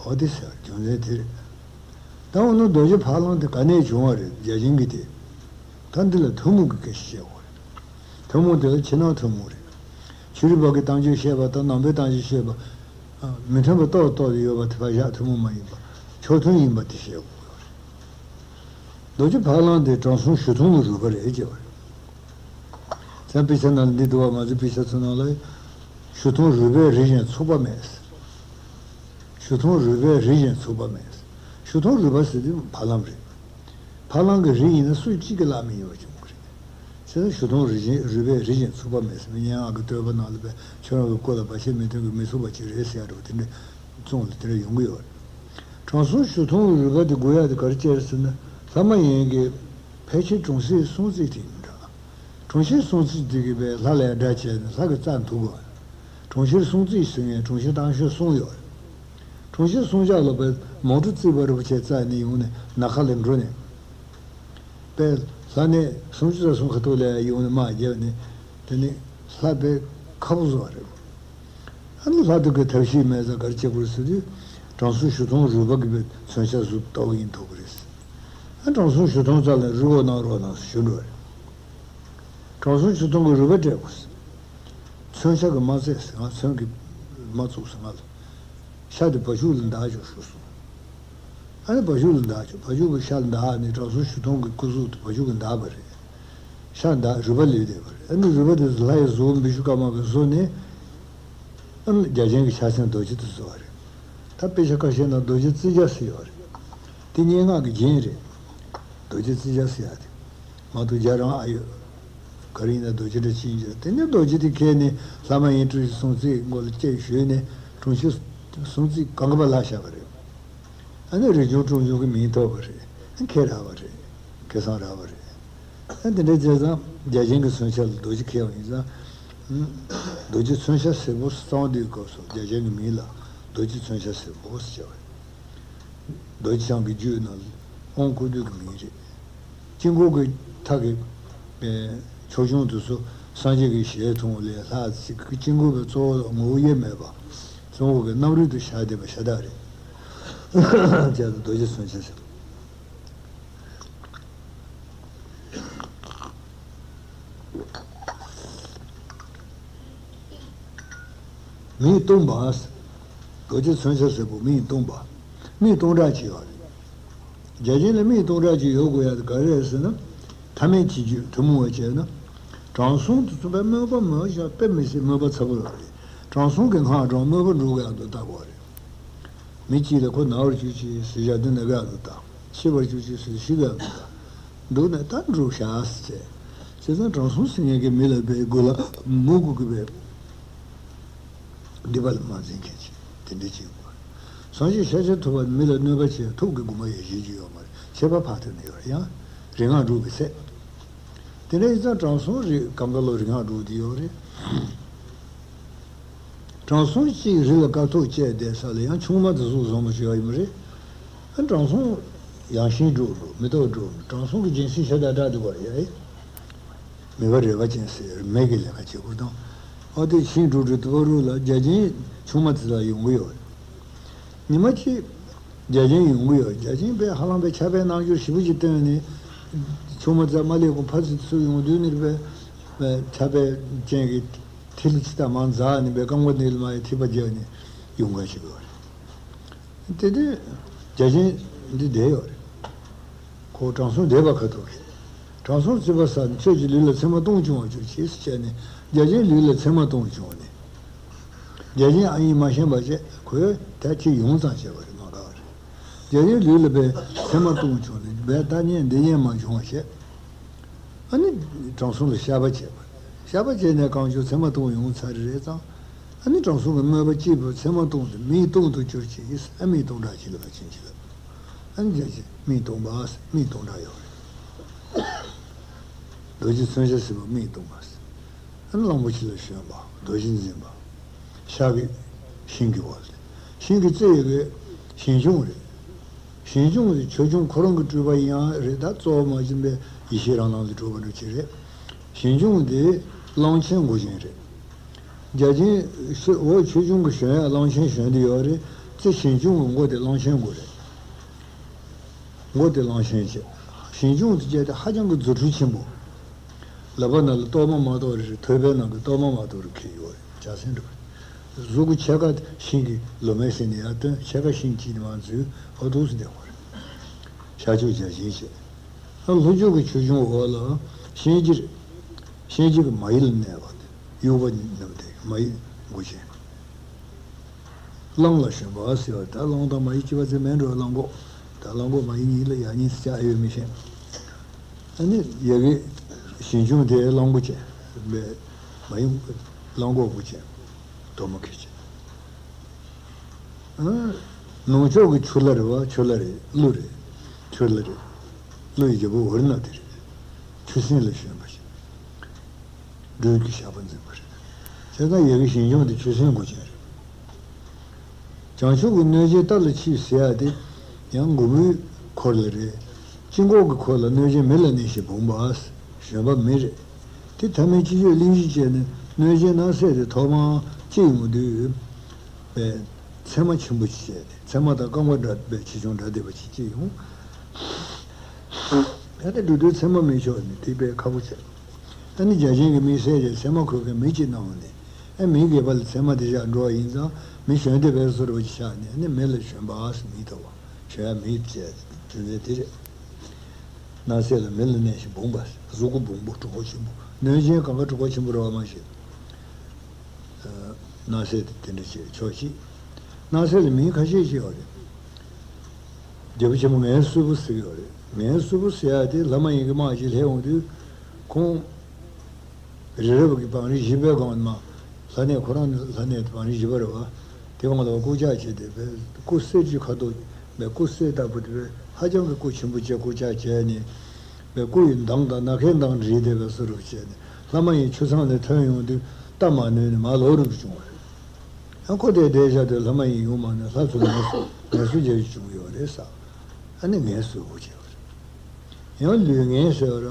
འོ་དེ་ཟེར་རྒྱུ་མཚན་དེ་རེད། ད་འོ་ན་རྡོ་རྗེ་ཕ་ལང་དེ་ག་ནས་བྱུང་བ་རེད། བརྒྱ་བྱིན་གྱི་དེ། ད་འདི་ལ་ཐུན་མོང་གི་སྐད་ཆ་བཤད་དགོས་རེད། ཐུན་མོང་དེ་ལ་ཕྱི་ནང་ཐུན་མོང་རེད། ཕྱི་རོལ་པ་གི་བསྟན་བཅོས་བཤད་པ་དང་ནང་པའི་བསྟན་བཅོས་བཤད་པ། ཨ། མི་མཐུན་པ་ཏོག་ཏོག་ཡོད་པ་དེ་ཕར་བཞག་ཐུན་མོང་མ་ཡིན་པ། ཕྱོགས་མཐུན་ཡིན་པ་དེ་བཤད་དགོས་རེད། རྡོ་རྗེ་ཕ་ལང་དེ་དྲང་སྲོང་གཞུ་མཐོང་གི་རུས་པ་རེད་ཅེས་པ་རེད། ཚན་དཔེ་ཆ་ནང་ལ་འདི་འདུག་བ། མ་ཟད་དཔེ་ཆ་ཚོ་ནང་ལ་གཞུ་མཐོང་རུས་པའི་རི་བཞིན་ཚུགས་པ་མེད། གཞུ་མཐོང་རུས་པའི་རི་བཞིན་ཚུགས་པ་མེད། གཞུ་མཐོང་རུས་པ་ཟེར་དུས་ཕ་ལང་རེད། ཕ་ལང་གི་རི་ཡིན་ན་སུ་གཅིག་གིས་བརླག་མི་ཉན་པ་བྱུང་གི་རེད། བྱས་ཙང་གཞུ་མཐོང་རི་བཞིན་རུས་པའི་རི་བཞིན་ཚུགས་པ་མེད་ཟེར། མི་སྙན་ངག་གི་བསྟོད་པ་ནང་ལ་བས་ཁྱོད་རང་གི་སྐུ་ལ་བར་ཆད་མི་ཐོན་གི་མི་ཚུགས་པ་ཅིག་རེད་ཟེར་ཡ་འདྲ་བོ་དེ་འདྲ་རྩོམ་ལ་དེ་འདྲ་ཡོང་གི་ཡོད་རེད། དྲང་སྲོང་གཞུ་མཐོང་རུས་པ་དེ་དགོས་ཡ་དེ་ག་རེ་བྱས་ཟེར་ན། ལྷ་མ་ཡིན་གྱི་ཕལ་ཆེར་གྲོང་ཁྱེར་སྲུང་བརྩི་དེ་ཡིན་འདྲ། གྲོང་ཁྱེར་སྲུང་བརྩི་དེ་གི་བས་ལྷ་ལ་ཡ་དགྲ་བྱས་ནས་ལྷ་གི་རྩ་འཐུ་དགོས། གྲོང་ཁྱེར་སྲུང་བརྩི་ཟེར་མཁན་གྲོང་ཁྱེར་དང་ཤོས་སྲུང་ཡོད་རེད། གྲོང་ཁྱེར་སྲུང་བྱ་ལ་བས་མོ་ཊ་རྩིག་པ་རིན་པོ་ཆེ་རྩ་ནས་ཡོང་ནས་ནམ་མཁའ་ལ་འགྲོ་ནས། པས་ལྷ་ནས་སུམ་ཅུ་རྩ་གསུམ་ཁ་ཐུག་ལ་ཡོང་ནས་དམག་བརྒྱབ་ནས། དེ་ནས་ལྷ་པས་ཁ་ཕོ་བཟོ་བ་རེད། ཨ་ནི་ལྷ་དེ་གི་ཐབས་ཤེས་མེད་ཙང་ག་རེ་བྱེད་དགོས་རེད་ཟེར་དུས། དྲང་སྲོང་གཞུ་མཐོང་རུས་པ་གི་བས་མཚོན་ཆ་བཟོ་ལྟ་བུ་ཡིན་ཐུབ་ཀྱི་རེད། ཨ། དྲང་སྲོང་གཞུ་མཐོང་རྩ་ལ་རི་འོག་ནང་རོགས་གནང་ཞུ་འགྲོ་བ་རེད། དྲང་སྲོང་གཞུ་མཐོང་གི་རུས་པ་སྤྲད་དགོས། མཚོན་ཆ་གི་མ་བཙལ་ཟེར། ང་མཚོན་གྱི་མ་བཙུགས་ཟེར། ང་ལ་ཤ་དེ་བ་ཕྱུགས་ལ་འདག་ཆོག་ཞུ་སོང་། ཨ་ནི་བ་ཕྱུགས་ལ་འདག་ཆོག་བ་ཕྱུགས་ཀྱི་ཤ་ལ་འདག་ནས་དྲང་སྲོང་གཞུ་མཐོང་གི་སྐུ་གཟུགས་དེ་བ་ཕྱུགས་ཀྱིས་འདག་པ་རེད། ཤ་འདག་རུས་པ་ལུས་བསྡད་པ་རེད། ཨ་ནི་རུས་པ་དེ་ལྷ་ཡི་གཟུགས་བི་ཤུ་ཀརྨ་གིས་བཟོས་ནས། ཨ་ནི་རྒྱ་ཆེན་གྱི་ཕྱག་མཚན་རྡོ་རྗེ་དེ་བཟོས་པ་རེད། ད་དཔེ་ཆ་ཁ་ཤས་ནང་རྡོ་རྗེ་བརྩི་བྱ་ཟེར་ཡོད་རེད། དེ་སྙན་ངག་གི་རྒྱན་རེད། རྡོ་རྗེ་བརྩི་བྱ་ཟེར་ཡ་དེ། མ་གཏོགས་རྒྱ་རང་ཨ་ཡོད། ག་རེ་ཡིན་ན་རྡོ་རྗེ་འདྲ་ཅིག་ཡིན་ཟེར། དེ་ནས་རྡོ་རྗེ་དེ་ཁྱེར་ནས་ལྷ་མ་ཡིན་གྲུ་བཞི་སྲུང་བརྩི་མགོ་ལ་བཅས་ཞུས་ནས་གྲུ་བཞི་སྲུང་བརྩི་གང་ག་པ་ལྷག་བཞག་པ་རེད། ཨ་ནི་རིན་འབྱུང་གྲངས་འབྱུང་གི་མིང་ཐོབ་པ་རེད། ཁེ་རག་པ་རེད། ཁེ་བཟང་རག་པ་རེད། ཨ། དེ་འདྲ་བྱས་ཙང་རྒྱ་ཆེན་གྱི་མཚོན་ཆ་ལ་རྡོ་རྗེ་ཁེལ་བ་ཡིན་ཙང་། རྡོ་རྗེ་མཚོན་ཆ་སེར་པོ་གསང་བའི་སྐབས་སུ་རྒྱ་ཆེན་གྱི་མིང་ལ་རྡོ་རྗེ་མཚོན་ཆ་སེར་པོ་ཟེར་བ་རེད། རྡོ་རྗེ་འཆང་གི་རྒྱུད་ནང་ལ་དབང་བསྐུར་དུས་ཀྱི་མིང་རེད། དཀྱིལ་འཁོར་གྱི་མཐའ་གི་ཆོས་སྐྱོང་དེ་ཚོ་སངས་རྒྱས་ཀྱི་ཞལ་མཐོང་ལས་ལྷག་ཅིག་གི་དཀྱིལ་འཁོར་པའི་གཙོ་བོ་ངོ་བོ་དབྱེར་མེད་པ། གསུང་བོ་གི་རྣམ་རོལ་དུ་བཞག་བསྡད་པ་ཤ་སྟག་རེད། ཅེས་སུ་རྡོ་རྗེ་མཚོན་ཆ་ཟེར། མིག་སྟོང་པ། རྡོ་རྗེ་མཚོན་ཆ་ཟེར་བོ་མིག་སྟོང་པ། མིག་སྟོང་ཕྲག་གཅིག་ཡོད་རེད། བརྒྱ་བྱིན་ལ་མིག་སྟོང་ཕྲག་གཅིག་ཡོད་དགོས་ཡ་དེ་ག་རེ་རེད་ཟེར་ན། ཐ་མལ་གྱི་རྒྱུད་ཐུན་མོང་བ་བྱས་ན། དྲང་སྲོང་དུ་མཚོན་པའི་སྨོན་པ་མོས་ཤིང་དཔེ་མི་སྲིད་སྨོན་པ་ཚ་པོ་ཡོད་རེད། དྲང་སྲོང་གི་སྔགས་བགྲང་སྨོན་པ་འགྲུབ་ཡག་ཏུ་བལྟ་དགོས་རེད། མི་གཅིག་ལ་ཁོ་ན་བར་གྱུར་ཅིག་ཟེར་བཞག་དུས་ན་དགའ་ཡག་ཏུ་བལྟ། ཤི་བར་གྱུར་ཅིག་ཟེར་ཤི་དགའ་ཡག་ཏུ་བལྟ། འདུག་ན་ད་འགྲུབ་བཞག་ཟེར། བྱས་ཙང་དྲང་སྲོང་ཟེར་མཁན་གྱི་མི་ལ་བའི་དགོས་ལ་མོ་དགོས་ཀྱི་བས། སྡིག་པ་ལ་མ་འཛེམ་མཁན་ཅིག་དེ་འདྲ་ཅིག་དགོས། སངས་རྒྱས་ཤཱཀྱ་ཐུབ་པ་མི་ལ་གནོད་པ་བྱས་ཐུབ་ཀྱི་དགོངས་པ་ཡེ་ཤེས་ཀྱི་ཡོད་མ་རེད། ཆད་པ་ཕར་ཐོན་ནས་ཡོད་རེད། ཡང་རིག་སྔགས་སྒྲུབ་པའི་ཚེ། དེ་འདྲ་ཡིན་ཙང་དྲང་སྲོང་རིགས་གང་ག་ལོ་རིག་སྔགས་སྒྲུབ་བསྡད་ཡོད་རེད། དྲང་སྲོང་གཅིག་རི་ལ་དཀའ་ཐུབ་སྤྱད་བསྡད་ས་ལ་ཡང་ཆུང་མ་དེ་ཟུག་བཟང་པོ་ཞིག་ཡོད་ཡིན་པ་རེད། ཨ་དྲང་སྲོང་ཡང་ཤིང་སྒྲུབ་འགྲོ་མེ་ཏོག་སྒྲུབ་འགྲོ་དྲང་སྲོང་གི་སྦྱིན་སྲེག་ཤ་སྟག་སྟག་འདུག་པ་ཡ། མེ་བ་རེ་བ་ཅན་ཟེར་མེ་གི་ལས་ཀ་བྱེད་དགོས་དང་། ཨ་དེ་ཤིང་སྒྲུབ་འགྲོ་དུས་བ་རུ་ལ་བརྒྱ་བྱིན་ཆུང་མ་དེ་ལ་ཡོང་གི་ཡོད་རེད། ཉི་མ་གཅིག་བརྒྱ་བྱིན་ཡོང་གི་ཡོད། བརྒྱ་བྱིན་པས་ཧ་ལམ་པའི་ཆར་པའི་རྣམ་འགྱུར་ཞེ་པོ་ཅིག་སྟོན་ནས། ཆུང་མ་ཙག་མ་ལེགས་པོ་ཕ་ཚིག་ཚུར་ཡོང་དུས་ནི་པས་ཆར་པའི་རྐྱེན་གྱིས་ཐིག་ལེ་ཅི་ལྟར་མང་འཛག་ནས་པས་རྐང་པ་འདི་ལ་མ་ཡི་ཐིགས་པ་རྒྱག་ནས་ཡོང་ག་ཞིག་ཡོད་རེད། དེ་དུས་བརྒྱ་བྱིན་འདི་བསྡད་ཡོད་རེད། ཁོ་དྲང་སྲོང་བསྡད་པ་ཁ་ཐུག་རེད། དྲང་སྲོང་བརྩིགས་པ་ཟ་ནས་ཁྱོད་ཀྱི་ལུས་ལ་མཚན་མ་སྟོང་བྱུང་བ་གྱུར་ཅིག་ཟེར་བྱས་ནས་བརྒྱ་བྱིན་ལུས་ལ་མཚན་མ་སྟོང་བྱུང་བ་ནས། བརྒྱ་བྱིན་ཨ་ཡིན་མ་ཤེས་པ་བྱས་ཁོས་ད་ཁྱེད་ཡོང་ཙང་བྱས་པ་རེད་མ་དགའ་བ་རེད། བརྒྱ་བྱིན་ལུས་ལ་པའི་མཚན་མ་སྟོང་བྱུང་ནས་བས་ད་ཉན་འདི་ཉན་མ་བྱུང་བ་བྱས། ཨ་ནི་དྲང་སྲོང་ལ་བཤགས་པ་བྱས་པ་རེད། བཤགས་པ་བྱས་ནས་གང་བྱུང་མཚན་མ་སྟོང་ཡོང་ཚར་རེད་ཙང་། ཨ་ནི་དྲང་སྲོང་གི་སྨོན་པ་གཅིག་པུས་མཚན་མ་སྟོང་དུ་མིག་སྟོང་དུ་གྱུར་ཅིག་ཨ་མིག་སྟོང་ཕྲག་གཅིག་ལ་ཕར་ཕྱིན་ཅིག་ལབ། ཨ་ནི་རྒྱ་ཆེ་མིག་སྟོང་པ་ཟེར་མིག་སྟོང་ཕྲག་ཡོད་རེད། རྡོ་རྗེ་མཚོན་ཆ་ཟེར་བ་མིག་སྟོང་པ་ཟེར། ཨ་ནི་གླང་པོ་ཆེ་ལ་ཞོན་པ་རྡོ་རྗེ་འཛིན་པ། ཤར་གི་ཤིང་གི་འོག་ལ། ཤིང་གི་རྩེ་ཡི་གི་ཞིང་སྐྱོང་རེད། ཞིང་སྐྱོང་དེ་ཆོས་སྐྱོང་ཁོ་རང་གི་སྤྲུལ་པ་ཡིན་ཡང་རེད། ད་གཙོ་བོ་མ་ཡིན་པའི་ཡེ་ཤེས་རང་སྣང་ལས་གྲུབ་པ་འདྲ་ཅིག་རེད། ཞིང་སྐྱོང་དེ་གླང་ཆེན་མགོ་ཅན་རེད། བརྒྱ་བྱིན་འོག་ཆོས་སྐྱོང་གི་ཞོན་ཡ་གླང་ཆེན་ཞོན་དེ་ཡོད་རེད། རྩེ་ཞིང་སྐྱོང་གི་མགོ་དེ་གླང་ཆེན་མགོ་རེད། མགོ་དེ་གླང་ཆེན་བྱས། ཞིང་སྐྱོང་དེ་བྱས་ཏེ་ཧ་ཅང་གི་རྫུ་འཕྲུལ་ཆེན་པོ། ལག་པ་ནང་ལ་གཏོར་མ་མ་གཏོགས་རེ་ཐོད་པའི་ནང་གི་གཏོར་མ་མ་གཏོགས་རེ་འཁྱེར་ཡོད་རེད། ལྕགས་སྲིན་འདྲ་བོ་རེད། གཟུགས་ཀྱི་ཕྱེད་ཀ་ཤིང་གི་ལོ་མའི་ཟེར་ནས་ཡར་བཏོན་ཕྱེད་ཀ་ཤིང་གཅིག་ནས་མར་འཛུལ་ཨོ་འདུག་སེ་བསྡད་ཡོད་རེད། ཤར་ཕྱོགས་བརྒྱ་བྱིན་བྱས། ལྷོ་ཕྱོགས་ཀྱི་ཆོས་སྐྱོང་འོག་ལ་གཤིན་རྗེ་རེད། གཤིན་རྗེ་གི་མ་ཡི་ལ་གནས་པ་དེ་དབྱུག་པ་བསྣམས་ཏེ་མ་ཡི་མགོ་ཅན། གླང་ལ་ཞོན་པ་ཟེར་བ་ད་གླང་དང་མ་ཡི་གཅིག་པ་ཚེ་མེད་འགྲོ་གླང་གོག་ད་གླང་གོག་མ་ཡི་གཉིས་ལ་ཡང་གཉིས་སུ་བྱ་ཨེ་ཡོད་མི་ཤེས། ཨ་ནི་ཡ་གི་ཞིང་སྐྱོང་དེ་གླང་གོག་ཅན་པས་མ་ཡི་གླང་གོག་མགོ་ཅན་དོ་མ་ཁེ་ཅན། ཨ་ནུབ་ཕྱོགས་ཀྱི་ཆུ་ལྷ་རེད་བ། ཆུ་ལྷ་རེད། ཀླུ་རེད། ཆུ་ལྷ་རེད། ཀླུ་ཡི་རྒྱལ་པོ་ཝཱ་ར་ཎ་དྷི་རེད། ཆུ་སྲིན་ལ་ཞོན་པ་ཞིག་སྦྲུལ་གྱི་ཞགས་པ་འཛིན་པ་རེད། བྱས་ཙང་ཡ་གི་ཞིང་སྐྱོང་དེ་ཆུ་སྲིན་མགོ་ཅན་རེད། བྱང་ཕྱོགས་ཀྱི་གནོད་སྦྱིན་རྟ་ལ་ཆིབས་ཟེར་ཡ་དེ་ཡང་མགོན་པོའི་འཁོར་ལ་རེད། དཀྱིལ་འཁོར་གྱི་འཁོར་ལ་གནོད་སྦྱིན་མི་ལ་གནས་ཤིང་འབུངས་པ། ཞོན་པ་མི་རེད། དེ་ཐ་མའི་སྤྱི་སྤྱོད་གླེང་གཞི་བྱས་ནས་གནོད་སྦྱིན་སྣང་གསལ་དེ་ཐོག་མར་སྐྱེ་ཡོང་དུས། པའི་མཚན་མ་ཆེན་པོ་ཅིག་བྱས་ཏེ་མཚན་མ་དང་རྐང་པ་འདྲ་བའི་ཆེ་ཆུང་འདྲ་བསྡད་པ་ཅིག་སྐྱེས་ཡོང་། ད་ལྟ་འགྲོ་དུས་མཚན་མ་མི་ཆོག་ནས་དེ་དཔེ་ཁག་པོ་བྱས། ཨ་ནི་བརྒྱ་བྱིན་གྱིས་མི་བསད་རྗེས་མཚན་མ་འཁོར་མཁན་མི་གཅིག་གནང་བ་ནས་ཨ་མི་རྒས་པ་ལ་མཚན་མ་དེ་བཞག་འགྲོ་བ་ཡིན་ཙང་མི་ཞོན་བསྡད་པའི་བཟོ་འདྲ་ཅིག་ཆགས་ནས་ཨ་ནི་མི་ལ་ཞོན་པ་ཟེར་མི་ཐོབ་པ་ཞོན་ཡ་མི་བྱས་རྒྱུ་མཚན་དེ་རེད། སྣང་གསལ་ལ་མི་ལ་གནས་ཤིང་འབུངས་པ་ཟེར་གཟུགས་སྐུ་འབུངས་པོ་གྲོགས་པོ་ཆེན་པོ་གནོད་སྦྱིན་གང་ག་གྲོགས་པོ་ཆེན་པོ་རེད་བ་མ་གཞི། སྣང་གསལ་དེ་དེ་འདྲ་བྱས་ཆོག་ཅིག་སྣང་གསལ་ལ་མིང་ཁ་ཤས་ཤིག་ཡོད་རེད། རྒྱལ་པོ་ཆེན་པོ་ངལ་གསོ་བུ་ཟེར་གྱི་ཡོད་རེད། ངལ་གསོ་བུ་ཟེར་ཡ་དེ་ལྷ་མ་ཡིན་གྱི་དམག་ཅིག་སླེབས་ཡོང་དུས་ཁོང་རི་རབ་ཀྱི་བང་རིམ་བཞི་པའི་སྒང་ནས་མར་ལྷ་གནས་ཁོ་རང་ནི་ལྷ་གནས་བང་རིམ་བཞི་པ་རེད་བ། དེ་སྒང་ལ་སྐུ་ལྕགས་བྱས་ཏེ་བས་སྐུ་གསེར་གྱི་ཁ་དོག་བས་སྐུ་གསེར་ལྟ་བུ་དེ་བས་ཧ་ཅང་གི་སྐུ་ཆེན་པོ་བྱས་སྐུ་ལྕགས་བྱས་ནས། བས་སྐུ་ཡི་མདངས་དང་སྣ་ཁའི་མདངས་འདྲེས་བསྡད་པའི་བཟོ་འདྲ་བྱས་ནས་ལྷ་མ་ཡིན་ཆུ་ཚང་ནས་ཐོན་ཡོང་དུས་རྟ་མ་ནོན་ནས་མར་ལོག་རུབ་བྱུང་བ་རེད། ཡང་ཁོ་དེ་བསྡད་བཞག་དུས་ལྷ་མ་ཡིན་ཡོང་མ་ནས་ལྷ་ཚོ་ངལ་གསོ་ངལ་གསོ་རྒྱག་རྒྱུ་བྱུང་ཡོད་རེད་ས། ཨ་ནི་ངལ་གསོ་བུ་བྱས་པ་རེད། ཡང་ལུས་ངལ་ཟེར་བ་ར་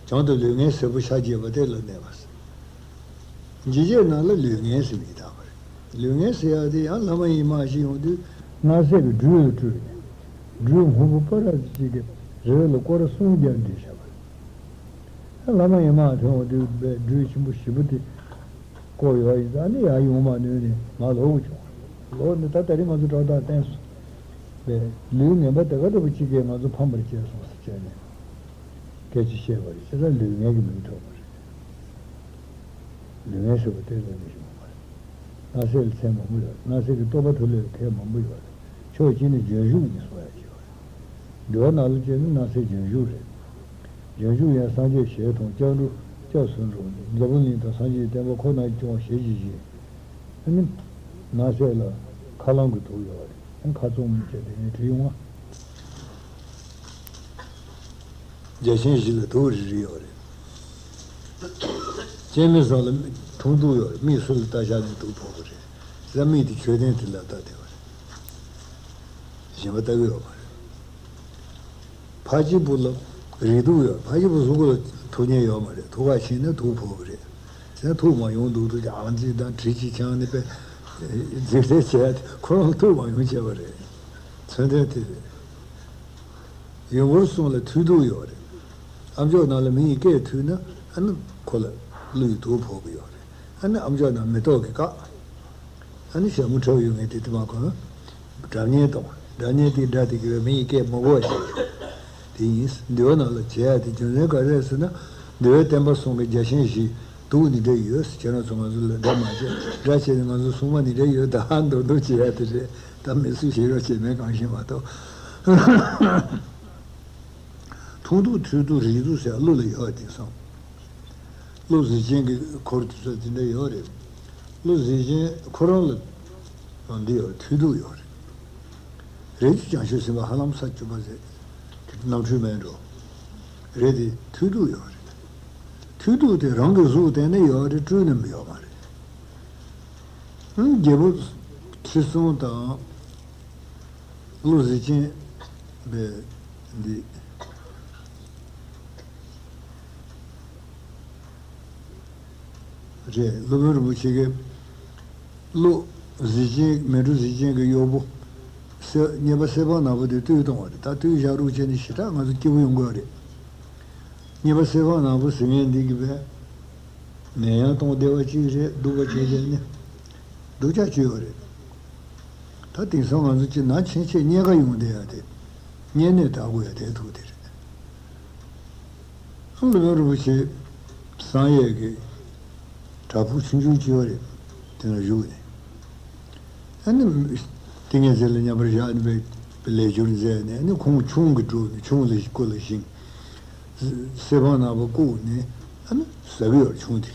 བྱང་དུ་ལུས་ངལ་སེར་པོ་ཤ་རྒྱས་པ་དེ་ལ་གནས་པ་ཟེར། འཇིགས་བྱེད་ནང་ལ་ལུས་ངལ་ཟེར་མིང་བཏགས་པ་རེད། ལུས་ངན་ཟེར་ཡག་དེ་ཡང་ལྷ་མ་ཡིན་མ་ཞིག་ཡོང་དུས། སྣང་གསལ་གྱི་སྦྲུལ་ལ་སྤྲུལ་ནས། སྦྲུལ་སྔོན་པོ་པ་ར་ཅིག་གིས་རི་བོ་ལ་སྐོར་ར་གསུམ་བརྒྱབ་འདི་བཞག་པ་རེད། ལྷ་མ་ཡིན་མ་ཐོན་འོང་དུས་སྦྲུལ་ཆེན་པོ་བཞི་པོ་དེ་བསྐོར་ཡོང་ཡིན་ཙང་ནི་ཡར་ཡོང་མ་ནུས་ནས་ང་ལོག་དགོས་བྱུང་། ལོག་ནས་ད་ད་རིང་ང་ཚོ་ཏག་ཏག་བསྟན་སོང་བས། ལུས་ངན་པ་དེ་ག་འདྲ་པོ་ཅིག་གིས་ང་ཚོ་ཕམ་པར་བྱས་སོང་ཟེར་བྱས་ནས་སྐད་ཆ་བཤད་པ་རེད། བྱས་ཙང་ལུས་ངན་གྱི་མིང་ཐོགས་པ་རེད། ལུས་ངན་ཟེར་བ་དེ་ལ་ནི་ཞུ་བ་མ་རེད། སྣང་གསལ་ལ་མཚན་མང་པོ་ཡོད་རེད། སྣང་གསལ་གྱི་རྟོག་པ་ཐོབ་ལས་མཁས་མང་པོ་ཡོད་རེད། ཕྱོགས་གཅིག་ནས་རྗེས་འཇུག་གཉིས་གསུང་ཡག་ཅིག་ཡོད་རེད། འདུལ་བ་ནང་ལ་བྱས་ན་སྣང་གསལ་རྗེས་འཇུག་རེད། རྗེས་འཇུག་ཡང་སངས་རྒྱས་ཞལ་མཐོང་སྐྱབས་འགྲོ་སྐྱབས་སུ་འགྲོ་ནས་འཛམ་བུ་གླིང་དང་སངས་རྒྱས་བསྟན་པ་ཁོ་ན་སྐྱོང་ཞེས་བགྱི་ཞིང་། ཨ་ནི། སྣང་གསལ་ལ་ཁ་རླངས་ཀྱི་དུག་ཡོད་རེད། ཨ་ནི་ཁ་བཙུམ་བྱས་དེ་ནས་བྲིས་ཡོང་བ། རྒྱལ་ཆེན་བཞི་ལ་དུག་རིལ་རིལ་ཡོད་རེད། སྤྱན་མི་བཟང་ལ་ཐུང་དུག་ཡོད་རེད། མིག་སུ་ལ་ལྟ་བཞག་ནས་དུག་ཕོག་གི་རེད། ཟ་མིག་དེ་མཆོད་རྟེན་དེ་ལ་ལྟ་བསྡད་པ་རེད། གཞན་པ་ལྟ་གི་ཡོད་མ་རེད། ཕ་གཅིག་པུ་ལ་རིལ་དུག་ཡོད། ཕ་གཅིག་པུ་གཟུགས་པོ་ལ་ཐུག་ཉེན་ཡོད་མ་རེད། ཐུག་ག་ཕྱིན་ན་དུག་ཕོག་གི་རེད། ཟེར་ན་ཐུག་མ་ཡོང་དུག་དུག་ཀྱང་ཅིག་དང་གྲི་གཅིག་འཆང་ནས་པས་འཛིང་རེས་བྱས་ཏེ་ཁོ་རང་ཐུག་མ་ཡོང་བྱས་པ་རེད། མཚོན་དོན་དེ་རེད། ཡུལ་འཁོར་གསུམ་ལ་ཐུག་དུག་ཡོད་རེད། ཨ་མཆོག་ནང་ལ་མི་ཡི་སྐད་ཐོས་ན་ཨ་ནི་ཁོ་ལ་ཀླུ་ཡི་དུག་ཕོག་གི་ཡོད་རེད། ཨ་ནི་ཨ་མཆོག་ནང་མེ་ཏོག་གི་བཀའ། ཨ་ནི་ཞྭ་མོ་འཁྲབ་ཡོད་ངེས་དེ་དེ་མ་གོ་ན། སྒྲ་སྙན་གཏོང་། སྒྲ་སྙན་དེའི་སྒྲ་དེ་གི་བའི་མི་ཡི་སྐད་མི་གོ་བ་ཞིག་རེད། དེ་ཡིན། འདུལ་བ་ནང་ལ་བྱེད་ཡ་དེ་རྒྱུ་མཚན་ག་རེ་རེད་ཟེར་ན། འདུལ་བའི་བསྟན་པ་སྲུང་བའི་རྒྱལ་ཆེན་བཞི་དུག་འདི་འདྲ་ཡོད་ཟེར། ཁྱེད་རང་ཚོ་ང་ཚོ་ལ་འདྲ་མ་བྱེད། འདྲ་བྱས་ནས་ང་ཚོ་སྲུང་མ་འདི་འདྲ་ཡོད་ད་ཧ་འདོད་འདོད་བྱེད་ཡ་དེ་རེད། ད་མི་སུ་ཞིག་རོགས་བྱེད་མེད་གང་ཤེས་མ་གཏོགས། ཐུང་དུག་ཐུང་དུག་རིལ་དུག་ཟེར་ཀླུ་ལ་ཡོད་དེང་སང་། ཀླུ་གཟི་བྱིན་གྱི་འཁོར་དེ་ཚོ་དེ་འདྲ་ཡོད་རེད། ཀླུ་གཟི་བྱིན་ཁོ་རང་ལ་འདི་ཡོད་རེད། ཐུག་དུག་ཡོད་རེད། རེད་དེ་བྱང་ཆུབ་སེམས་དཔའ་ཧ་ལམ་ས་བཅུ་པ་ཟེར་དེ་རྣམ་འཕྲུལ་མེད་འགྲོ། རེད་དེ་ཐུག་དུག་ཡོད་རེད། ཐུག་དུག་དེ་རང་གི་གཟུགས་བསྟན་ནས་ཡོད་རེད། སྤྲུལ་ནས་ཡོད་མ་རེད། རྒྱལ་པོ་ཁྲི་སྲོང་དང་། ཀླུ་གཟི་བྱིན་པའི་འདི་རེད། སློབ་དཔོན་རིན་པོ་ཆེ་གིས་ཀླུ་གཟི་བྱིན་མལ་གྲོ་གཟི་བྱིན་གྱི་གཡོག་པོ་གཉེར་པ་ཚེ་དཔག་ནག་པོ་དེ་བཏུལ་བཏང་བ་རེད། ད་བཏུལ་བཞག་རོགས་བྱས་ནས་ཞེ་དྲག་ང་ཚོ་སྐྱིད་པོ་ཡོང་གི་ཡོད་རེད། གཉེར་པ་ཚེ་དཔག་ནག་པོ་ཟེར་མཁན་འདི་གི་བས། ནད་ཡམས་གཏོང་བདེ་བ་གཅིག་རེད། སྡུག་པ་བྱས་བྱས་ནས་སྡུག་ཅག་བཅོས་ཡོད་རེད། ད་དེང་སང་ང་ཚོ་ཅིག་ན་ཕྱིན་ཆད་རྙེད་དཀའ་ཡོང་བསྡད་ཡ་དེ། རྙེད་ནས་དག་དགོས་ཡ་དེ་ཐུག་དེ་རེད། སློབ་དཔོན་རིན་པོ་ཆེ་བསམ་ཡས་ཀྱི་བྲག་ཕུག་ཆུང་ཆུང་ཅིག་ཡོད་རེད། དེ་ན་བཞུགས་ནས། ཨ་ནི་ཏིང་ངེ་འཛིན་ལ་མཉམ་པར་བཞག་ནས་པའི་ལས་སྦྱོར་མཛད་ནས། ཨ་ནི་ཁོང་ཆུང་གི་གྲོགས་ནས་ཆུང་ལ་སྐུ་ལ་བཞེངས། ཚེ་དཔག་ནག་པོ་བཀུག་ནས་ཨ་ནི་ཟ་གི་ཡོད་ཆུང་དེ།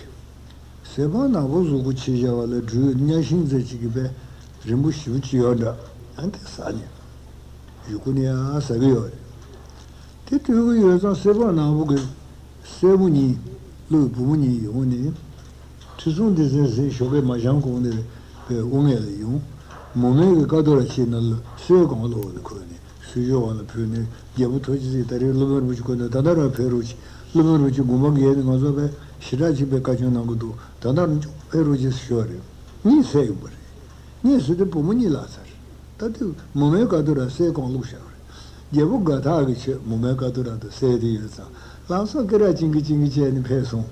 ཚེ་དཔག་ནག་པོ་གཟུགས་པོ་ཕྱི་བཞག་པ་ལ་སྦྲུལ་གཉའ་ཤིང་རྩེ་གཅིག་གི་པའི་རིང་པོ་ཞེ་པོ་ཅིག་ཡོད་འདྲ། ཨ་ནི་དེ་ཟ་ནས་གཞུག་གུ་ནས་ཡང་ཟ་གི་ཡོད་རེད། དེ་དུས་ཀྱི་ཡོད་ཙང་སྲས་པ་ནག་པོ་གི་སྲས་པོ་གཉིས། ཀླུའི་བུ་མོ་གཉིས་ཡོང་ནས། ཁྲི་སྲོང་ལྡེ་བཙན་ཟེར་ཞོགས་ཀས་མ་བཞེངས་གོང་ནས་པའི་དབུ་སྔས་ལ་ཡོང་། མུ་མེད་ཀྱི་ཀ་ཏོ་ར་ཆེ་ན་ལ་སྲས་གང་ལོག་ནས་འཁོད་ནས་གསོལ་ཇ་དབང་ལ་ཕུལ་ནས། རྒྱལ་པོ་ཐུགས་རྗེ་གཟིགས། ད་རེས་སློབ་དཔོན་རིན་པོ་ཆེ་ཁོ་ན་ད་ལྟ་རང་ཕེབས་རོགས་གྱིས། སློབ་དཔོན་རིན་པོ་ཆེ་དགོངས་པ་འགལ་ནས་ང་ཚོ་པའི་ཞེ་དྲག་ཅིག་པའི་བཀའ་བཀྱོན་གནང་གི་འདུག་ད་ལྟ་རང་ཕེབས་རོགས་གྱིས་ཞུ་བ་རེད། གཉིད་སད་ཡོང་པ་རེད། གཉིད་སད་དུས་བུ་མོ་གཉིད་ལངས་ཚར། ད་དེ་མུ་མེད་ཀ་ཏོ་ར་སྲས་གང་ལོག་བཞག་རེད། རྒྱལ་པོ་དགའ་ཐག་གི་ཆོད། མུ་མེད་ཀ་ཏོ་ར་དང་སྲས་དེ་ཡོད་ཙང་ལམ་སང་སྐེ་རགས་བཅིངས་ཀི་བཅིངས་ཀི་བྱས་ནས་ཕེབས་སོང་།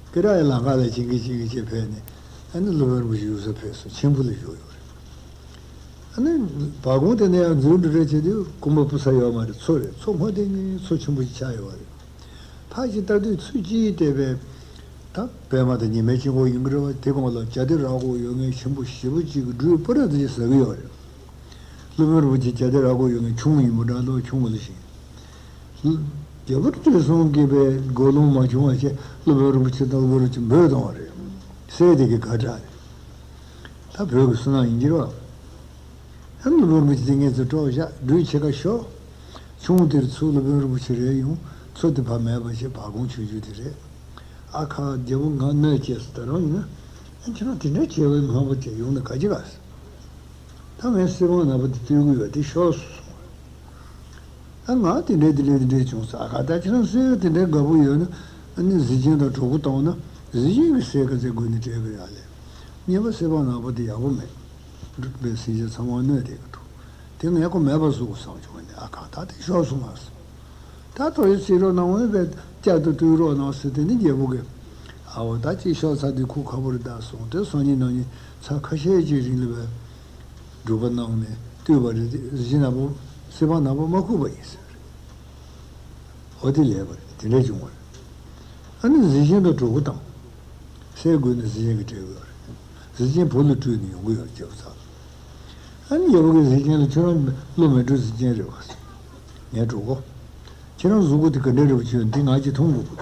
སྐེ་རགས་ཡི་ལམ་ཁ་ལ་བཅིངས་ཀི་བཅིངས་ཀི་བྱས་ཕེབས་ནས། ཨ་ནི་སློབ་དཔོན་རིན་པོ་ཆེ་བཞུགས་སར་ཕེབས་སོང་། ཆེན་པོ་ལ་བཞུགས་ཡོད་རེད། ཨ་ནི་བར་ཁོང་དེ་ནས་ཡང་འཛུལ་འགྲོ་རེས་བྱེད་དུས་རྐུན་མ་སྤུ་ས་ཡོད་མ་རེད། མཚོ་རེད། མཚོ་སྔོན་དེ་ནི་མཚོ་ཆེན་པོ་ཞིག་ཆགས་ཡོད་རེད། ཕར་ཅིག་ལྟ་དུས་ཚུར་ཅིག་བལྟས་པས། ད་པད་མ་དང་ཉི་མའི་དཀྱིལ་འཁོར་ཡིན་གྱི་རེད་པ། དེ་གོང་ལ་བྱ་དེ་ར་གོ་ཡོད་མཁན་ཆེན་པོ་ཞེ་པོ་ཅིག་གི་སྦྲུལ་སྤུ་ར་དེ་ཅིག་ཟ་གི་ཡོད་རེད། སློབ་དཔོན་རིན་པོ་ཆེ་བྱ་དེ་ར་གོ་ཡོད་མཁན་ཆུང་ཡིན་པ་འདྲ་འདུག་ཆུང་བ་ལ་བཞིན། རྒྱལ་པོ་ཁྲི་སྲོང་ལྡེ་བཙན་གྱི་དགོས་སློང་མ་བྱུང་བ་བྱས། སློབ་དཔོན་རིན་པོ་ཆེ་དང་སློབ་དཔོན་རིན་པོ་ཆེ་འབོད་བཏང་བ་རེད། སྲས་དེ་གི་དགའ་དྲགས་རེད། ད་བོད་ཀྱི་བསོད་ནམས་ཡིན་གྱི་རེད་པ། ཨ་ནི་སློབ་དཔོན་རིན་པོ་ཆེ་དེ་ངས་ཚོ་གྲོགས་བཞག་སྦྲུལ་ཕྱེད་ཀ་ཤོག་ཆུང་དེར་ཚུར་སློབ་དཔོན་རིན་པོ་ཆེ་རེད་ཡོང་། མཚོ་དེ་ཕར་མེད་པ་བྱས། བར་ཁོང་ཆུང་ཆུང་དེ་རེད། ཨ་ཁ་རྒྱལ་པོ་ང་གནོད་བྱས་སོང་། ད་རུང་ཡིན་ན། ཨ་ཁྱེད་རང་དེ་འདྲ་བྱས་པའི་ངང་པ་དེ་ཡོང་ན་ག་ཅི་ག་ཟེར། ད་ངས་སྲས་པ་ནག་པོ་དེ་བཏུལ་གི་ཡོད། དེ་ཤོག་གསུངས། ཨ་ང་དེ་འདྲས་དེ་འདྲས་དེ་འདྲས་བྱུང་ཟེར། ཨ་ཁ་ད་ཁྱེད་རང་སྲས་པ་དེ་འདྲས་དགའ་པོ་ཡོད་ན། ཨ་ནི་གཟི་བྱིན་དང་གྲོགས་པོ་བཏང་ན་གཟི་བྱིན་གྱི་སྲས་ག་ཚད་དགོས་ནི་སྤྲད་གི་ཡ་ལས། གཉིས་པ་སྲིད་པ་ནག་པོ་དེ་ཡག་པོ་མེད། འབྲུག་པའི་སེམས་ཅན་ཚང་མ་གནོད་བསྡད་ཀྱི་འདུག་དེ་ངས་ཁོ་མེད་པ་བཟོ་དགོས་བསམ་བྱུང་བ་ནི། ཨ་ཁ་ད་དེ་ཤོར་སོང་ང་ཟེར། ད་ཐོ་ཡི་སྲིད་རོགས་ནང་འོས་པའི་བསྐྱར་དུ་བཏུལ་རོགས་གནང་ཟེར། དེ་ནི་རྒྱལ་པོ་གིས། ཨ་འོ་ད་ཅིག་ཤོར་ཚར་དུས་ཁོ་ཁ་པོ་རེད་ད་གསུངས་ཏེ། སང་ཉིན་གནངས་ཉིན་ཚར་ཁ་ཤས་ཅིག་རིང་ལ་བས་སྒྲུབ་པ་གནང་ནས་བཏུལ་བ་རེད། གཟི་བྱིན་ནག་པོ་སྲིད་པ་ནག་པོ་མ་ཁུག་པ་ཡིན་ཟེར། འོ་དེ་ལས་པ་རེད། དེ་འདྲ་བྱུང་བ་རེད། ཨ་ནི་གཟི་བྱིན་དང་གྲོགས་པོ་དང་། སྲས་དགོས་ནས་གཟི་བྱིན་གྱིས་སྤྲད་དགོས་རེད། གཟི་བྱིན་བོད་ལ་སྤྲུལ་ནས་ཡོང་གི་ཡོད་རེད། རྒྱལ་པོ་ཚ་ལ། ཨ་ནི་རྒྱལ་པོ་གིས་གཟི་བྱིན་ལ། ཁྱོད་རང་བློ་མི་གྲོས་གཟི་བྱིན་རེད་བ། ངའི་གྲོགས་པོ། ཁྱེད་རང་གཟུགས་པོ་དེ་ག་འདྲ་རེད་བ། ཁྱོད་འདི་ང་གཅིག་མཐོང་དགོས་ཀྱི་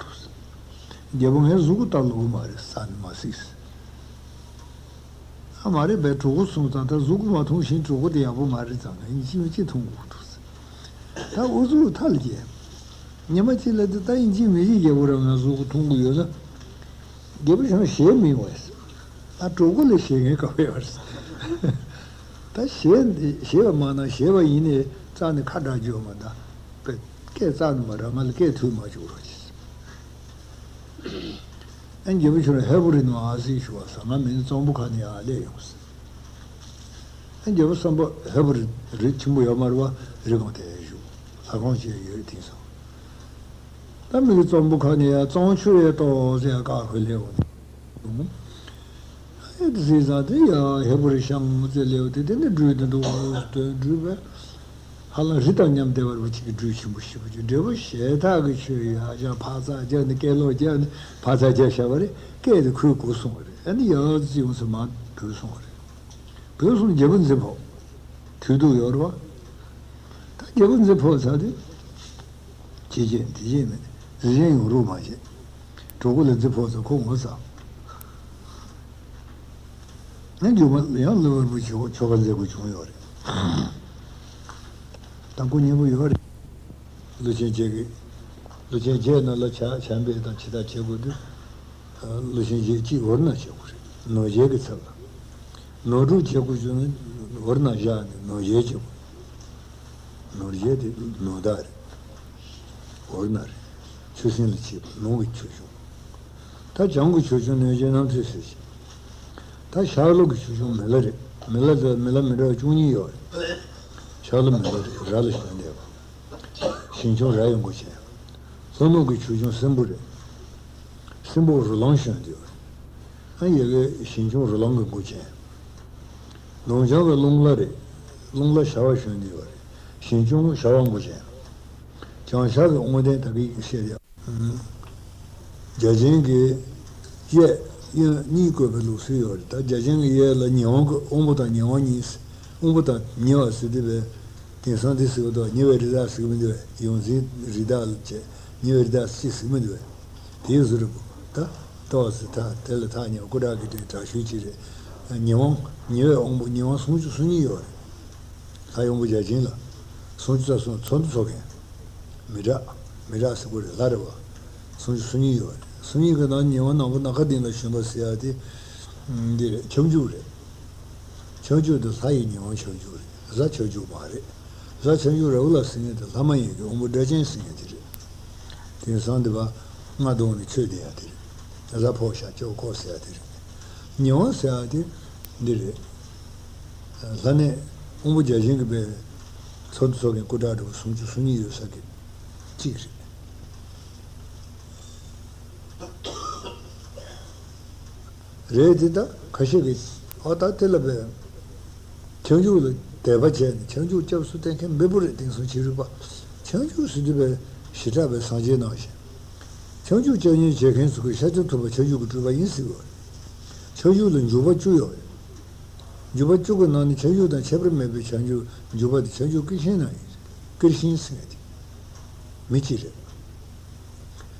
འདུག་རྒྱལ་པོ་ངའི་གཟུགས་པོ་ལྟ་ལོག་མ་རེད། ས་ནས་མ་གཟིགས། ཨ་མ་རེད་པས། གྲོགས་པོ་སོང་ཙང་ད་གཟུགས་པོ་མ་མཐོང་ཞིང་གྲོགས་པོ་དེ་ཡག་པོ་མ་རེད་ཙང་ང་ཡིན་གཅིག་མིན་གཅིག་མཐོང་དགོས་ཀྱི་འདུག་ད་ཨུ་ཚུགས་ཐལ་རྒྱས། ཉི་མ་གཅིག་ལ་དེ་ད་ཡིན་གཅིག་མིན་གཅིག་རྒྱལ་པོ་རང་ང་གཟུགས་པོ་མཐོང་གི་ཡོད་ན། རྒྱལ་པོ་ཁྱོད་ཞེད་མི་འོས། ད་གྲོགས་པོ་ལ་ཞེད་མཁན་ག་པར་ཡོད་རེད། ད་ཞེད་ཞེད་པ་མ་གནང་། ཞེད་པ་ཡིན་ནའི་རྩ་ནས་ཁ་གྲག་རྒྱུ་མ་གཏོགས། སྐད་རྩ་ནས་མ་ར། ང་ལ་སྐད་ཐོས་མ་བཅུག་རོགས་གྱིས། ཨ་རྒྱལ་པོ་ཁྱོད་རང་ཧས་པོ་རི་ནང་ཨ་ཟིག་བཞུགས་པ་ས། ང་མིན་གཙང་པོ་ཁ་ནས་ཡར་སླེབས་ཡོང་ཟེར། ཨ་རྒྱལ་པོ་བསམ་པ། ཧས་པོ་རི་རི་ཆེན་པོ་ཡོད་མ་རེད་བ། རི་སྒང་དེར་བཞུགས། ལྷ་ཁང་ཅིག་ཡོད་དེང་སང་། ད་མི་གི་གཙང་པོ་ཁ་ནས་ཡར་གཙང་ཆུ་ཡོད་དོ་ཟེར་ཡ་ཀ་ཁོས་སླེབས་འོང་། ཨེ་དེ་ཟེར་ཙང་དེ་ཡ་ཧས་པོ་རི་ཤང་ཟེར་སླེབས་དེ། དེ་ནས་སྦྲུལ་དེ་འདུག་སྟོན། སྦྲུལ་པས། ཧ་ལམ་རི་དང་མཉམ་བསྡད་པ་རུ་གཅིག་གི་སྦྲུལ་ཆེན་པོ་ཞེ་པོ་ཅིག་འབྲས་བུ་ཞེ་དྲག་གི་ཆུ་ཡ་ཅག་འཕག་འཚག་རྒྱག་ནས། སྐད་ལོག་རྒྱག་ནས་འཕག་འཚག་རྒྱག་བཞག་པ་རེད། སྐད་དེ་ཁོས་གོ་སོང་བ་རེད། ཨ་ནི་ཡ་ཙི་ཡོང་ཚེ་མར་བུད་སོང་བ་རེད། བུད་སོང་། རྒྱལ་པོ་མཛེ་ཕོ། དུས་ཐུག་ཡོད་རེད་བ། ད་རྒྱལ་པོ་མཛེ་ཕོ་ཚ་དེ། ཅི་བྱེད་འདི་བྱེད་མེད། གཟི་བྱིན་ཡོང་རོགས་མ་བྱེད། གྲོགས་པོ་ལ་མཛེ་ཕོ་ཚ་ཁོ་ངོ་ཚ། ང་རྒྱུ་མ་ཡང་གླུ་བ་རིན་པོ་ཆེ་ཆོ་ག་མཛད་དགོས་བྱུང་ཡོད་རེད། ད་སྐུ་མཉེས་པོ་ཡོད་རེད། ཀླུ་ཆེན་བརྒྱད་ཀྱི། ཀླུ་ཆེན་བརྒྱད་ནང་ལ་བྱ་བྱམས་པའི་དང་ཇི་ལྟར་བྱེད་དགོས་དུས། ཀླུ་ཆེན་བརྒྱད་གཅིག་འོར་སྣང་བྱེད་དགོས་རེད། ནོར་རྒྱལ་གྱི་ཚབ་ལ། ནོར་འཁྲུལ་བྱེད་དགོས་བྱུང་ན་འོར་སྣང་བཞག་ནས་ནོར་རྒྱལ་བྱེད་དགོས། ནོར་རྒྱལ་དེ་ནོར་བདག་རེད། འོར་སྣང་རེད། ཆུ་སྲིན་ལ་བྱེད་པ་ནོར་གྱི་ཆོས་སྐྱོང་། ད་བྱང་གི་ཆོས་སྐྱོང་ནོར་རྒྱལ་རྣམ་ཐོས་སྲས་ཀྱི། ད་ཤར་ལྷོ་གི་ཆོས་སྐྱོང་མི་ལ་རེད། མི་ལ་དང་མི་ལ་མི་འདྲ་བ་བཅུ་གཉིས་ཡོད་རེད། ཤར་ལྷོ་མི་ལ་རེད། ར་ལ་བྱོན་བསྡད་པ། ཞིང་སྐྱོང་ར་ཡི་མགོ་ཅན། ལྷོ་ནུབ་ཀྱི་ཆོས་སྐྱོང་སྲིན་པོ་རེད། སྲིན་པོ་རོ་ལངས་བྱོན་བསྡད་ཡོད་རེད། ཨ་ཡ་གི་ཞིང་སྐྱོང་རོ་ལངས་ཀྱི་མགོ་ཅན། ནུབ་བྱང་གི་རླུང་ལྷ་རེད། རླུང་ལྷ་ཞ་བ་བྱོན་བསྡད་ཡོད་རེད། ཞིང་སྐྱོང་ཞ་བ་མགོ་ཅན། བྱང་ཤར་གྱི་དབང་ལྡན་ད་གིན་བཤད་ཡ། བརྒྱ་བྱིན་གྱི་གཡས་གཡོན་གཉིས་བཀོད་པའི་ལུགས་སྲོལ་ཡོད་རེད། ད་བརྒྱ་བྱིན་གྱི་གཡས་ལ་ཉི་འོང་གི། དབང་པོ་དང་ཉི་འོང་གཉིས། དབང་པོ་དང་ཉེ་བ་ཟེར་དུས་པས། དེང་སང་འདི་ཟེར་གི་འདུག་ཉེ་བའི་རི་དྭགས་ཟེར་གི་མི་འདུག་པས། ཡོངས་འཛིན་རི་དྭགས་ལ་བྱས། ཉེ་བའི་རི་དྭགས་ཅི་ཟེར་གི་མི་འདུག་པས། དེའི་ཟུར་རེད་པོ། ད་ཏོག་ཙི་ད་དེ་ལ་ཐག་ཉེ་བ་སྐུ་དྲག་གི་དེ་དྲག་ཤོས་ཅིག་རེད། ཉི་འོང་། ཉེ་བའི་དབང་པོ་ཉི་འོང་སུམ་ཅུ་སོ་གཉིས་ཡོད་རེད། ལྷ་ཡི་དབང་པོ་བརྒྱ་བྱིན་ལ། སུམ་ཅུ་རྩ་གསུམ་ཚོགས་འདུ་ཚོགས་མཁན། མི་དྲག་མི་དྲག་ཟེར་དགོས་རེད། ལྷ་རེད་བ། སུམ་ཅུ་སོ་གཉིས་ཡོད་རེད། སོ་གཉིས་ཀྱི་ནང་ཉེ་བ་ནག་པོ་ནམ་མཁའ་ལྡིང་ལ་ཞོན་པ་ཟེར་ཡ་དེ། འདི་རེད། ཁྱབ་འཇུག་རེད། ཁྱབ་འཇུག་དེ་ལྷ་ཡི་ཉེ་བ་ཁྱབ་འཇུག་རེད། གཟའ་ཁྱབ་འཇུག་མ་རེད། གཟའ་ཁྱབ་འཇུག་ར་ཧུ་ལ་ཟེར་མཁན་དེ་ལྷ་མ་ཡིན་གྱི་དབང་པོ་སྒྲ་གཅན་ཟེར་མཁན་དེ་རེད། དེང་སང་འདི་པ་རྔ་བརྡུངས་ནས་ཆོས་འདི་ཡ་དེ་རེད། གཟའ་ཕོག་ཤག་ཅོག་ཁོག་ཟེར་ཡ་དེ་རེད། ཉེ་བ་ཟེར་ཡ་དེ་འདི་རེད། ལྷ་གནས་དབང་པོ་བརྒྱ་བྱིན་གྱི་པའི་ཚོགས་འདུ་ཚོགས་མཁན་སྐུ་དྲག་འདྲ་བོ་སུམ་ཅུ་སོ་གཉིས་ཡོད་ས་གི་གཅིག་རེད། རེད་དེ། ད་ཁ་ཤས་ཀྱིས་ཨ་ད་དེ་ལ་བས་ཁྱབ་འཇུག་ལ་དད་པ་བྱས་ནས་ཁྱབ་འཇུག་སྐྱབས་སུ་བསྟེན་མཁན་འབེལ་པོ་རེད། དེང་སང་ཕྱི་རིག་པ། ཁྱབ་འཇུག་ཟེར་དུས་པས་ཞེ་དྲག་པའི་སངས་རྒྱས་ནང་བཞིན། ཁྱབ་འཇུག་སྐྱབས་གནས་བྱེད་མཁན་ཚོ་གིས་ཤཱཀྱ་ཐུབ་པ་ཁྱབ་འཇུག་གི་སྤྲུལ་པ་ཡིན་ཟེར་བ་རེད། ཁྱབ་འཇུག་ལ་འཇུག་པ་བཅུ་ཡོད་རེད། འཇུག་པ་བཅུ་གི་ནང་ནས་ཁྱབ་འཇུག་དང་ཁྱད་པར་མེད་པའི་ཁྱབ་འཇུག་འཇུག་པ་དེ་ཁྱབ་འཇུག་ཀུན་ཤེས་ནང་ཡིན། ཀུན་ཤེས་ཟེར་མཁན་དེ་མི་གཅིག་རེད།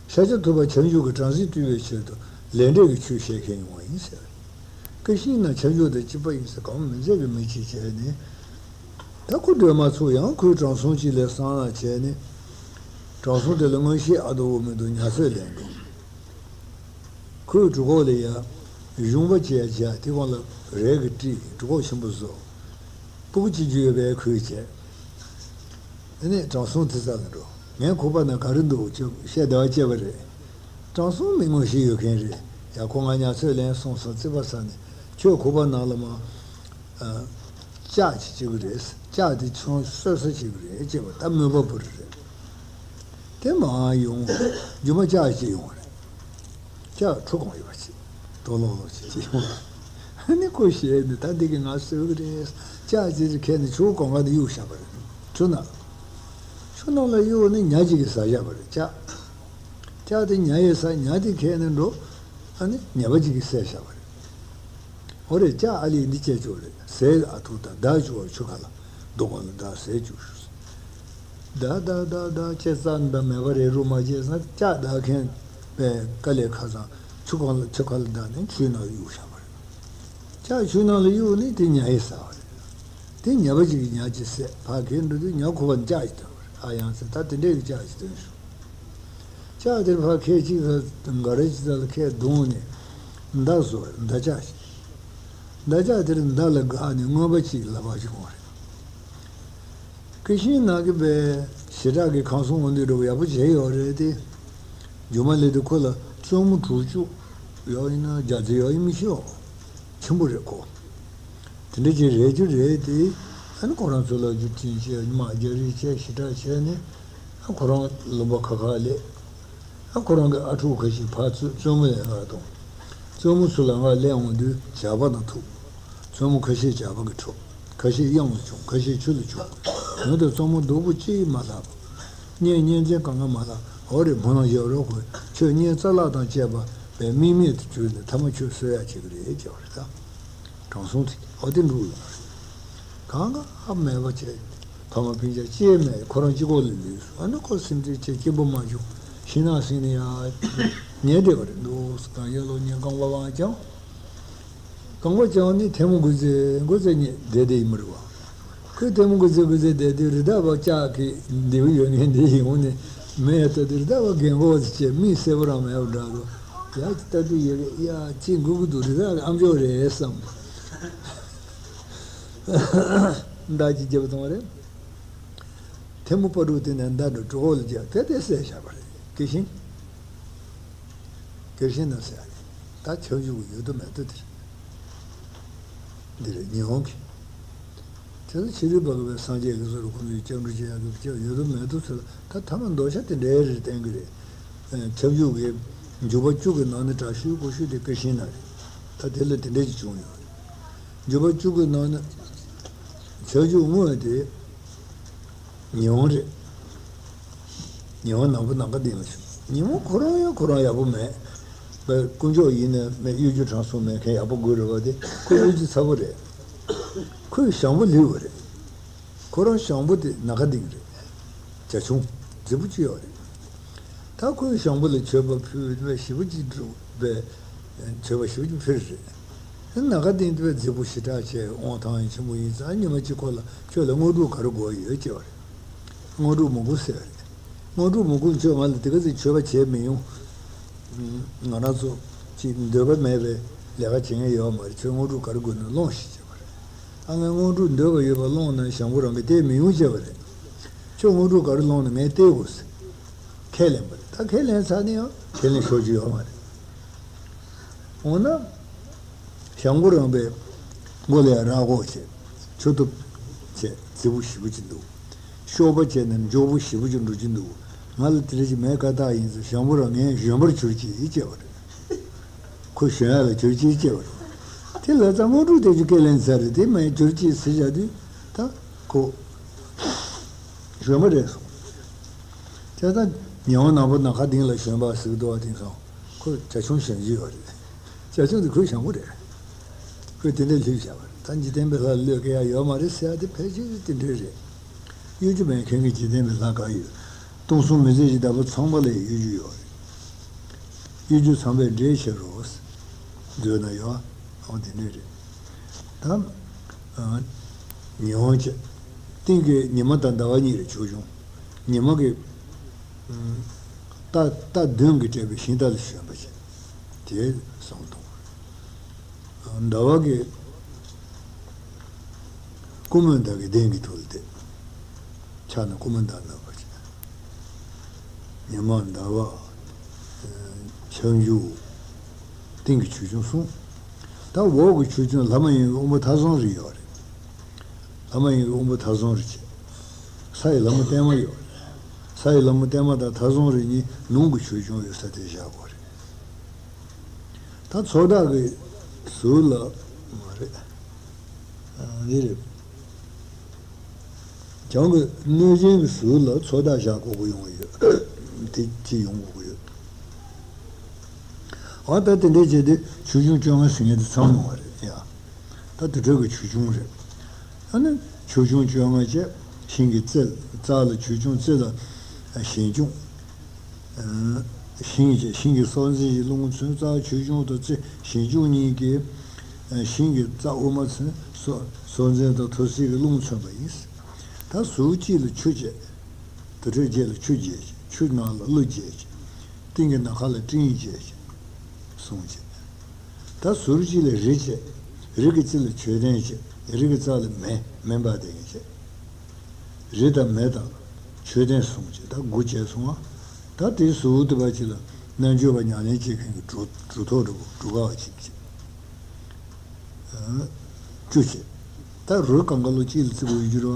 ཤཱཀྱ་ཐུབ་པ་ཁྱབ་འཇུག་གི་གྲངས་ཚད་བསྟུན་པའི་ཆེད་དུ་ལས་འབྲས་ཀྱི་ཆོས་བཤད་མཁན་ཡོང་བ་ཡིན་ཟེར། ཀུན་ཤེས་ནང་ཁྱབ་འཇུག་དང་གཅིག་པ་ཡིན་ཟེར་གང་མི་མཛད་པའི་མི་གཅིག་བྱས་ནས། ད་ཁོ་སྡོད་མ་ཚུགས་ཡང་ཁོའི་དྲང་སྲོང་གཅིག་ལ་གསང་སྔགས་བྱས་ནས། དྲང་སྲོང་དེ་ལ་མངོན་ཤེས་ཨ་དོ་འོ་མི་འདུག་ཉ་ཚོད་ལེན་འདུག་ཁོས་གྲུ་ཁོག་ལ་ཡ་གཞུང་པ་བྱས་བྱས་དེ་གོང་ལ་རས་ཀྱི་དཀྲིས་གྲུ་ཁོག་ཆེན་པོ་བཟོ། སྤུ་གུ་གཅིག་རྒྱུ་ཡོད་པའི་ཁོས་བྱས། ཨ་ནི་དྲང་སྲོང་དེ་ས་ལ་འགྲོ། ངའི་ཁོག་པ་ན་ག་རེ་འདུག་ཅེས་བཤད་བདེ་བ་སྐྱེས་པ་རེད། དྲང་སྲོང་མི་མངོན་ཤེས་ཡོད་མཁན་རེད། ཡ་ཁོ་ང་ཉ་ཚོད་ལེན་སོང་སོང་རྩིག་པ་ཟ་ནས་ ཆོས་ཁོག་པ་ནང་ལ་མ། ཨ། ལྕགས་ཅིག་བཅུག་གི་རེད། ལྕགས་དེ་ཆུང་སོ་སོ་བཅུག་གི་རེད་ཅེས་པ་ད་མོས་པ་བུ་རེ་རེད། དེ་མ་ཡོང་། རྒྱུ་མ་ལྕགས་ཅིག་ཡོང་བ་རེད། ལྕགས་ཁྲུ་གང་ཡོད་པ་ཅིག་ཏོག་ལོག་ལོག་ཅིག་ཅིག་ཡོང་བ། ཨ་ནི་ཁོ་ཞེད་ནས་ད་འདི་གི་ང་གསོད་གི་རེད། ལྕགས་ཅིག་ཁྱེར་ནས་ཆུ་བོ་གང་ག་དུ་གཡུག་བཞག་པ་རེད། ཆུ་ནང་། ཆུ་ནང་ལ་གཡུག་ནས་ཉ་ཅིག་གིས་ཟ་བཞག་པ་རེད་ལྕགས། ལྕགས་དེ་ཉ་ཡིས་ཟ། ཉ་དེ་ཁྱེར་ནས་འགྲོ། ཨ་ནི་ཉ་པ་ཅིག་གིས་བསད་བཞག་པ་རེད། འོ་རེད། ལྕགས་ཨ་ལས་འདི་བྱས་ཆོག་རེད། ཟས་ཨ་ཐུག་ད་བདག་བཅུག་པ་ཆུ་ཁ་ལ་རྡོ་ཁ་ལ་བདག་ཟས་བཅུག་ཞུ། བདག་བདག་བདག་བདག་ཅེས་རྩ་འདི་མེད་པ་རེད། རུ་མ་བྱས་ན་ལྕགས་བདག་མཁན་པའི་དཀའ་ལས་ཁག་ཙང་ཆུ་ཁ་ལ་ཆུ་ཁ་ལ་བདག་ནས་ཆུའི་ནང་གཡུག་བཞག་པ་རེད། ལྕགས་ཆུའི་ནང་ལ་གཡུག་ནས་དེ་ཉ་ཡིས་ཟ་བ་རེད། དེ་ཉ་པ་ཅིག་གིས་ཉ་ཅིག་བསད། ཕར་ཁྱེར་འགྲོ་དུས་ཉ་ཁོ་པ་ལྕགས་ཅིག་ཐོན་པ་རེད། ཨ་ཡང་ཟེར། ད་དེ་འདྲའི་ལྕགས་ཅིག་ཐོན་ཤོག་ལྕགས་དེར་ཕར་ཁད་ཅིག་ལ་འགའ་རེ་ཅིག་ལ་ཁད་བརྡུངས་ནས་མདའ་བཟོ་བར་མདའ་ལྕགས་ཤིག་མདའ་ལྕགས་དེར་མདའ་ལ་བསྒགས་ནས་རྔོན་པ་ཅིག་ལག་པ་ཅིག་འོང་རེད། ཀི་ཤིན་ནག་གི་པའི་ཞི་དྲག་གི་ཁང་སོང་འོང་དུས་འགྲོ་ཡག་པོ་བྱས་ཡོད་རེད་དེ། རྒྱུ་མ་ལས་དེ་ཁོ་ལ་བཙུན་མོ་དྲུག་ཅུ་ཡོད་ཡིན་ན་བརྒྱ་ཙམ་ཡོད་ཡིན་མི་ཤེས། ཆེན་པོ་རེད་ཁོ། དེ་འདྲ་ཅིག་རེད་རྒྱུ་རེད་དེ། ཨ་ནི་ཁོ་རང་ཚོ་ལ་རྒྱུ་ཅན་བྱས། དམག་རྒྱག་རེས་བྱས། ཞི་དྲག་བྱས་ནས། ཨ་ཁོ་རང་ལུང་པ་ཁ་ཁ་སླེབས། ཨ་ཁོ་རང་གི་ཨ་ཕྲུག་ཁ་ཤས་ཕར་བཙུན་བཙུན་མོ་ལ་མངགས་བཏང་། བཙུན་མོ་ཚུར་ལ་མངགས་སླེབས་འོང་དུས་ཇག་པ་དང་ཐུག་བཙུན་མོ་ཁ་ཤས་ཇག་པ་གིས་འཕྲོག་ཁ་ཤས་གཡང་ལ་མཆོངས། ཁ་ཤས་ཆུ་ལ་མཆོངས། ཡང་དུ་བཙུན་མོ་སྡུག་པོ་ཅིག་མ་ལྷག་པ། གཉེན་གཉེན་ཚན་གང་ག་མ་ལྷག་འོ་རེད། བུ་ནང་བཞག་རོགས། ཁོས་ཁྱོད་གཉེན་རྩ་ལག་དང་བཅས་པ་བའི་དམིགས་མེད་དུ་གྱུར་ནས་མཐའ་མ་ཁྱོད་གསོད་ཡག་བྱེད་ཀྱི་རེད་ཅེས་པ་རེད་ད། དྲང་སྲོང་དེ་འོ་དེ་འདུག་ཡོང་བ་རེད། གང་ག་ཧ་མེད་པ་བྱས། ཕ་མ་སྤུན་ཀྱག་ཅིག་མེད། ཁོ་རང་གཅིག་པོ་ལ་ལུས་སོང་། ཨ་ནི་ཁོ་སེམས་ཁྲལ་བྱས། སྐྱིད་པོ་མ་བྱུང་། ཤིང་ནགས་ཟིན་ནས་ཡར་ཉལ་བསྡད་པ་རེད་འདུག་གང་ཡོད་ལོ་ཉལ་རྐང་པ་བང་ཀྱང་། རྐང་པ་བརྐྱངས་ནས་ཐལ་མོ་སྒུར་ཚེ་སྒུར་ཚེ་ཉལ་བསྡད་བསྡད་ཡིན་པ་རེད་བ། ཁོས་ཐལ་མོ་སྒུར་ཚེ་སྒུར་ཚེ་བསྡད་དུས་རི་དྭགས་པ་ལྕགས་ཀྱི་མདེའུ་ཡོད་མཁན་དེ་ཡོང་ནས་མེ་ཡར་ལྟ་དུས་རི་དྭགས་པ་རྒན་གོག་ཅིག་བྱས། མིག་སེར་པོ་རང་མེད་པ་འདྲ་འདུག་ཡར་ཅིག་ལྟ་དུས་ཡ་ཡ་ཅིག་སྒུར་གི་འདུག་རི་དྭགས་ཀྱི་ཨ་མཆོག་རེད་བསམ། མདའ་ཅིག་རྒྱབ་བཏང་བ་རེད། ཐལ་མོ་སྤར་རུ་དེ་ནས་མདའ་འདྲ་གྲོད་ཁོག་ལ་རྒྱབ་དེ་དེ་བསད་བཞག་པ་རེད། ཀི་ཤིན། ཀི་ཤིན་ན་ཟེར་ཡ་རེད། ད་ཁྱབ་འཇུག་གི་ཡོད་དོ་མེད་དོ་དེ་རེད། འདི་རེད་ཉི་ཧོང་གི། དེ་ལ་ཕྱི་རོལ་པ་གི་བའི་སངས་རྒྱས་ཀྱི་བཟོ་རུ་ཁོ་ཚོས་སྐྱབས་འགྲོ་བྱེད་ཡ་གི་སྐྱབས་ཡོད་དོ་མེད་དོ་ཚོ་ལ་ད་ཐ་མ་མདོ་ཆ་དེ་འདྲའི་རེད་བསྟན་གི་རེད། ཁྱབ་འཇུག་གི་འཇུག་པ་བཅུ་གི་ནང་ནས་དྲག་ཤོས་ཀོ་ཤོས་དེ་ཀི་ཤིན་ན་རེད། ད་དེ་ལ་དེ་འདྲ་ཅིག་བྱུང་ཡོད་རེད། འཇུག་པ་བཅུ་གི་ནང་ནས་ཁྱབ་འཇུག་དངོས་དེ། ཉི་ཧོང་རེད། ཉི་ཧོང་ནག་པོ་ནམ་མཁའ་ལྡིང་ལ་བྱུང་། ཉི་ཧོང་ཁོ་རང་ཡང་ཁོ་རང་ཡག་པོ་མེད། པའི་དཀོན་མཆོག་ཡིན་ནའི་མེད། གཡོ་སྒྱུ་དྲང་སྲོང་མེད་མཁན་ཡག་པོ་དགོས་རེད་བ། དེ་ཁོ་གཡོ་སྒྱུ་ཚ་པོ་རེད། ཁོས་ཞང་པོ་ལུས་པ་རེད། ཁོ་རང་ཞང་པོ་དེ་ནམ་མཁའ་ལྡིང་རེད། བྱ་ཁྱུང་རྫིག་པོ་ཅིག་ཡོད་རེད། ད་ཁོས་ཞང་པོ་ལ་མཆོད་པ་ཕུལ་བས་ཞེ་པོ་ཅིག་འགྲོ་བས། མཆོད་པ་ཞེ་པོ་ཅིག་ཕུལ་རེད། ནམ་མཁའ་ལྡིང་དུས་རྫིག་པོ་ཞེ་དྲག་བྱས། དབང་ཐང་ཡང་ཆེན་པོ་ཡིན་ཙང་ཉི་མ་གཅིག་ཁོ་ལ་ཁྱོད་ལ་དངོས་གྲུབ་ག་རེ་དགོས་ཡོད་ཅེས་པ་རེད། དངོས་གྲུབ་མང་པོ་ཟེར་བ་རེད། དངོས་གྲུབ་མང་པོ་ཁྱོད་ང་ལ་དེ་ག་ཚོད་མཆོད་པ་བྱས་མི་ཡོང་། ང་རང་ཚོ་ཅིག་འདོད་པ་མེད་པའི་ལས་ཀ་བྱེད་མཁན་ཡོད་མ་རེད། ཁྱོད་དངོས་གྲུབ་ག་རེ་དགོས་ན་སློང་ཞེས་བྱས་པ་རེད། ཨ་ངས་དངོས་གྲུབ་འདོད་པ་ཡོད་པ་སློང་ན་ཞང་པོ་རང་གིས་སྟེར་མི་ཡོང་ཅེས་པ་རེད། ཁྱོད་དངོས་གྲུབ་ག་རེ་སློང་ན་ངས་སྟེར་དགོས་ཟེར། ཁས་ལེན་པ་རེད། ད་ཁས་ལེན་ཚར་ནས་ཡང་ཁས་ལེན་ཤོར་རྒྱུ་ཡོད་མ་རེད། འོ་ན། ཞང་པོ་རང་པའི་མགོ་ལ་ཡང་རྭ་གོག་བྱས། མཆུ་ཏོ་བྱས། རྫིག་པོ་ཞེ་པོ་ཅིག་འདུག་གཤོག་པ་བྱས་ནས་མགྱོགས་པོ་ཞེ་པོ་ཅིག་འགྲོ་གི་འདུག་ང་ལ་དེ་འདྲ་ཅིག་མེད་ཀ་ཏག་ཡིན་ཟེར། ཞང་པོ་རང་ངས་བཞོན་པར་གྱུར་ཅིག་ཅེས་པ་རེད། ཁོ་བཞོན་ཡག་ལ་གྱུར་ཅིག་ཅེས་པ་རེད། དེ་ལ་ད་དངོས་གྲུབ་དེ་ཚོ་ཁས་ལེན་ཚར་རེད། དེ་མ་ཡིན་གྱུར་ཅིག་ཟེར་བཞག་དུས་ད་ཁོ་བཞོན་པ་རེད་སོང་། དེ་ལྟར་ཉི་ཧོང་ནག་པོ་ནམ་མཁའ་ལྡིང་ལ་བཞོན་པ་ཟེར་གི་འདུག་བ། དེང་སང་ཁོ་བྱ་ཁྱུང་བཞོན་གྱི་ཡོད་རེད། བྱ་ཁྱུང་དེ་ཁོའི་ཞང་པོ་རེད། ཁོས་དེ་འདྲའི་ལྷོད་བཞག་པ་རེད། ད་འཇིག་རྟེན་པའི་ལྷ་ལ་བློས་འགེལ་ཡག་ཡོད་མ་རེད་ཟེར་ཡག་དེ་ཕལ་ཆེར་དེ་འདྲའི་རེད། གཡོ་སྒྱུ་མེད་མཁན་གྱི་འཇིག་རྟེན་པའི་ལྷ་ག་ཡོད། སྟོང་གསུམ་མི་མཛད་ཀྱི་བདག་པོ་ཚང་མ་ལ་ཡང་གཡོ་སྒྱུ་ཡོད་རེད། གཡོ་སྒྱུ་ཚང་པས་འདྲེས་བྱེད་རོགས། མཛོད་ན་ཡོད། འོ་དེ་འདྲ་རེད། ད། ཨ། ཉི་ཧོང་བྱས། སྟེང་གི་ཉི་མ་དང་ཟླ་བ་གཉིས་རེད་ཆོས་འབྱུང་། ཉི་མ་གི། ཨ། རྟ་རྟ་བདུན་གྱིས་སྤྲས་པའི་ཤིང་རྟ་ལ་ཞོན་པ་བྱས། དེ་གསུངས་འདུག་ཟླ་བ་གི་ཀུ་མུད་ད་གི་གདན་གྱི་ཐོག་ལ་བསྡད། ཕྱག་ན་ཀུ་མུད་ད་མནབས་པ་བྱས། ཉི་མ་ཟླ་བ། ཨ། ཁྱབ་འཇུག་སྟེང་གི་ཆོས་འབྱུང་གསུམ། ད་ ད་འོག་གི་ཆོས་སྐྱོང་ལྷ་མ་ཡིན་གྱི་དབང་པོ་མཐའ་བཟུང་རིགས་ཡོད་རེད། ལྷ་མ་ཡིན་གྱི་དབང་པོ་མཐའ་བཟུང་རིགས་བྱས། ས་ཡི་ལྷ་མོ་བརྟན་མ་ཡོད་རེད། ས་ཡི་ལྷ་མོ་བརྟན་མ་དང་མཐའ་བཟུང་རིགས་གཉིས་ནང་གི་ཆོས་སྐྱོང་ཡོད་ས་དེ་བཞག་དགོས་རེད། ད་ཚོགས་བདག་གི་ཟུར་ལ་མ་རེད། ཨ། འདི་རེད། བྱང་གི་གནོད་སྦྱིན་གྱི་ཟུར་ལ་ཚོགས་བདག་བཞག་དགོས་ཀྱི་ཡོང་གི་ཡོད། དེ་ཅི་ཡོང་དགོས་ཀྱི་ཡོད། འོ་ད་དེ་འདྲས་བྱས་ཏེ་ཆོས་སྐྱོང་བཅོ་ལྔ་ཟེར་མཁན་དེ་ཚང་མ་རེད་ཡ། ད་དེ་འདྲ་གི་ཆོས་སྐྱོང་རེད། ཨ་ནི་ཆོས་སྐྱོང་བཅོ་ལྔ་བཅས་ཤིང་གི་རྩེ་ལ། རྩ་ལ་ཆོས་སྐྱོང་རྩེ་ལ་ཞིང་སྐྱོང་། ཨ། ཤིང་བཅས་ཤིང་གི་སྲོག་འཛིན་གྱི་རླུང་མཚོན། རྩ་ཆོས་སྐྱོང་དང་རྩེ་ཞིང་སྐྱོང་གཉིས་ཀྱིས་ཤིང་གི་རྩ་དབུ་མ་མཚོན། སྲོག་སྲོག་འཛིན་དང་ཐོར་སེལ་གྱི་རླུང་མཚོན་པ་ཡིན། ད་ཟུར་གཅིག་ལ་ཆུ་བཅས། དུར་ཁྲོད་བརྒྱད་ལ་ཆུ་བརྒྱད་ཅིང་། ཆུ་ནང་ལ་ཀླུ་བརྒྱད་ཅིང་། སྟེང་གི་ནམ་མཁའ་ལ་སྤྲིན་བརྒྱད་ཅིང་གསུངས་བྱས། ད་ཟུར་གཅིག་ལ་རི་བཅས། རི་གི་རྩེ་ལ་མཆོད་རྟེན་བཅས། རི་གི་རྩ་ལ་མེ་མེ་འབར་ལྡན་བཅས། རི་དང་མེ་དང་མཆོད་རྟེན་གསུངས་བྱས། ད་དགུ་བྱས་སོང་ང་། ད་དེའི་ཟུར་དེ་བ་གཅིག་ལ་རྣལ་འབྱོར་པ་ཉམས་ལེན་བྱེད་མཁན་གྱི་གྲུ་གྲུ་ཐོག་འདྲ་པོ་གྲུ་ཁ་བ་གཅིག་བྱས། བཅུ་བྱས། ད་རུ་གང་ག་ལོ་གཅིག་ལ་བརྩི་དགོས་ཡོད་རྒྱུ་རེད་བ།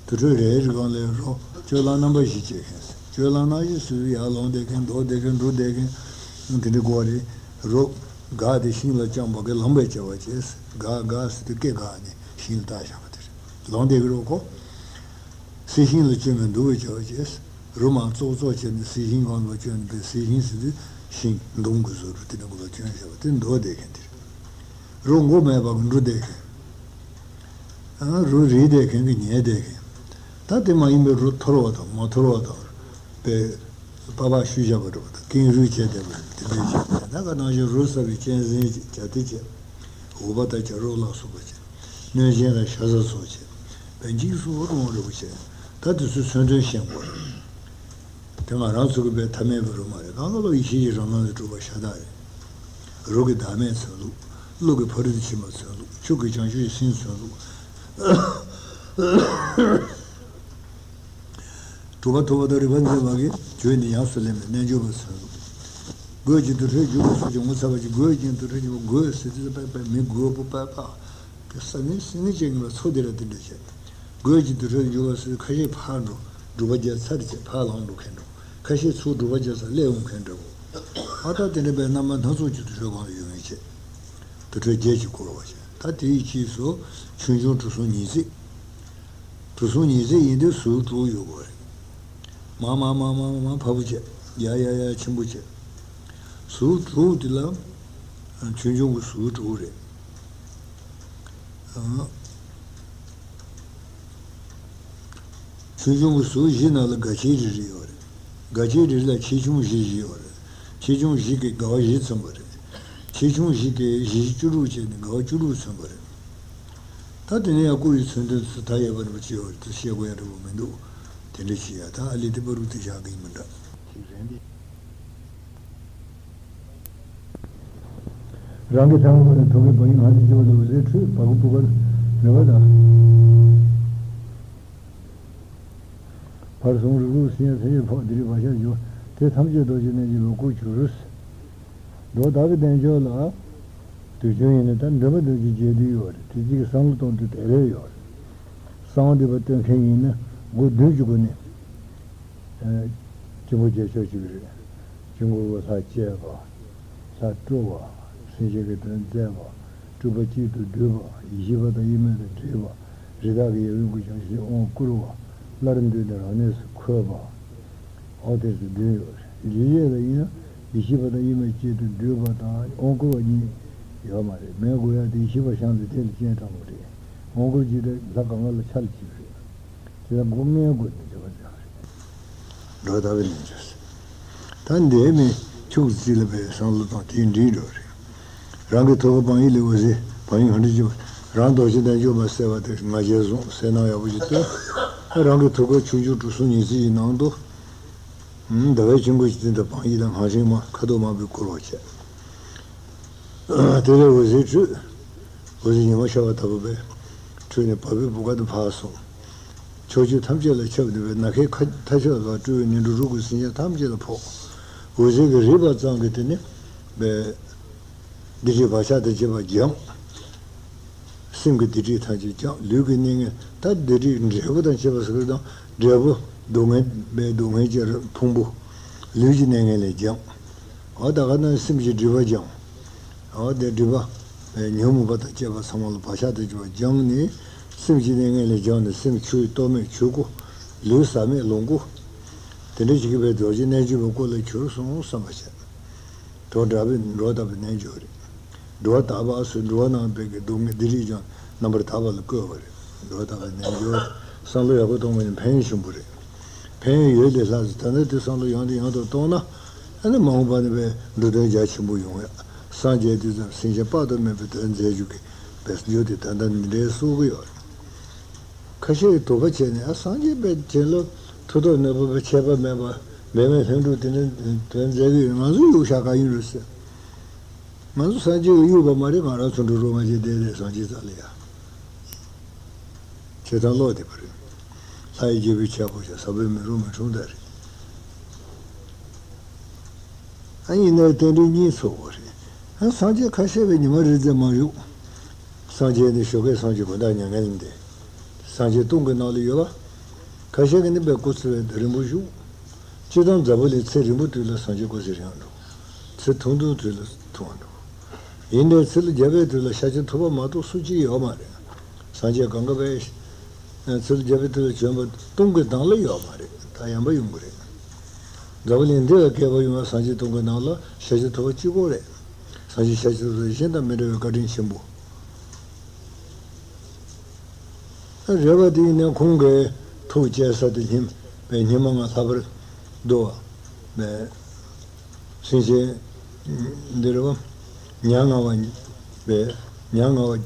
དུར་ཁྲོད་རེ་རེ་སྒང་ལ་རོ་སྤྱོད་ལམ་རྣམ་པ་བཞི་བྱེད་མཁན་ཟེར། སྤྱོད་ལམ་རྣམ་བཞི་ཟེར་དུས་ཡར་ལོངས་བསྡད་མཁན། འདུག་བསྡད་མཁན། འགྲོ་བསྡད་མཁན། དེ་འདྲ་དགོས་རེད། རོ་སྒ་དེ་ཤིང་ལ་བཅངས་པ་གི་ལངས་པའི་བྱ་བ་བྱས། སྒ་སྒ་ཟེར་དུས་སྐེ་སྒ་ནས་ཤིང་ལ་བཏགས་བཞག་པ་དེ་རེད། ལོངས་བསྡད་ཀྱི་རོ་ཁོ། གསེར་ཤིང་ལ་བཅོས་མིན་འདུག་པའི་བྱ་བ་བྱས། རུ་མ་ཙོག་ཙོག་བྱས་ནས་གསེར་ཤིང་སྒང་ལ་བཅོས་ནས་པའི་གསེར་ཤིང་ཟེར་དུས་ཤིང་མདུང་གི་བཟོ་འདྲ་དེ་འདྲ་གི་ལ་བཅོས་བཞག་པ་དེ་འདུག་བསྡད་མཁན་དེ་རེད། རོ་མགོ་མེད་པ་གི་འགྲོ་བསྡད་མཁན། ཨ། རོ་རེག་བསྡད་མཁན་གི་ཉལ་བསྡད་མཁན། ད་དེ་མ་ཡིན་པའི་རོ་འཐོར་བ་དང་མ་འཐོར་བ་དང་། པའི་པགས་པ་བཤུས་བཞག་པ་འདྲ་པོ་དང་། ཀེང་རུས་བྱས་བསྡད་པ་རེད། དེ་འདྲ་བྱས་ནས་ད་ག་ནང་བཞིན་རོ་ཟ་བའི་གཅན་གཟན་བྱས། བྱ་དེ་བྱས། འུག་པ་དང་བྱ་རོག་ལ་སོགས་པ་བྱས། གནོད་སྦྱིན་དང་ཤ་ཟ་སོགས་བྱས། པའི་འཇིགས་སུ་རུང་བ་འདྲ་པོ་བྱས། ད་དེ་ཚོའི་མཚོན་དོན་ཤེས་དགོས་རེད། དེ་ང་རང་ཚོ་གི་པའི་ཐ་མལ་པའི་རོ་མ་རེད། གང་ག་ལོ་ཡེ་ཤེས་ཀྱི་རང་སྣང་ལས་གྲུབ་པ་ཤ་སྟག་རེད། རོ་གི་བདག་མེད་མཚོན་ལུགས། ཀླུ་གི་ཕ་རོལ་ཏུ་ཕྱིན་པ་མཚོན་ལུགས། ཆུ་གི་བྱང་ཆུབ་ཀྱི་སེམས་མཚོན་ལུགས། གྲུབ་པ་ཐོབ་པ་དང་རིག་པ་འཛིན་པ་གིས་བརྗོད་ནས་ཡོངས་སུ་ལེན་པའི་རྣལ་འབྱོར་པ་མཚོན་ལུགས། རྒོད་ཀྱི་དུར་ཁྲོད་རྒྱུ་བ་སོགས་ཀྱི་ངོ་ཚ་བ་ཅིག་རྒོད་ཅིང་དུར་ཁྲོད་རྒྱུ་བ། རྒོད་ཟེར་དུས་པགས་པ་མི་རྒོད་པོ་པགས་པ། ཀྱི་ས་ནི་སི་ནི་ཅན་གྱི་མཚོ་དེ་ར་དེ་འདྲ་བྱས། རྒོད་ཀྱི་དུར་ཁྲོད་རྒྱུ་བ་ཟེར། ཁ་ཤས་ཕར་འགྲོ་སྒྲུབ་པ་རྒྱག་ཚར་བྱས་ཕར་ལངས་འགྲོ་མཁན་འདྲ། ཁ་ཤས་ཚུར་སྒྲུབ་པ་རྒྱག་ས་སླེབས་འོང་མཁན་འདྲ་པོ། ཨ། ད་དེ་འདྲ་པའི་རྣམ་པ་སྣ་ཚོགས་ཀྱི་དུར་ཁྲོད་སྒང་ལ་ཡོད་མཁན་བྱས། དུར་ཁྲོད་བརྒྱད་ཀྱིས་བསྐོར་བ་བྱས། ད་དེའི་ཕྱིས་སུ་ཆོས་འབྱུང་གྲུ་གསུམ་ཉིས་བརྩེགས། གྲུ་གསུམ་ཉིས་བརྩེགས་ཡིན་དུས་ཟུར་དྲུག་ཡོད་དགོས་རེད། མ་མ་མ་མ་མ་ཕ་བུ་བྱས། ཡ་ཡ་ཡ་ཆེན་པོ་བྱས། ཟུར་དྲུག་དེ་ལ་ཆོས་འབྱུང་གི་ཟུར་དྲུག་རེད། ཨང་། ཆོས་འབྱུང་གི་ཟུར་བཞི་ནང་ལ་དགའ་ཆེན་རེ་རེ་ཡོད་རེད། དགའ་ཆེན་རེ་རེ་ལ་ཆེ་ཆུང་བཞི་བཞི་ཡོད་རེད། ཆེ་ཆུང་བཞི་གིས་དགའ་བ་བཞི་མཚོན་པ་རེད། ཆེ་ཆུང་བཞི་གིས་བཞི་བཅུ་དྲུག་བྱས་ནས་དགའ་བ་བཅུ་དྲུག་མཚོན་པ་རེད། ད་དེ་ནས་ཡང་སྐུ་ཡི་མཚོན་དོན་དུ་ད་ཡོད་པ་རེད་པ་ཅི་ཡོད་རེད་དེ་བཤད་དགོས་ཡ་འདྲ་པོ་མི་འདུག་དེ་འདྲ་བྱེད་ཡ་ད་ཨ་ལི་དེ་པ་རུ་དེ་བཞག་གི་ཡིན་མི་འདྲ། རང་གི་ཐོག་གི་ཐོག་གི་བ་ཡིན་ང་ཚོ་འཇོག་འདུག་ཟེར་ཁྲུས་བ་གུ་པུ་གར་མེད་པ་དང་། བར་གསུམ་རིགས་དྲུག་སེམས་ཡོད་སེམས་ཡོད་ཕོག་འདི་རིགས་བ་ཤ་འཇོག་དེ་ཐམས་ཅད་རྡོ་རྗེ་རྣལ་འབྱོར་པའི་སྐུར་གྱུར། འགྲོ་བདག་གི་དལ་འབྱོར་ལ། དུས་རྒྱུན་ཡིན་ན་ད་འདྲེན་པ་འདོན་གྱི་རྗེས་ཟློས་ཡོད་རེད། དེ་གཅིག་གི་བསམ་བློ་གཏོང་དུས་དེ་ལས་ཡོད་རེད། གསང་བ་འདུས་པ་སྟོན་མཁན་ཡིན་ན་སྒོ་བདུན་གྱི་སྒོ་ནས། ཨ། སྐྱེས་བུ་རྒྱལ་མཆོག་གཅིག་རེད། སྐྱེ་དགུའི་ལྷ་བཅས་པ། ལྷ་སྤྲུལ་བ། སེམས་ཅན་གྱི་དོན་མཛད་པ། སྤྲུལ་པ་གཅིག་ཏུ་བསྡུས་པ། ཡེ་ཤེས་པ་དང་དབྱེར་མེད་དུ་འདྲེས་པ། རི་དྭགས་ཀྱི་ཡབ་ཡུམ་གྱི་ཞིང་གཤེགས་དབང་བསྐུར་བ། སླར་འདུས་ནས་རང་གནས་སུ་འཁོད་པ། འོ་དེ་ཚོ་བདུན་ཡོད་རེད། རྗེས་ཡས་ལ་ཡིན་ན་ཡེ་ཤེས་པ་དང་དབྱེར་མེད་གཅིག་ཏུ་བསྡུས་པ་དང་དབང་བསྐུར་བ་གཉིས་ཡོད་མ་རེད། མེད་དགོས་ཡ་དེ་ཡེ་ཤེས་པ་ཤངས་ལས་ཐིག་ལེ་སྤྱན་དྲངས་པ་རེད། དབང་བསྐུར་གཅིག་དེ་ལྷ་གང་ག་ལ་ཆ་ལ་གཅིག་རེད། དེ་ལ་སྒོ་ལྔའི་སྒོ་ནས་འདྲེན་པ་མཛད་པ་རེད། འགྲོ་བདག་གི་རྣལ་འབྱོར་ཟེར། ད་འདས་མི་ཁྱུག་ཙམ་ལ་པའི་བསམ་བློ་བཏང་དེའི་འདྲིས་འགྲོ་རེད། རང་གི་ཐུགས་ཀ་པང་ཡིག་ལས་འོད་ཟེར་བང་ཡིག་ཧོན་ཏི་ཅུ། རང་རྡོ་རྗེ་རྣལ་འབྱོར་མ་གསལ་བ་དེ་ང་རྒྱལ་བཟུང་གསལ་སྣང་ཡག་པོ་ཞིག་སྟོན། རང་གི་ཐུགས་ཀ་ཆུང་ཆུང་གྲུ་གསུམ་ཉི་ཚེ་ཡི་ནང་དུ། ཟླ་བའི་དཀྱིལ་འཁོར་གྱི་སྟེང་དུ་བང་ཡིག་དང་སྔགས་ཕྲེང་མ་ཁ་དོག་དམར་པོས་བསྐོར་བ་བྱས། དེ་ལས་འོད་ཟེར་འཕྲོས། འོད་ཟེར་ཉི་མ་ཤར་བ་ལྟ་བུ་སྦེ། འཕྲོས་ནས་བ་སྤུའི་བུ་ག་དུ་འཕགས་སོང་། ཕྱོགས་བཅུ་ཐམས་ཅད་ལ་ཁྱབ་སྟེ་སྦེ་ནམ་མཁའི་མཐའ་ཁྱབ་ལ་སྤྲུལ་པའི་ཉི་འབྲུ་དྲུག་གིས་སེམས་ཅན་ཐམས་ཅད་ལ་ཕོག་འོད་ཟེར་གྱིས་རེག་པ་ཙམ་གྱིས་དེ་ནི་སྦེ། བདེ་སྐྱིད་བག་ཆགས་དང་བཅས་པ་སྦྱངས། སེམས་ཀྱི་སྡིག་སྒྲིབ་ཐམས་ཅད་སྦྱངས། ལུས་ཀྱི་གནས་ངན་ད་སྡིག་སྒྲིབ་འབྲས་བུ་དང་བཅས་པ་ཟེར་གྱི་དང་འབྲས་བུ་སྡུག་བསྔལ་པའི་སྡུག་བསྔལ་གྱི་ཕུང་པོ་ལུས་ཀྱི་གནས་ངན་ལས་སྦྱངས། འོ་ད་ག་ན་སེམས་ཀྱི་སྒྲིབ་པ་སྦྱངས། འོ་དེ་སྒྲིབ་པ་ཉོན་མོངས་པ་དང་བཅས་པ་ཚང་མ་ལ་བག་ཆགས་དང་བཅས་པ་སྦྱངས་ནས་སེམས་ཀྱི་གནས་ངན་ལས་སྦྱངས་ནས་སེམས་ཆུ་ཡིས་གཏོར་མས་ཆུ་བསྐོལ། ལུས་ཟག་མེད་ལོངས་སྐུ། དེ་འདྲ་ཞིག་གིས་པའི་རྡོ་རྗེ་རྣལ་འབྱོར་པའི་སྐུ་ལ་གྱུར་སོང་བསམ་པ་བྱས། དོ་འདྲ་བའི་འགྲོ་ལྟ་བུའི་རྣལ་འབྱོར་རེད། འགྲོ་ལྟ་བ་སུ་འགྲོ་བ་ནང་པའི་གི་སྡུག་བསྔལ་སྡིག་སྒྲིབ་ཀྱང་རྣམ་པར་དག་པ་ལ་བཀོད་པ་རེད། འགྲོ་ལྟ་བུའི་རྣལ་འབྱོར་བསམ་བློ་ཡག་པོ་གཏོང་བ་ནི་ཕན་ཡོན་ཆེན་པོ་རེད། ཕན་ཡོན་ཡོད་ལས་ལྷག་ཙམ་ད་ནི་དེ་བསམ་བློ་ཡང་དང་ཡང་དུ་གཏོང་ན་ཨ་ནི་མ་འོངས་པ་ནི་པའི་འགྲོ་དོན་རྒྱ་ཆེན་པོ་ཡོང་ཡ། སངས་རྒྱས་དུས་ཙམ་སེམས་ཅན་དཔག་ཏུ་མེད་པའི་དོན་མཛད་རྒྱུ་གི་བས་རྒྱུ་དེ་ད་ལྟ་འདི་འདྲའི་གསུང་གི་ཡོད་རེད། ཁ་ཤས་ཀྱིས་དོགས་པ་བྱས་ནས་ཨ་སངས་རྒྱས་པའི་དྲིན་ལ་མཐུ་སྟོབས་ནོར་བུ་པའི་ཆད་པ་མེད་པ་འབད་མེད་ལྷུན་གྲུབ་དེ་འདྲ་དོན་མཛད་ཀྱི་ཡོད། ང་ཚོ་གཡུག་བཞག་ག་ཡིན་རུང་ཟེར། ང་ཚོ་སངས་རྒྱས་ཀྱིས་གཡུག་པ་མ་རེད། ང་རང་ཚོ་འགྲོ་རོགས་ང་བྱས་བསྡད་བསྡད་སངས་རྒྱས་རྩ་ལ་ཡ། བྱེད་སྟངས་ལོག་བསྡད་པ་རེད། ལྷ་ཡི་རྒྱལ་པོའི་ཆས་པོ་བྱས་ཟབ་པོའི་མི་རུ་མི་འཁྲུངས་ད་རེད། ཨ་ཡིན་ནའི་རྟེན་འབྲེལ་གཉིས་ཚོགས་པ་རེད། ཨ་སངས་རྒྱས་ཁ་ཤས་པའི་ཉི་མ་རེ་ཙམ་མ་བཞུགས། སངས་རྒྱས་ནི་ཞོགས་ཀས་སངས་རྒྱས་དགོན་བདག་མྱ་ངན་ལས་འདས། སངས་རྒྱས་སྟོང་གི་ནང་ལ་ཡོད་པ། ཁ་ཤས་ཀྱིས་ནི་པའི་སྐུ་ཚེ་བའི་རིང་པོ་བཞུགས། སྤྱིར་བཏང་འཛམ་བུ་གླིང་ཚེ་རིང་པོ་དུས་ལ་སངས་རྒྱས་སྐུ་ཚེ་རིང་འགྲོ། ཚེ་ཐུང་ཐུང་དུས་ལ་ཐུང་འགྲོ། ཡིན་ནའི་ཚེ་ལོ་བརྒྱ་པའི་དུས་ལ་ཤཱཀྱ་ཐུབ་པ་མ་གཏོགས་སུ་གཅིག་ཡོད་མ་རེད། སངས་རྒྱས་གང་ག་པའི་ཚུལ་རྒྱལ་པོའི་དུས་ལ་བྱོན་པ་སྟོང་གི་ནང་ལ་ཡོད་མ་རེད། ད་ཡང་པ་ཡོང་གི་རེད། འཛམ་བུ་གླིང་འདི་ལ་བསྐལ་པ་ཡོངས་ལ་སངས་རྒྱས་སྟོང་གི་ནང་ལ་ཤཱཀྱ་ཐུབ་པ་གཅིག་པོ་རེད། སངས་རྒྱས་ཤཱཀྱ་ཐུབ་པ་གཞན་དང་མི་འདྲ་བའི་བཀའ་དྲིན་ཆེན་པོ་རེད་པ། དེ་ཡིན་ནའི་ཁོང་གི་ཐུགས་བསྐྱེད་ས་དེ་སྙིང་པའི་སྙིང་མ་ལྔ་ལྷག་པར་བསྡུ་བ་མེད། སེམས་ཅན་འདི་རུ་མྱ་ངན་པ་པའི་མྱ་ངན་པ་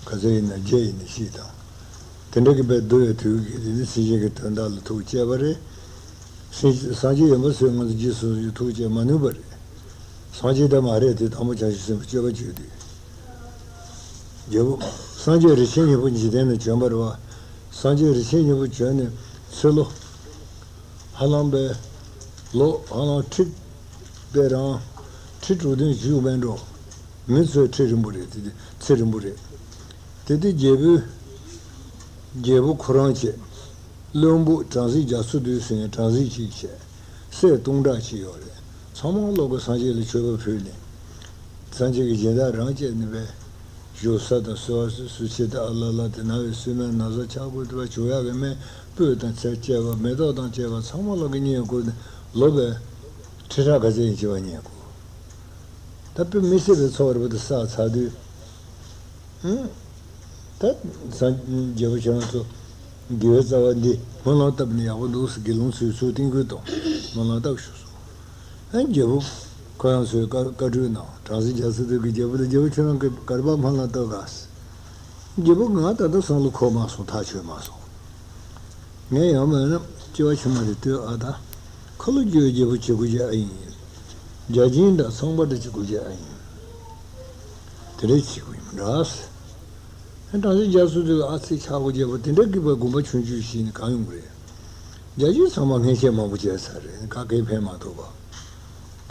ག་ཚོད་ཡིན་ན་བརྒྱད་ཡིན་ན་ཞིག་དང་། དེ་འདྲ་གི་པའི་བསྡུ་བའི་དུས་ཀྱི་དེ་ནི་སེམས་ཅན་གྱི་དོན་དག་ལ་ཐུགས་བསྐྱེད་པ་རེད། སེམས་སངས་རྒྱས་ཡོན་པོ་ཚོས་ང་ཚོ་རྗེས་སུ་ཐུགས་བསྐྱེད་མ་ནུས་པ་རེད། སངས་རྒྱས་ད་མ་རེད་དེ་དང་པོ་བྱང་ཆུབ་སེམས་དཔའི་སྤྱོད་པ་བྱོས་དུས། རྒྱལ་པོ། སངས་རྒྱས་རིན་ཆེན་སྙིང་པོ་འཇིག་རྟེན་ན་བྱོན་པ་རེད་པ། སངས་རྒྱས་རིན་ཆེན་སྙིང་པོ་བྱོན་ནས་ཚེ་ལོ། ཧ་ལམ་པའི་ལོ་ཧ་ལམ་ཁྲི་དཔེ་རང་ཁྲི་དྲུག་བདུན་བཞུགས་པའི་འགྲོ། མི་ཚོའི་ཁྲི་རིང་པོ་རེད་དེ་དུས་ཚེ་རིང་པོ་རེད། དེ་དུས་རྒྱལ་པོའི་རྒྱལ་པོ་ཁོ་རང་བྱས། བློན་པོ་གྲངས་ཚད་བརྒྱ་ཚོ་བདུན་ཟེར་མཁན་གྲངས་ཚད་གཅིག་བྱས། སྲས་སྟོང་ཕྲག་གཅིག་ཡོད་རེད། ཚང་མ་ལོག་གི་སངས་རྒྱས་ལ་མཆོད་པ་ཕུལ་ནས། སངས་རྒྱས་ཀྱི་སྦྱིན་བདག་རང་བྱས་ནས་པས། ཞོ་ས་དང་སོལ་བ་སོལ་ཆེ་དང་ཨ་ལ་ལ་དེ་ན་བའི་སུན་མའི་ན་བཟའ་ཆག་སྒོ་དེ་བ་བྱུག་ཡག་གི་སྨན་སྤོས་དང་ཚལ་བཅས་པ་མེ་ཏོག་དང་བཅས་པ་ཚང་མ་ལོག་གི་བསྙེན་བཀུར་ནས་ལོ་པའི་ཁྲི་ཕྲག་ག་ཚད་ཡིན་གཅིག་པ་བསྙེན་བཀུར། ད་དཔེ་མི་སྲིད་པའི་ཚོར་བ་དེ་བསགས་ཚར་དུས། ཧུམ། ད་སངས་རྒྱས་པ་ཁྱེད་རང་ཚོ་དགེ་བའི་རྩ་བ་འདི་སྨོན་ལམ་བཏབ་ནས་ཡག་པོ་འདུག་ཟེར་དགེ་སློང་ཚོས་ཚུར་བསྟན་བཀོད་དང་སྨོན་ལམ་བཏབ་ཞུས་སོང་། ཨ་རྒྱལ་པོ་ཁོ་རང་ཚོས་བཀའ་བཀའ་འཁྲོལ་གནང་། གྲངས་ཚད་བརྒྱ་ཚོ་དེ་གི་རྒྱལ་པོ་ལ་རྒྱལ་པོ་ཁྱེད་རང་གི་གར་པ་སྨོན་ལམ་བཏབ་ག་ཟེར། རྒྱལ་པོ་ང་ད་ལྟ་བསམ་བློ་འཁོར་མ་སོང་། ཐག་ཆོད་མ་སོང་། ངས་ཡང་མིན་ན་སྐྱེ་བ་ཕྱི་མ་རེ་ལྟོས་ཨ། ད་ཁ་ལོ་སྒྱུར་རྒྱལ་པོ་བྱེད་དགོས་ཀྱི་ཨ་ཡིན། བརྒྱ་བྱིན་དང་ཚངས་པ་འདྲ་བྱེད་དགོས་ཀྱི་ཨ་ཡིན། དེ་འདྲ་བྱེད་དགོས་ཡིན་འདྲ། ཨ་གྲངས་ཚད་བརྒྱ་ཚོ་དེ་ཨ་ཚེ་ཆག་སྒོ་རྒྱལ་པོ་དེ་འདྲ་གི་པའི་དགོངས་པ་ཆུང་ཆུང་ཞིག་ནི་གང་ཡོང་གི་རེད། བརྒྱ་བྱིན་ཚང་མ་ངན་བྱས་མང་པོ་བྱས་ཚར་རེད། ག་གེ་ཕན་མ་ཐོགས་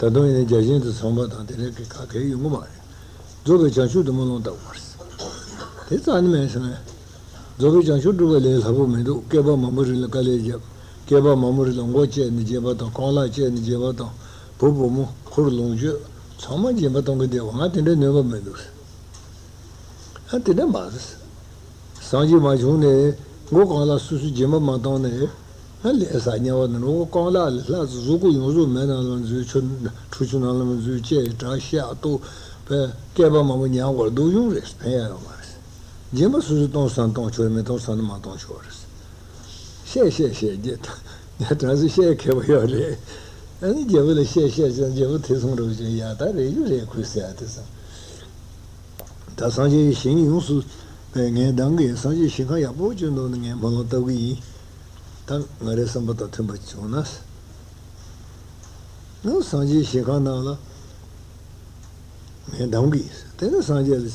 པ། ད་དུང་ཡིན་ན་བརྒྱ་བྱིན་དང་ཚངས་པ་དང་དེ་འདྲ་གི་ག་གེ་ཡོང་གི་མ་རེད། རྫོགས་པའི་བྱང་ཆུབ་ཏུ་སྨོན་ལམ་བཏབ་པར། དེ་རྩ་ནི་མེད་ཟེར་ན། རྫོགས་པའི་བྱང་ཆུབ་སྒྲུབ་པ་ལས་སླ་པོ་མི་འདུག་བསྐལ་པ་མང་པོ་རིང་ལ་དཀའ་ལས་བརྒྱབ། བསྐལ་པ་མང་པོ་རིང་ལ་མགོ་བཅད་ནས་བྱས་པ་དང་རྐང་ལག་བཅད་ནས་བྱས་པ་དང་བུ་བུ་མོ་འཁོར་ལོངས་སྤྱོད་ཚང་མ་སྦྱིན་པ་གཏོང་གི་བསྡད་པ་ང་དེ་འདྲའི་ནུས་པ་མི་འདུག་ཨ་དེ་འདྲ་མ་རེད། སངས་རྒྱས་མ་བྱུང་ནས་མགོ་རྐང་ལག་སོ་སོས་སྦྱིན་པ་མ་བཏང་ནས་ཨ་ལས་ས་དམྱལ་བ་ནང་མགོ་རྐང་ལག་ལས་ལྷ་གཟུགས་པོ་ཡོངས་རྫོགས་མེ་ནང་ལ་འཛུལ། ཆུ་ཁྲུས་ཆུ་ནང་ལ་འཛུལ། བཅད་དྲག་བཤགས་གཏོར་བས་བསྐལ་པ་མང་པོ་མྱང་བར་སྡུག་ཡོང་རེད། ཕན་ཡ་ཡོད་མ་རེད། སྦྱིན་པ་སོ་སོས་གཏོང་བསམ་གཏོང་ཆོག་རེད། མི་གཏོང་བསམ་ན་མ་གཏོང་ཆོག་རེད། བཤད་བཤད་བཤད་རྒྱུ་དང་ཡ་གྲངས་སུ་བཤད་མཁས་པོ་ཡོད་རེད། ཨ་ནི་རྒྱལ་པོ་ལ་བཤད་བཤད་ཙང་རྒྱལ་པོ་ཐེ་ཚོམ་རོགས་བྱས། ཡ་ད་རེད་རྒྱུ་རེད་ཁུལ་ཟེར་ཡ་དེ་བསམ། ད་སངས་རྒྱས་ཀྱི་ཞིང་ཡོངས་སུ་པའི་ངས་འདང་གི་ཡིན། སངས་རྒྱས་ཞིང་ཁམས་ཡག་པོ་བྱོན་འདུག་ན་ངས་སྨོན་ལམ་བཏབ་གི་ཡིན། ད་ང་རའི་བསམ་པ་དང་མཐུན་པ་བྱུང་ན། ང་སངས་རྒྱས་ཞིང་ཁམས་ནང་ལ་ངས་འདང་གི་ཡིན། དེ་ནས་སངས་རྒྱས་ལ་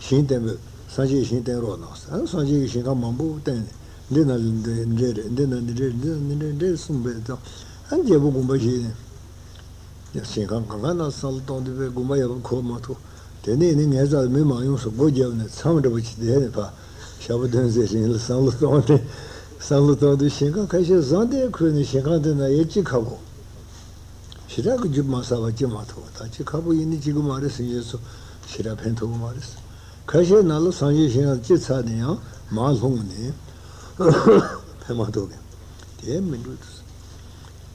ཞིང་བསྟན་པའི་སངས་རྒྱས་ཞིང་བསྟན་རོགས་གནང་ཟེར། ཨ་སངས་རྒྱས་ཀྱི་ཞིང་ཁམས་མང་པོ་བསྟན་ནས་འདི་ན་འདི་འདྲས་རེད། འདི་ན་འདི་འདྲས་རེད། འདི་ན་འདི་འདྲས་རེད། འདི་ན་འདི་འདྲས་གསུངས་པས་ཙང་ཨ་རྒྱལ་པོ་དགོངས་པ་བཞེས་ནས། ཞིང་ཁམས་གང་ག་ན་བསམ་བློ་གཏོང་དུས་པའི་དགོངས་པ་ཡག་པོ་འཁོར་མ་ཐུབ། དེ་ནས་ནི་ངའི་རྩ་ལ་མི་མང་ཡོངས་སུ་སྒོ་བརྒྱབ་ནས་མཚམས་འདྲ་པོ་ཅིག་བསྡད་ནས་ཕར་ཞག་པོ་བདུན་ཙམ་རིང་ལ་བསམ་བློ་གཏོང་སྟེ། བསམ་བློ་གཏོང་དུས་ཞིང་ཁ་ཁ་ཤས་བཟང་དེ་ཁུལ་ནས་ཞིང་ཁ་དེ་ན་ཡེ་གཅིག་ཁ་པོ། ཞེ་དྲག་གི་རྒྱུ་མ་བསགས་པ་ཅི་མ་ཐུབ་པ་དང་ཅི་ཁ་པོ་ཡིན་ནི་ཅི་གི་མ་རེད། སེམས་ཅན་ཚོ་ཞེ་དྲག་ཕན་ཐོགས་གི་མ་རེད། ཁ་ཤས་ནང་ལ་སངས་རྒྱས་ཞིང་ལ་ཅི་ཚར་ནས་ཡང་མར་ལྷུང་ནས་ཕན་མ་ཐོགས་མཁན་དེ་མི་འདུག་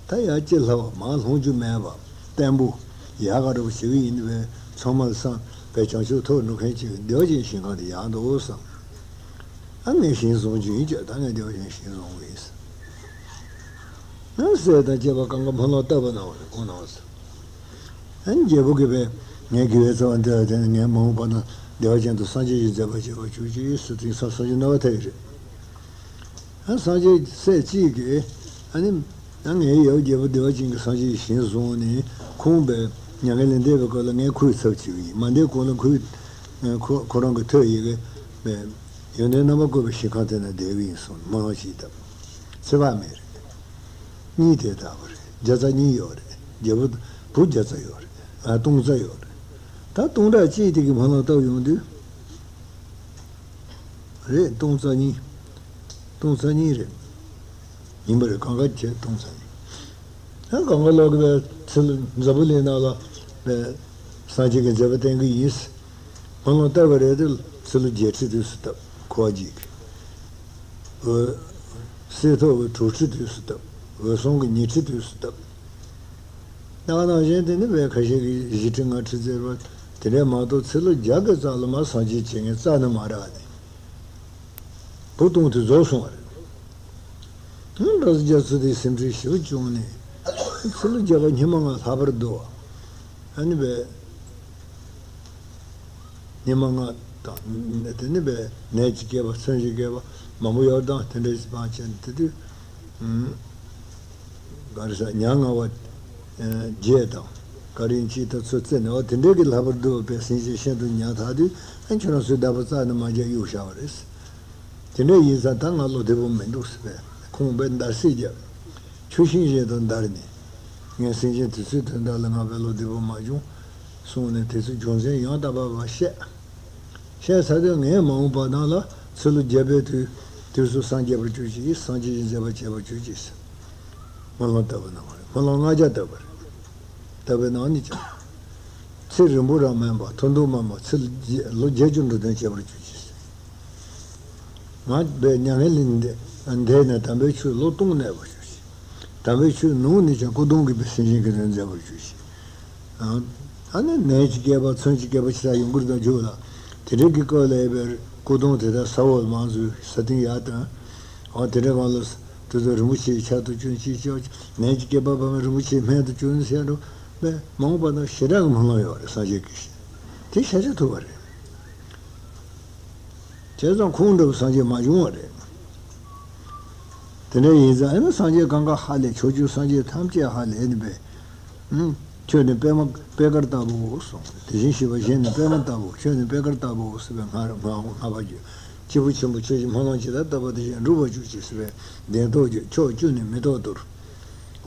ད་ཡར་ཅི་ལྷ་བ་མར་ལྷུང་རྒྱུ་མེད་པ་བརྟན་པོ་ཡག་ག་འདྲ་པོ་ཞིག་ཡིན་པས། ཚང་མ་ལ་སངས་པའི་བྱང་ཆུབ་ཐོབ་འགྲོ་མཁན་ཅིག་བདེ་བ་ཅན་ཞིང་ཁམས་དེ་ཡག་འདུག་བསམ། ཨ་ངས་ཞིང་བཟུང་རྒྱུ་ཡིན་ཅེས། ད་ངས་བདེ་བ་ཅན་ཞིང་བཟུང་གི་ཡིན་ཟེར། ཨ་སྲས་དང་བཅས་པ་གང་ག་སྨོན་ལམ་བཏབ་པ་གནང་བ་རེད། ཁོང་གནང་ཟེར། ཨ་ནི་རྒྱལ་པོ་གིས་པས་ངའི་དགེ་བའི་རྩ་བ་འདི་ལ་བརྟེན་ནས་ངས་མ་འོངས་པ་ན་བདེ་བ་ཅན་དུ་སངས་རྒྱས་ཀྱི་མཛད་པ་བྱེད་པར་གྱུར་ཅིག་ཟེར་དེང་སང་སངས་རྒྱས་རྣམ་པར་ཐར་གྱི་རེད། ཨ་སངས་རྒྱས་སྲས་གཅིག་གིས་ཨ་ནི་ཨ་ངའི་ཡབ་རྒྱལ་པོ་བདེ་བ་ཅན་གྱིས་སངས་རྒྱས་ཀྱི་ཞིང་བཟུང་ནས་ཁོང་པས་མྱ་ངན་ལས་འདས་པའི་སྐབས་ལ་ངས་ཁོའི་ཚབ་བྱེད་ཀྱི་ཡིན། མ་འདས་གོང་ལ་ཁོས་ཁོ་ཁོ་རང་གི་ཐོད་ཡི་གེ་པས་ཡོན་ཏན་རྣམ་པར་བཀོད་པའི་ཞིང་ཁམས་དེ་ན་བསྡད་ཀྱི་ཡིན་གསུངས་སྨོན་ལམ་ཞིག་བཏབ། ཚེ་དཔག་མེད་རེད། གཉིས་དེ་ལྟ་བུ་རེད། བརྒྱ་རྩ་གཉིས་ཡོད་རེད། རྒྱལ་པོ་བུ་བརྒྱ་རྩ་ཡོད་རེད། ཨ་སྟོང་རྩ་ཡོད་རེད། ད་སྟོང་ཕྲག་གཅིག་དེ་གི་སྨོན་ལམ་བཏབ་ཡོང་དུས། རེད། སྟོང་རྩ་གཉིས། སྟོང་རྩ་གཉིས་རེད། ཡིན་པ་རེད། གང་ག་བྱས་སྟོང་རྩ་གཉིས། ཨ་གང་ག་ལོག་གི་པས་ཚེ་ལ་འཛམ་བུ་གླིང་ནང་ལ་པས་སངས་རྒྱས་ཀྱི་མཛད་པ་བསྟན་གྱི་ཡིན། སྨོན་ལམ་བཏབ་པ་རེད་དེ། ཚེ་ལོ་བརྒྱད་ཁྲི་དུས་སུ་བཏབ། འཁོར་བ་འཇིག་གི། འོད། གསེར་ཐོག་གི་དྲུག་ཁྲི་དུས་སུ་བཏབ། འོད་སྲུང་གི་ཉི་ཁྲི་དུས་སུ་བཏབ། ད་ག་ནང་བཞིན་དེ་ནི་བས་ཁ་ཤས་ཀྱིས་བཞི་ཁྲི་ལྔ་ཁྲི་ཟེར་བ་དེ་འདྲས་མ་གཏོགས་ཚེ་ལོ་བརྒྱ་གི་རྩ་ལ་མར་སངས་རྒྱས་བྱེད་མཁན་རྩ་ནས་མ་རག་ནས། བུ་སྟོང་དེ་རྫོགས་སོང་བ་རེད། ཨང་། བྲམ་ཟེ་རྒྱ་མཚོ་དེས་སེམས་ཁྲལ་ཞེ་པོ་བྱུང་ནས། ཚེ་ལོ་བརྒྱ་པ་སྙིགས་མ་ལྔ་ལྷག་པར་འདུག་བ། ཨ་ནི་བས། སྙིགས་མ་ལྔ་དང་དེ་ནི་བས་ནད་ཀྱིས་བསྐལ་པ་མཚོན་གྱིས་བསྐལ་པ་མང་པོ་ཡོད་དང་དེ་འདྲའི་སྤང་བྱས་དེ་དུས། ཨང་། ག་རེ་ཟ། ཉ་ང་བ་བརྒྱད་དང་། ག་རེ་ཡིན་ཅིག་ད་ཚོད་རྩེ་ནས་འོ་དེ་འདྲའི་གི་ལྷག་པར་འདུག་པས་སེམས་ཅན་ཤིན་ཏུ་ཉག་ཐག་དུས། ཨ་ཁྱོད་རང་ཚོའི་བདག་པོ་རྩ་ནས་མ་རྒྱག་གཡུག་བཞག་པ་རེད། དེ་འདྲ་ཡིན་ཙང་ད་ང་བློ་བདེ་པོ་མི་འདུག་ཟེར་བས་ཁོང་པས་འདར་སིག་བརྒྱབ། ཆུ་ཤིང་བཞིན་དུ་འདར་ནས། ངས་སེམས་ཅན་དེ་ཚོའི་དོན་དག་ལ་ང་བས་བློ་བདེ་པོ་མ་བྱུང་གསུངས་ནས། དེ་ཚོའི་རྒྱུ་མཚན་ཡང་དག་པ་བཤད། བཤད་ཚར་དུས་ངས་མ་འོངས་པ་ནང་ལ་ཚེ་ལོ་བརྒྱ་པའི་དུས་དུས་སུ་སངས་རྒྱས་པར་གྱུར་ཅིག། སངས་རྒྱས་ཀྱི་མཛད་པ་བྱེད་པར་གྱུར་ཅིག་ཟེར། སྨོན་ལམ་བཏབ་པ་གནང་བ་རེད། སྨོན་ལམ་ལྔ་བརྒྱ་བཏབ་པ་རེད། བཏབ་པའི་ནང་ནས་ཀྱང་། ཚེ་རིང་པོ་རང་མིན་པར་ཐུང་ཐུང་མ་མ་ཚེ་ལོ་བརྒྱད་ཅུ་འགྲོ་དོན་བྱེད་པར་གྱུར་ཅིག། ང་བས་མྱ་ངན་ལས་འདས་ནས་དམ་པའི་ཆོས་ལོ་སྟོང་གནས་པར་གྱུར་ཅིག། དམ་པའི་ཆོས་ནང་ནས་ཀྱང་སྐུ་གདུང་གིས་པའི་སེམས་ཅན་གྱི་དོན་མཛད་པར་གྱུར་ཅིག། ཨ་ནི་ནད་ཀྱིས་བསྐལ་པ་མཚོན་གྱིས་བསྐལ་པ་ཞེ་དྲག་ཡོང་གི་རེད་ད་འཇུག་ལ། དེ་འདྲའི་གི་སྐབས་ལ་ཡོད་པའི་སྐུ་གདུང་དེ་དག་ས་འོག་ལ་མར་འཛུལ། ས་སྟེང་ཡར་བཏོན། འོ་དེ་འདྲའི་སྒང་ལ་དེ་ཚོ་རིན་པོ་ཆེའི་ཆར་དུ་བྱོན་ཅིག་ཅིག། ནད་ཀྱིས་བསྐལ་པ་བབས་པའི་རིན་པོ་ཆེའི་སྨན་དུ་བྱོན་ཟེར་འགྲོ་བས་མ་འོངས་པ་ན་ཞེ་དྲག་གི་སྨོན་ལམ་ཡོད་རེད། སངས་རྒྱས་ཀྱི་ཞིང་དེ་ཤ་ཤ་ཐུབ་པ་རེད། བྱས་ཙང་ཁོང་འདྲ་བོ་སངས་རྒྱས་མ་བྱུང་བ་རེད། དེ་འདྲ་ཡིན་ཙང་ཨ་ནི་སངས་རྒྱས་གང་ག་ཧ་ལས། ཕྱོགས་བཅུའི་སངས་རྒྱས་ཐམས་ཅད་ཧ་ལས་ནི་པས། ཨུམ། ཁྱོད་ནི་པད་མ་པད་དཀར་ལྟ་བུའོ་གསུངས། དེ་བཞིན་གཤེགས་པ་གཞན་ནི་པད་མ་ལྟ་བུའོ། ཁྱོད་ནི་པད་དཀར་ལྟ་བུའོ་ཟེར་བའི་ང་ང་ང་བ་རྒྱུད། སྐྱེས་བུ་ཆེན་པོ་ཁྱོད་ཀྱི་སྨོན་ལམ་ཇི་ལྟར་བཏབ་པ་དེ་བཞིན་འགྲུབ་པར་གྱུར་ཅིག་ཟེར་བའི་གདན་ཐོག་རྒྱུད། ཕྱོགས་བཅུ་ནས་མེ་ཏོག་གཏོར།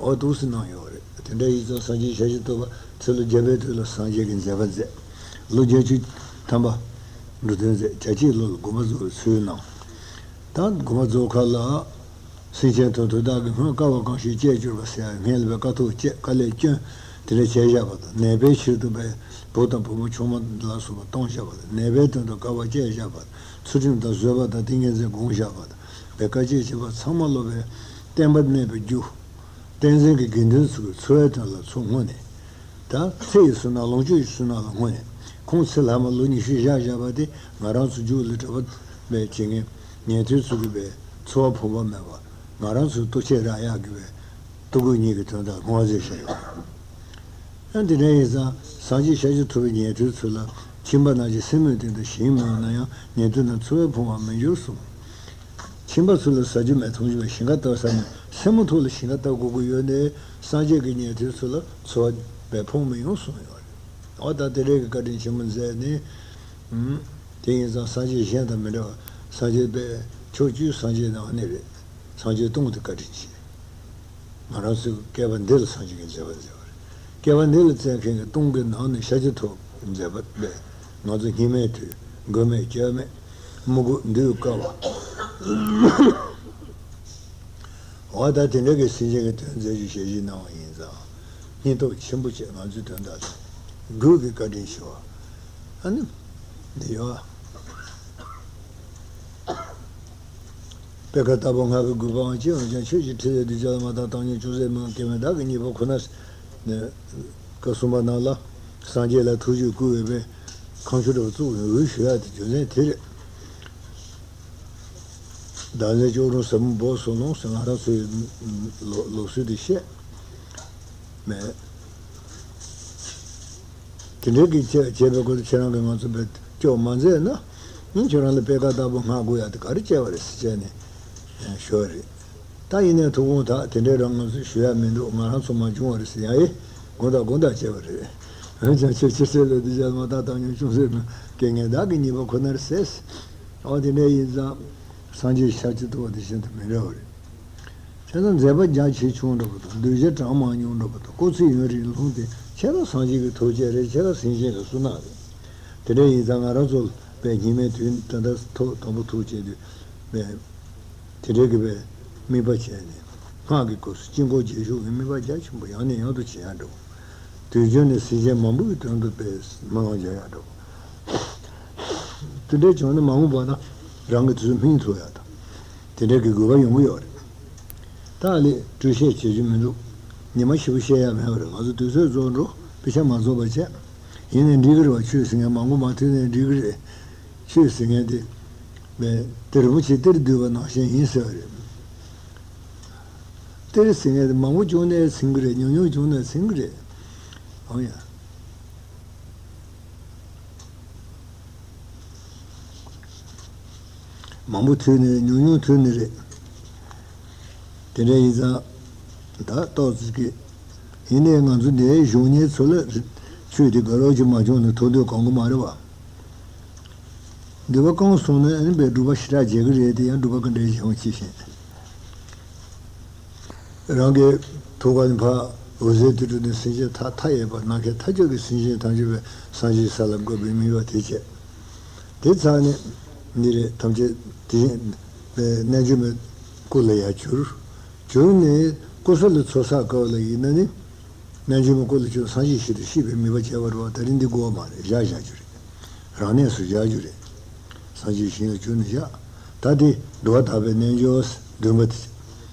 འོ་འདུག་སེ་གནང་ཡོད་རེད། དེ་འདྲ་ཡིན་ཙང་སངས་རྒྱས་ཞལ་བཞུགས་ཐོབ་པ་ཚེ་ལོ་བརྒྱ་པའི་དུས་ལ་སངས་རྒྱས་ཀྱི་མཛད་པ་མཛད། ལོ་བརྒྱད་ཅུ་ཐམ་པ་འགྲོ་དོན་མཛད། བརྒྱད་ཅུའི་ལོ་ལ་དགོངས་པ་རྫོགས་པའི་ཚུལ་གནང་། ད་དགོངས་པ་རྫོགས་ཁ་ལ། སེམས་ཅན་དོན་དུ་བདག་གིས་སྔོན་དཀའ་བ་གང་ཞིག་སྤྱད་གྱུར་པ་ཟེར་ཡ་སྔོན་ལ་བའི་དཀའ་ཐུབ་སྤྱད། དཀའ་ལས་བསྐྱོན། དེ་འདྲ་བྱས་བཞག་པ་དང་། ནད་པའི་ཕྱིར་དུ་བའི་བུ་དང་བུ་མོ་ཆུང་མ་ལ་སོགས་པ་གཏོང་བཞག་པ་དང་། ནད་པའི་དོན་དུ་དཀའ་བ་སྤྱད་བཞག་པ་དང་། ཚུལ་ཁྲིམས་དང་བཟོད་པ་དང་ཏིང་ངེ་འཛིན་སྒོམ་བཞག་པ་དང་། བའི་དཀའ་སྤྱད་བྱས་པ་ཚང་མ་སློབ་པའི་བསྟན་པ་གནས་པའི་རྒྱུ། བསྟན་འཛིན་གྱི་དགེ་འདུན་ཚོ་གི་འཚོ་བའི་དོན་ལ་ཚོ་སྔོན་ནས། ད་ཚེ་ཡི་བསོད་ནམས་ལོངས་སྤྱོད་ཀྱི་བསོད་ནམས་ལ་སྔོན་ནས། ཁོང་ཚེ་ལྷག་མ་ལོ་ཉི་ཤུ་བཞག་བཞག་པ་དེ་ང་རང་ཚོ་རྒྱུད་ལ་གྲྭ་པ་བས་བྱེད་མཁན་ཉན་ཐོས་ཚོ་གི་བས་འཚོ་བ་ཕོངས་པ་མེད་པ། ང་རང་ཚོའི་ལྟོ་ཆས་རག་ཡག་གི་བས་ལྟོ་གོས་གཉིས་ཀྱི་དོན་དག་སྔོན་རྩིས་བྱས་ཡོད། ཨ་འདི་འདྲ་ཡིན་ཙང་སངས་རྒྱས་ཤཱཀྱ་ཐུབ་པའི་ཉན་ཐོས་ཚོ་ལ་ཁྱིམ་པ་རྣམས་ཀྱིས་སེན་མོའི་སྟེང་དུ་ཞིང་མི་འོང་ན་ཡང་ཉན་ཐོས་རྣམས་འཚོ་བས་ཕོངས་པར་མི་འགྱུར་གསུངས། ཁྱིམ་པ་ཚོ་ལ་ཟ་རྒྱུ་མེད་འཐུང་རྒྱུ་མེད། ཞིང་ཁ་བཏབ་ས་ནས་སེན་མོ་ཐོག་ལ་ཞིང་ཁ་བཏབ་དགོས་ཀྱི་ཡོད་ནའི་སངས་རྒྱས་ཀྱི་ཉན་ཐོས་ཚོ་ལ་འཚོ་བ་བས་ཕོངས་མི་ཡོང་གསུངས་ཡོད་རེད། འོ་ད་དེ་འདྲའི་གི་བཀའ་དྲིན་ཆེན་པོ་མཛད་ནས། ཨུམ། དེ་ཡིན་ཙང་སངས་རྒྱས་གཞན་དང་མི་འདྲ་བ། སངས་རྒྱས་པས་ཕྱོགས་བཅུའི་སངས་རྒྱས་ནང་ནས་རེད། སངས་རྒྱས་སྟོང་དེ་བཀའ་དྲིན་ཆེ། ང་རང་ཚོའི་བསྐལ་པ་འདི་ལ་སངས་རྒྱས་ཀྱི་མཛད་པ་མཛད་པ་རེད། བསྐལ་པ་འདི་ལ་བཙལ་མཁན་གྱི་སྟོང་གི་ནང་ནས་ཤཱཀྱ་ཐུབ་མཛད་པ་པས། ང་ཚོ་སྙིགས་མའི་དུས། མགོན་མེད་སྐྱབས་མེད། མི་དགོས་འདུལ་དཀའ་བ། འོ་ད་དེ་འདྲ་གི་སེམས་ཅན་གྱི་དོན་མཛད་རྒྱུ་ཞལ་བཞེས་གནང་བ་ཡིན་ཙང་། སྙིང་སྟོབས་ཆེན་པོ་བྱས་ང་ཚོའི་དོན་དག་ལ་སྒུག་གི་བཀའ་དྲིན་ཞུ་བ། ཨ་ནི། འདི་ཡོད། པད་དཀར་རྟ་བབས་སྔགས་ཀྱི་དགོས་པའང་ཅི་ཡང་ཀྱང་ཆོས་ཀྱི་ཁྲིད་ལས་གདུལ་བྱ་ལ་མ་བརྟགས་བཏང་སྙོམས་ཅུང་ཟད་མིན་སྐལ་མེད་བདག་གི་ཉེས་པ་ཁོ་ན། ནས། སྐབས་གསུམ་པ་ནང་ལ། སངས་རྒྱས་ལ་ཐུགས་རྒྱུད་བསྐུལ་བའི་ཁ་མཆུ་འདྲ་བ་བཙུགས་ནས་འོས་ཞུ་ཡག་དེ་རྒྱུ་མཚན་དེ་རེད། བདག་འཛིན་ལྕོགས་རུང་ཟབ་མོ་སྦོམ་སོགས་ལོངས་སུ་ང་རང་ཚོའི་ལོ་ལོ་སྲོལ་དེ་བཤད། མེད། དེ་འདྲའི་གི་བྱས་བྱས་པའི་སྐོར་དུ་ཁྱེད་རང་གིས་ང་ཚོ་བས་སྐྱོ་མ་མཛད་ན། ཨིན། ཁྱོད་རང་ལ་པད་དཀར་རྟ་བབས་སྔགས་དགོས་ཡག་དེ་ག་རེ་བྱས་པ་རེད་ཟེར་བྱས་ནས་ཞུ་བ་རེད། ད་ཡིན་ནའི་ཐུགས་དགོངས་དག་དེ་འདྲའི་རང་ང་ཚོས་ཞུ་ཡག་མི་འདུག་ང་རང་ཚོ་མ་བྱུང་བ་རེད་ཟེར་ཡ་ཡི་དགོངས་དག་དགོངས་དག་བྱས་པ་རེད། འོན་ཀྱང་ཁྱེད་ཕྱིར་གསལ་ལས་འདི་བྱས་མ་བརྟགས་བཏང་སྙོམས་ཅུང་ཟད་མིན་སྐལ་ངན་བདག་གི་ཉེས་པ་ཁོ་ནར་ཟད། འོ་དེ་འདྲ་ཡིན་ཙང་། སངས་རྒྱས་ཤཱཀྱ་ཐུབ་པ་དེ་བཞིན་དུ་མི་འདྲ་བ་རེད། བྱས་ཙང་མཛད་པ་རྒྱ་ཆེ་ཆུང་འདྲ་པོ་དང་གདུལ་བྱ་གྲངས་མང་ཉུང་འདྲ་པོ་དང་སྐུ་ཚེ་ཡུན་རིང་ལྷུང་སྟེ་ཁྱེད་རང་སངས་རྒྱས་ཀྱི་ཐུགས་བསྐྱེད་རེད། ཁྱེད་རང་སེམས་ཅན་ལ་གསུངས་གནང་རེད། དེ་འདྲ་ཡིན་ཙང་ང་རང་ཚོ་པའི་སྙིགས་མའི་དུས་ད་ལྟ་ཐོག་དང་པོ་ཐུགས་བསྐྱེད་དུས་པའི་དེ་འདྲའི་གི་པའི་དམིགས་པ་བྱས་ནས་སྔགས་ཀྱི་སྐབས་སུ་དཀྱིལ་འཁོར་རྒྱས་ཤུགས་ཀྱི་དམིགས་པ་རྒྱ་ཆེན་པོ་ཡང་ནས་ཡང་དུ་བྱེད་ཡག་འདྲ་པོ། དུས་རྒྱུན་ནས་སེམས་ཅན་མང་པོའི་དོན་དུ་པའི་སྨོན་ལམ་རྒྱག་ཡག་འདྲ་པོ། དེ་འདྲའི་བྱུང་ན་མ་འོངས་པ་ན་རང་གི་དུས་སུ་སྨིན་ཐུབ་ཡག་དང་། དེ་འདྲའི་གི་དགོས་པ་ཡོང་གི་ཡོད་རེད། ད་ལས་སྤྲོས་བཤད་བྱེད་རྒྱུ་མི་འདུག་ཉི་མ་ཞིག་པོ་བཤད་ཡག་མེད་པ་རེད། ང་ཚོ་དུས་ཚོད་རྫོགས་འགྲོ། དཔེ་ཆ་མ་རྫོགས་པ་བྱས། ཡིན་ནའི་འགྲིག་གི་རེད་བ། ཆོས་ཟེར་མཁན་མང་པོ་མ་ཐོས་ནའི་འགྲིག་གི་རེད། ཆོས་ཟེར་མཁན་དེ། མེད། དེ་རིན་པོ་ཆེ་གཏེར་བསྡུས་པ་ནང་བཞིན་ཡིན་ཟེར་བ་རེད། གཏེར་ཟེར་མཁན་དེ་མང་པོ་བྱུང་ནའི་ཟིན་གི་རེད། ཉུང་ཉུང་བྱུང་ནའི་ཟིན་གི་རེད། འོང་ཡ། མང་པོ་ཐོས་ནི་རེད། ཉུང་ཉུང་ཐོས་ནི་རེད། དེ་འདྲ་ཡིན་ཙང་། ད་ཏོག་ཙི་གི། ཡིན་ནའི་ང་ཚོ་འདིའི་གཞུང་གཉེར་ཚོ་ལ་ཆོས་དེ་དགའ་རབ་ཅིག་མ་བྱུང་ན་ཐུགས་འདོད་གང་གི་མ་རེད་བ། འདོད་པ་བསྐང་སོང་ན་ཨ་ནི་པའི་སྒྲུབ་པ་ཞེ་དྲག་བྱེད་ཀྱི་རེད་དེ། ཡང་སྒྲུབ་པ་ག་འདྲའི་བྱུང་ཅི་ཤེས། རང་གི་ཐུགས་ཀ་ནས་ཕར་འོད་ཟེར་དུད་འགྲོ་ནས་སེམས་ཅན་མཐའ་མཐའ་ཡས་པ། ནམ་མཁའི་མཐའ་ཁྱབ་ཀྱི་སེམས་ཅན་ཐམས་ཅད་པའི་སངས་རྒྱས་ས་ལ་འགོད་པའི་དམིགས་པ་དེ་བྱས། དེ་ཚར་ནས་འདི་རེད། ཐམས་ཅད་དེ་བཞིན་པའི་རྣལ་འབྱོར་མའི་སྐུ་ལ་ཡར་གྱུར། གྱུར་ནས་ཀུ་སུ་ལུ་ཚོགས་བསགས་སྐབས་ལ་ཡིན་ན་ནི། རྣལ་འབྱོར་མའི་སྐུ་ལ་གྱུར་སངས་རྒྱས་ཞིང་དུ་གཤེགས་པའི་དམིགས་པ་བྱས་པ་རེད་བ། དེ་རིང་འདི་དགོས་པ་མ་རེད། བཞག་བཞག་རྒྱུ་རེད། རང་གནས་སུ་བཞག་རྒྱུ་རེད། སངས་རྒྱས་ཞིང་ལ་གྱུར་ནས་བཞག་ད་དེ་འགྲོ་བ་དག་པའི་རྣལ་འབྱོར་བདུན་པ་དེ།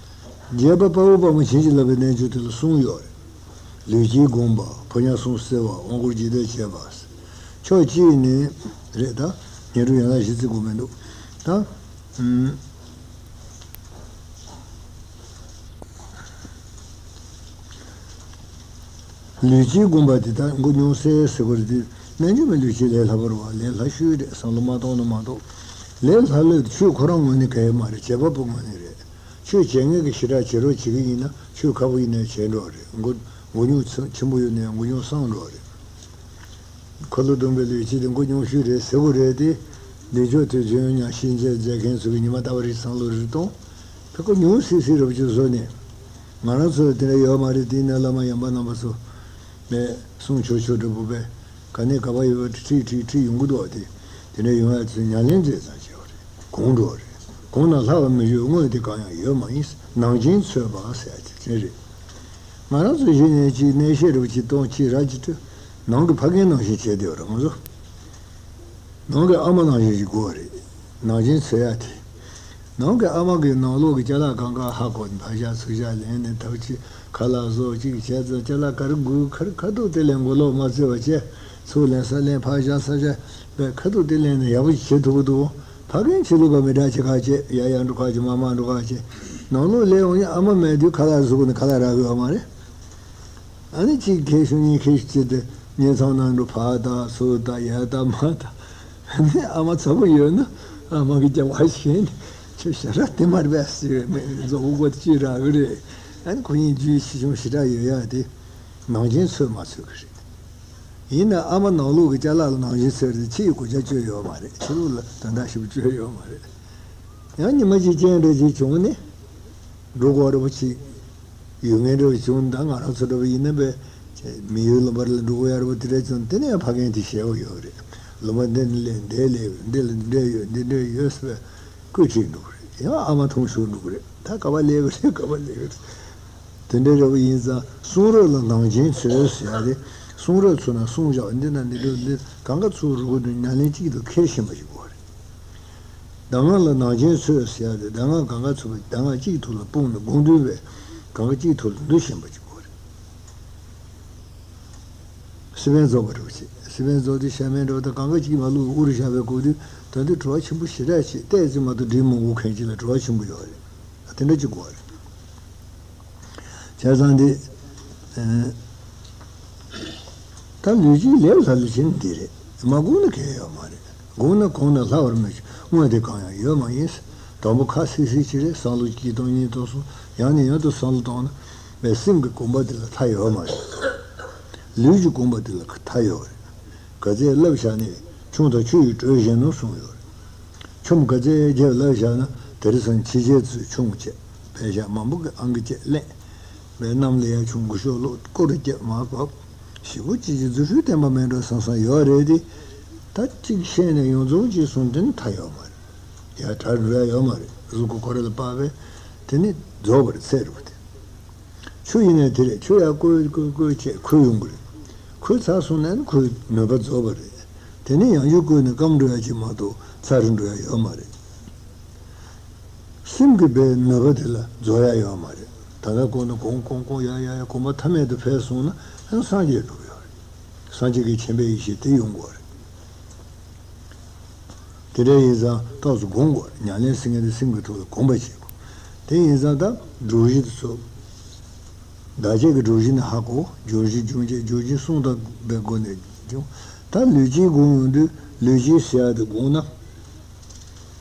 རྒྱས་པ་དཔའ་བོ་དཔའ་མོ་བྱིན་གྱིས་བརླབས་པའི་རྣལ་འབྱོར་དེ་ལ་གསུམ་ཡོད་རེད། ལུས་དཀྱིལ་བསྒོམ་པ། ཕོ་ཉ་གསུམ་བསྲེ་བ། དབང་བསྐུར་རྒྱས་བསྡུས་བྱེད་པ། ཕྱོགས་གཅིག་ནས་རེད་ད། སྙན་སྒྲོན་ཡན་ལག་བཞི་བརྩི་དགོས་མི་འདུག་ད། ཨུམ། ལུས་དཀྱིལ་བསྒོམ་པ་དེ་དག་མགོ་སྙུང་གསལ་ཟེར་དགོས་རེད་དེ། རྣལ་འབྱོར་མའི་ལུས་དཀྱིལ་ལས་སླ་པོ་རེད་བ། ལས་སླ་ཤོས་རེད། བསམ་བློ་མ་གཏོང་ན་མ་གཏོགས། ལས་སླ་ལོས་ཆོས་ཁོ་རང་ངོས་ནས་གལ་མ་རེད། བྱེད་པ་པོ་ངོས་ནས་རེད། ཆོས་བྱེད་མཁན་གྱིས་ཞེ་དྲག་བྱེད་རོགས་བྱེད་ཀྱི་ཡིན་ན་ཆོས་ཁག་པོ་ཡིན་ནའི་བྱེད་འགྲོ་བ་རེད། མགོ་མགོ་སྙུང་ཆེན་པོ་ཡོད་ནའི་མགོ་སྙུང་སངས་འགྲོ་བ་རེད། འཁོར་ལོ་སྡོམ་པའི་ལུས་དཀྱིལ་དེ་མགོ་སྙུང་ཤོས་རེད་ཟེར་དགོས་རེད་དེ། འདི་ཕྱོགས་དུས་རྒྱུན་ཉམས་ཞིབ་མཛད་མཁན་ཚོ་གིས་ཉི་མ་རྟག་པར་རིགས་བསམ་བློ་རེ་གཏོང་། ཕ་གི་ཉུང་སིག་སིག་རེ་བ་ཅིག་བཟོས་ནས། ང་རང་ཚོ་ལ་དེ་འདྲ་ཡོད་མ་རེད། དེ་ནས་བླ་མ་ཡམ་པ་རྣམ་པ་ཚོ་མེད་གསུང་ཆོས་ཆོས་འདྲ་པོ་པས་ག་ནས་ག་པར་ཡོད་པ་ཁྲིད་ཁྲིད་ཁྲིད་ཡོང་གི་འདུག་བ། དེ་དེ་འདྲ་ཡོང་ཡ་ཚོས་ཉམས་ལེན་མཛད་ཙང་བྱས་པ་རེད། གོང་འགྲོ་བ་རེད། གོང་ན་ལྷག་པ་མི་བྱུང་། དངོས་དེ་གང་ཡང་ཡོད་མ་ཡིན། ནང་བྱན་ཚོས་པ་ཟེར་ཡ་དེ་དེ་རེད། ང་རང་ཚོ་གཞི་ནས་ཅིག་གནས་བཤད་རེ་བ་ཅིག་གཏོང་ཅིག་ར་ཅིག་སྤྲོད། ནང་གི་ཕ་རྒན་ནང་བཞིན་བྱས་བསྡད་པ་རེད་ང་ཚོ། ནང་གི་ཨ་མ་ནང་བཞིན་ཞིག་དགོས་པ་རེད། ནང་བཞིན་འཚོལ་ཡ་དེ། ནང་གི་ཨ་མ་གིས་ནང་ལོགས་ཀྱི་ཅ་ལག་གང་ག་ཧ་གོ་ནས་ཕར་བཞག་ཚུར་བཞག་ལེན་ནས་ཐག་ཆོད། ཁ་ལག་བཟོ་གཅིག་བྱས་ཙང་ཅ་ལག་ག་རེ་དགོས་ག་རེ་ཁ་ཐུག་དེ་ལེན། མགོ་ལོག་མ་བཙལ་བ་བྱས། ཚུར་ལེན་ས་ལེན། ཕར་བཞག་ས་བཞག་པས་ཁ་ཐུག་དེ་ལེན་ནས་ཡག་པོ་ཞིག་བྱེད་ཐུབ་ཀྱི་འདུག་ཕ་རྒན་ཕྱི་ལོགས་ཀ་མི་དྲག་ཅིག་ཁ་ཅིག་ཡ་ཡ་འགྲོ་ཁ་ཅིག་མ་མ་འགྲོ་ཁ་ཅིག་ནང་ལོགས་ལས་འོང་ཡ་ཨ་མ་མེད་དུས་ཁ་ལག་བཟོ་དགོས་ནས་ཁ་ལག་རག་གི་ཡོད་མ་རེད། ཨ་ནི་གཅིག་ཁེ་ཤུ་གཉིས་ཁེ་ཤུ་བྱས་ཏེ་ཉལ་ཚང་ནང་འགྲོ་ཕར་ལྟ་ཚུར་ལྟ་ཡར་ལྟ་མར་ལྟ། ཨ་ནི་ཨ་མ་ཚ་པོ་ཡོད་ན་ཨ་མ་གི་རྒྱབ་ཁ་ཞེད་ནས་ཁྱོད་ཞེ་དྲག་དེ་མ་རེད་པས་ཟེར་བའི་མི་བཟོ་དགོས་ཀྱི་རག་གི་རེད། ཨ་ནི་ཁོ་གཉིས་རྒྱུས་ཆེ་ཆུང་ཞེ་དྲག་ཡོད་ཡ་དེ་ནང་བྱན་ཚོད་མ་ཚོད་ཀྱི་རེད། ཡིན་ན་ཨ་མ་ནང་ལོགས་ཀྱི་ཅ་ལག་ལ་ནང་བཞིན་ཟེར་ཏེ་ཕྱི་ཡི་གོ་ཆ་བཅོས་ཡོད་མ་རེད། ཕྱི་ལོགས་ལ་དོན་དག་ཞིག་བཅོས་ཡོད་མ་རེད། ཡང་ཉི་མ་གཅིག་རྐྱེན་འདྲ་ཅིག་བྱུང་ནས་འགྲོ་དགོས་རེད་པ་ཅིག་ཡོད་ངེས་འདྲ་བ་བྱུང་། ད་ང་རང་ཚོ་འདྲ་བ་ཡིན་ན་པས་མི་ཡུལ་ལ་བར་ལ་འགྲོ་དགོས་ཡ་རེད་པ་དེ་འདྲ་བྱུང་། དེ་ནས་ཡང་ཕ་རྒན་དེ་ཞེད་པོ་ཡོད་རེད། ལུང་པ་འདི་ནས་སླེབས་འདིར་སླེབས་འདི་ལ་འདི་འདྲ་ཡོད། འདི་འདྲ་ཡོད་ཟེར་བའི་བཀོད་ཁྲིད་འགྲོ་གི་རེད། ཡང་ཨ་མ་མཐོང་ཞོར་འགྲོ་གི་རེད། ད་ག་པར་སླེབས་ཀྱི་རེད། ག་པར་སླེབས་ཀྱི་རེད། དེ་འདྲ་རེད་པ། ཡིན་ཙང་གསུང་རབ་ལ་ནང་རྐྱེན་འཚོལ་ཟེར་ཡ་དེ། གསུང་རབ་ཚོ་ན་གསུང་བཞག་འདི་ན་འདི་འདྲ་འདི་གང་ག་ཚུར་རུ་ཁུ་དུ་ཉམས་ལེན་གཅིག་ཏུ་འཁྱེར་ཤེས་པ་ཞིག་དགོས་རེད། གདམས་ངག་ལ་ནང་རྐྱེན་འཚོལ་ཟེར་ཡ་དེ། གདམས་ངག་གང་ག་ཚུར་གདམས་ངག་གཅིག་ཐོག་ལ་སྤུངས་ནས་དགོངས་འདུས་པས་གང་ག་གཅིག་ཐོག་ལ་འདུ་ཤེས་པ་ཞིག་དགོས་རེད། སི་པན་རྫོགས་པ་འདྲ་བོ་བྱེད། སི་པན་རྫོགས་དུས་ཤ་མེད་འདྲ་བོ་དང་གང་ག་གཅིག་མ་ལུས་དབུ་རུ་བཞག་པའི་སྐབས་དུས། ད་འདི་བྲོ་བ་ཆེན་པོ་ཞེ་དྲག་བྱེད། ཏོག་ཙམ་མ་གཏོགས་འགྲིག་མི་འདུག་མཁན་ཅིག་ལ་བྲོ་བ་ཆེན་པོ་ཡོད་རེད། དེ་འདྲ་ཅིག་དགོས་རེད། བྱས་ཙང་འདི། ཨ། ད་ལུས་ཀྱི་ལས་ལྷ་ལུས་ཅན་འདི་རེད། མ་བསྒོམས་ན་གལ་ཡོད་མ་རེད། བསྒོམས་ན་གོང་ན་ལྷ་བར་མོས་ཀྱི་དངོས་དེ་གང་ཡང་ཡོད་མ་ཡིན། དང་པོ་ཁ་སིག་སིག་ཅིག་རེད། བསམ་བློ་གཅིག་གཏོང་གཉིས་གཏོང་གསུམ། ཡང་ནས་ཡང་དུ་བསམ་བློ་གཏོང་ན། པའི་སེམས་ཀྱི་གོམས་པ་དེ་ལ་མཐའ་ཡོད་མ་རེད། ལུས་ཀྱི་གོམས་པ་དེ་ལ་མཐའ་ཡོད་རེད། ག་ཚད་བསླབ་བཞག་ནས་ཆུང་དང་ཆུ་ཡིས་བགྲོད་བཞིན་ནོ་གསུངས་ཡོད་རེད། ཆུ་མོ་ག་ཚད་རྒྱབ་བསླབ་བཞག་ན། དེ་རིང་སང་ཕྱི་རྒྱལ་ཚོས་ཆུང་བྱས། བས་ཞག་མང་པོ་གི་ཨང་ཀི་བཅས་ལེན། བས་གནམ་ལ་ཡར་ཆུང་གུ་ཤོག་ལོག་སྐོར་རྒྱབ་མར་བབས། ཞེ་པོ་ཅིག་གི་རྫུ་འཕྲུལ་བསྟན་པ་མེད་འགྲོ་བསམ་བསམ་ཡོད་རེད་དེ། ད་གཅིག་ཤེས་ནས་ཡོངས་རྫོགས་ཅིག་གསུངས་དོན་མཐའ་ཡོད་མ་རེད། ཡར་དྲག་འགྲོ་ཡ་ཡོད་མ་རེད། གཟུགས་ཀྱི་ཁོ་ར་ལ་དཔག་པས་དེ་ནི་རྫོགས་པ་རེད། ཚེ་རུ་དེ། ཆུ་ཡིན་ནའི་དེ་རེད། ཆུ་ཡར་བསྐོལ་བསྐོལ་བསྐོལ་བྱས་ཁོལ་ཡོང་གི་རེད། ཁོལ་ཚར་སོང་ན་ནི་ཁོའི་ནུས་པ་རྫོགས་པ་རེད། དེ་ནི་ཡང་ཡུལ་བསྐོལ་ནས་སྐམ་འགྲོ་ཡ་ཅིག་མ་གཏོགས་ཚ་རུ་འགྲོ་ཡ་ཡོད་མ་རེད། སེམས་ཀྱི་བའི་ནུས་པ་དེ་ལ་རྫོགས་ཡ་ཡོད་མ་རེད། ད་ལྟ་ཁོ་ན་གོང་གོང་གོང་ཡ་ཡ་ཡ་གོམ་པ་མཐའ་མེད་དུ་འཕེལ་སོང་ན་ཡང་སངས་རྒྱས་འགྲོ་གི་ཡོད་རེད། སངས་རྒྱས་ཀྱི་མཁྱེན་པའི་ཡེ་ཤེས་དེ་ཡོང་དགོས་རེད། དེ་འདྲ་ཡིན་ཙང་རྟགས་སུ་སྒོམ་དགོས། ཉམས་ལེན་ཟེར་མཁན་དེ་སེམས་ཀྱི་ཐོག་ལ་སྒོམ་པ་བྱེད་དགོས། དེ་ཡིན་ཙང་ད་སྒྲོམ་གཞི་དེ་ཚོ། བདག་བསྐྱེད་ཀྱི་སྒྲོམ་གཞི་ནི་ཧ་གོ། སྦྱོར་བཞི་སྦྱོང་བྱེད་སྦྱོར་བཞི་གསུམ་དང་པའི་སྒོ་ནས་སྦྱོང་། ད་ལུས་ཀྱི་སྒོམ་ཡོང་དུས་ལུས་ཀྱི་ཟེར་ཡ་དེ་སྒོམ་ན།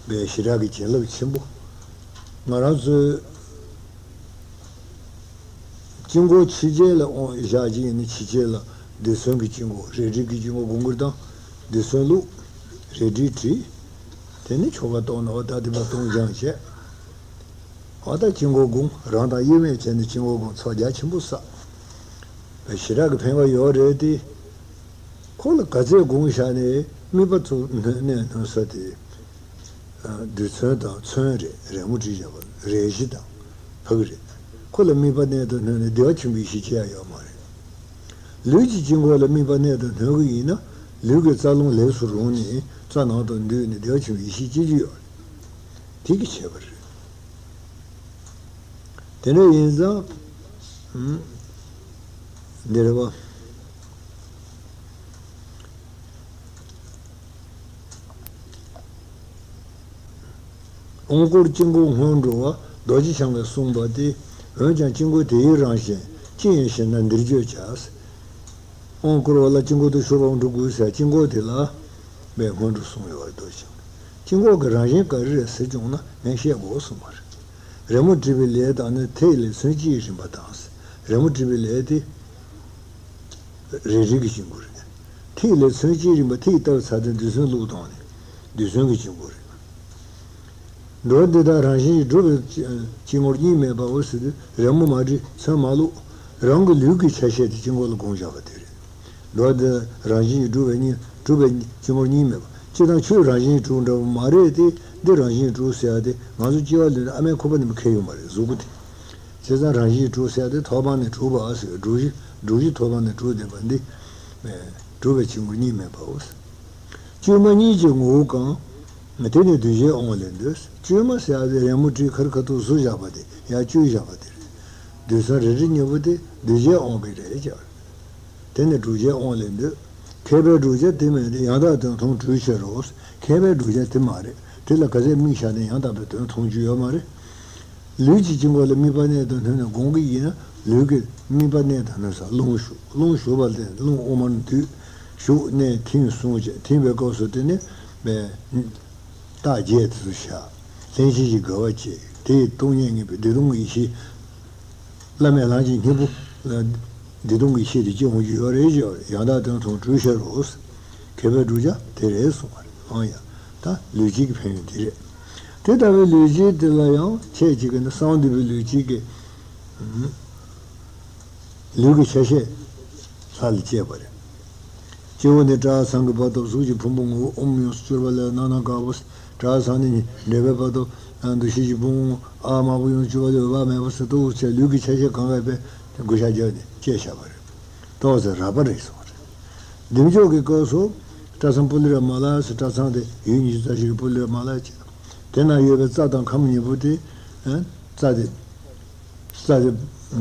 པའི་ཞེ་དྲག་གི་བྱིན་རླབས་ཆེན་པོ། ང་རང་ཚོའི་དཀྱིལ་འཁོར་ཕྱི་རྒྱལ་ལ་དབང་བཞག་ཅིག་ཡིན་ན། ཕྱི་རྒྱལ་ལ་རྡུལ་ཚོན་གྱི་དཀྱིལ་འཁོར། རལ་གྲིའི་དཀྱིལ་འཁོར་སྒོམ་གྱི་དང་། རྡུལ་ཚོན་བླུགས། རལ་གྲི་བྲིས། དེ་ནས་ཆོ་ག་གཏོང་ན་འོ་ད་དེ་མ་གཏོང་སྦྱང་བྱས། འོ་ད་དཀྱིལ་འཁོར་སྒོམ། རང་དང་དབྱེར་མེད་བྱས་ནས་དཀྱིལ་འཁོར་སྒོམ་ཚོགས་རྒྱ་ཆེན་པོ་བསགས། ཞེ་དྲག་གི་ཕན་པ་ཡོད་རེད་དེ། ཁོ་ལ་ག་ཚད་སྒོམ་བཞག་ནས་དམིགས་པ་ཚུར་གནས་གནས་སྣོན་ས་དེ། རྡུལ་ཚོན་དང་ཚོན་རེད། རི་མོ་བྲིས་བཞག་པ་རས་གཞི་དང་ཕ་གི་རེད། ཁོ་ལ་དམིགས་པ་གནད་དུ་བསྣུན་ནས་བདེ་བ་ཆེན་པོའི་ཡེ་ཤེས་སྐྱེ་ཡ་ཡོད་མ་རེད། ལུས་ཀྱི་དཀྱིལ་འཁོར་ལ་དམིགས་པ་གནད་དུ་བསྣུན་གི་ཡིན་ན། ལུས་ཀྱི་རྩ་རླུང་ལས་སུ་རུང་ནས་རྩ་ནང་དུ་འདུས་ནས་བདེ་བ་ཆེན་པོའི་ཡེ་ཤེས་སྐྱེ་རྒྱུ་ཡོད་རེད། དེ་གི་ཁྱད་པར་རེད། དེ་འདྲ་ཡིན་ཙང་། ཨུམ། འདི་རེད་པ། དབང་བསྐུར་དཀྱིལ་འཁོར་སྔོན་འགྲོ་བ་རྡོ་རྗེ་འཆང་གིས་གསུངས་པ་སྟེ། འོན་ཀྱང་དཀྱིལ་འཁོར་དེའི་རང་བཞིན་ཅི་ཡིན་ཞེ་ན། འདིར་བརྗོད་བྱ། དབང་བསྐུར་བ་ལ་དཀྱིལ་འཁོར་དུ་ཞུགས་པ་འགྲོ་དགོས་ཟེར། དཀྱིལ་འཁོར་དེ་ལ་པའི་སྔོན་འགྲོ་གསུངས་ཡོད་པ་རེད། རྡོ་རྗེ་འཆང་གིས་དཀྱིལ་འཁོར་གྱི་རང་བཞིན་ག་རེ་རེད་ཟེར་བྱུང་ན་ངས་བཤད་དགོས་གསུངས་པ་རེད། རི་མོ་བྲིས་པའི་ལས་དང་ནི། ཐིག་ལེ་ཚོན་སྤྱིའི་རིམ་པ་དང་། རི་མོ་བྲིས་པའི་ལས་དེ་རལ་གྲི་གི་དཀྱིལ་འཁོར་རེད། ཐིག་ལེ་ཚོན་སྤྱིའི་རིམ་པ། ཐིག་བཏབ་ཚར་དུས་རྡུལ་ཚོན་བླུགས་བཏང་ནས་རྡུལ་ཚོན་གྱི་དཀྱིལ་འཁོར་རེད། འགྲོ་འདི་དག་རང་བཞིན་གྱིས་གྲུབ་པའི་དཀྱིལ་འཁོར་གཉིས་མེད་པའོ་ཟེར་དུས། རི་མོ་མ་བྲིས། ཚོན་མ་བླུགས། རང་གི་ལུས་ཀྱི་ཆ་ཤས་དེ་དཀྱིལ་འཁོར་ལ་བསྒོམས་བཞག་པ་དེ་རེད། འགྲོ་འདི་རང་བཞིན་གྱིས་གྲུབ་པའི་གཉིས། གྲུབ་པའི་དཀྱིལ་འཁོར་གཉིས་མེད་པ། སྤྱིར་བཏང་ཆོས་རང་བཞིན་གྱིས་གྲུབ་འདྲ་བོ་མ་རེད་དེ། འདི་རང་བཞིན་གྱིས་གྲུབ་ཟེར་ཡ་དེ་ང་ཚོ་སྐྱེ་བ་ལོན་ནས་ཨ་མའི་ཁོག་པ་ནས་མར་འཁྱེར་ཡོང་བ་རེད། གཟུགས་པོ་དེ། བྱས་ཙང་རང་བཞིན་གྱིས་གྲུབ་ཟེར་ཡ་དེ་ཐོག་མ་ནས་གྲུབ་པ་ཟེར། སྒྲོམ་གཞི། སྒྲོམ་གཞི་ཐོག་མ་ནས་གྲུབ་བསྡད་པ་འདི། གྲུབ་པའི་དཀྱིལ་འཁོར་གཉིས་མེད་པའོ། བཅོས་མ་གཉིས་ཀྱི་ངོ་བོ་གང་། དེ་ནི་གདུལ་བྱའི་དབང་ལས་འདོད། བཅོས་མ་ཟེར་ཡ་དེ་རི་མོ་བྲིས་ཁར་ཁ་ཐུག་བཟོ་བཞག་པ་དེ་ཡར་བཅོས་བཞག་པ་དེ་རེད། རྡུལ་ཚོན་རལ་གྲི་གཉིས་པོ་དེ་གདུལ་བྱའི་དབང་གི་རེད་ཀྱང་། དེ་ནི་བསྒྲུབ་བྱའི་དབང་ལས་འདོད། མཁས་པས་བསྒྲུབ་བྱ་དེ་མིན་ཏེ། ཡང་དག་དོན་མཐོང་གྲོལ་ཕྱིར་རོ། མཁས་པས་བསྒྲུབ་བྱ་དེ་མ་རེད། དེ་ལ་ག་ཚད་དམིགས་བཞག་ནས་ཡང་དག་པའི་དོན་མཐོང་རྒྱུ་ཡོད་མ་རེད། ལུས་ཀྱི་དཀྱིལ་འཁོར་ལ་དམིགས་པ་གནད་དུ་བསྣུན་ནས་སྒོམ་གྱི་ཡིན་ན། ལུས་ཀྱི་དམིགས་པ་གནད་དུ་བསྣུན་ས་རླུང་ཞུགས། རླུང་ཞུགས་པ་ལས་རླུང་དབུ་མར་འདུས། ཞུགས་གནས་ཐིམ་གསུམ་བྱས། ཐིམ་པའི་སྐབས་སུ་དེ་ནི་རྟགས་བརྒྱད་དེ་ཚོ་བཞག་ལྷན་སྐྱེས་ཀྱི་དགའ་བ་བསྐྱེད། དེ་ཡི་སྟོང་ཉིད་ངེས་པའི་བདེ་སྟོང་གི་ཡེ་ཤེས། བླ་མེད་ལྷང་བྱེད་སྙིང་པོ་ལ་བདེ་སྟོང་གི་ཡེ་ཤེས་དེ་སྐྱེ་འོང་རྒྱུ་ཡོད་རེད་ཅེས། ཡང་དག་དོན་མཐོང་གྲོལ་ཕྱིར་རོ། མཁས་པས་བསྒྲུབ་བྱ་དེ་རེད་གསུངས་པ་རེད། འོ་ཡ། ད་ལུས་སྐྱེས་ཀྱི་ཕན་ཡོན་དེ་རེད། དེ་ལྟ་བུའི་ལུས་སྐྱེས་དེ་ལ་ཡང་ཁྱད་གཅིག་གི་ནི་གསང་འདུས་པའི་ལུས་སྐྱེས་ཀྱི་ལུས་ཀྱི་ཆ་ཤས་ལྷ་ལ་བསྐྱེད་པ་རེད། སྤྱི་བོ་ནས་བྲག་ཚང་གི་བར་དུ་གཟུགས་ཀྱི་ཕུང་པོ་ངོ་བོ་ཨོམ་ཡོངས་སུ་གྱུར་པ་ལས་རྣམ་སྣང་དཀར་པོ། བྲག་ཚང་ནས་འབྲས་བུའི་བར་དུ་འདུ་ཤེས་ཀྱི་ཕུང་པོ་ཨ་དམར་པོ་ཡོངས་སུ་གྱུར་པ་ལས་འོད་དཔག་མེད་པ་སུ་ཏོག་ཙམ་ལུས་ཀྱི་ཆ་ཤས་གང་ག་པའི་འགུལ་ཤ་རྒྱག་ནས་བཅད་བཞག་པ་རེད། ཏོག་ཙམ་རགས་པ་རེད་གསུངས་པ་རེད། བདེ་མཆོག་གི་སྐབས་སུ་བྲག་ཚང་པུ་ལི་ར་མ་ལ་ཟེར། བྲག་ཚང་དེ་ཡུལ་ཉི་ཤུ་རྩ་བཞི་གི་པུ་ལི་ར་མ་ལ་བྱས། དེ་ན་ཡོད་པའི་རྩྭ་དང་ཁམས་གཉིས་པོ་དེ། རྩྭ་དེ། རྩྭ་དེ་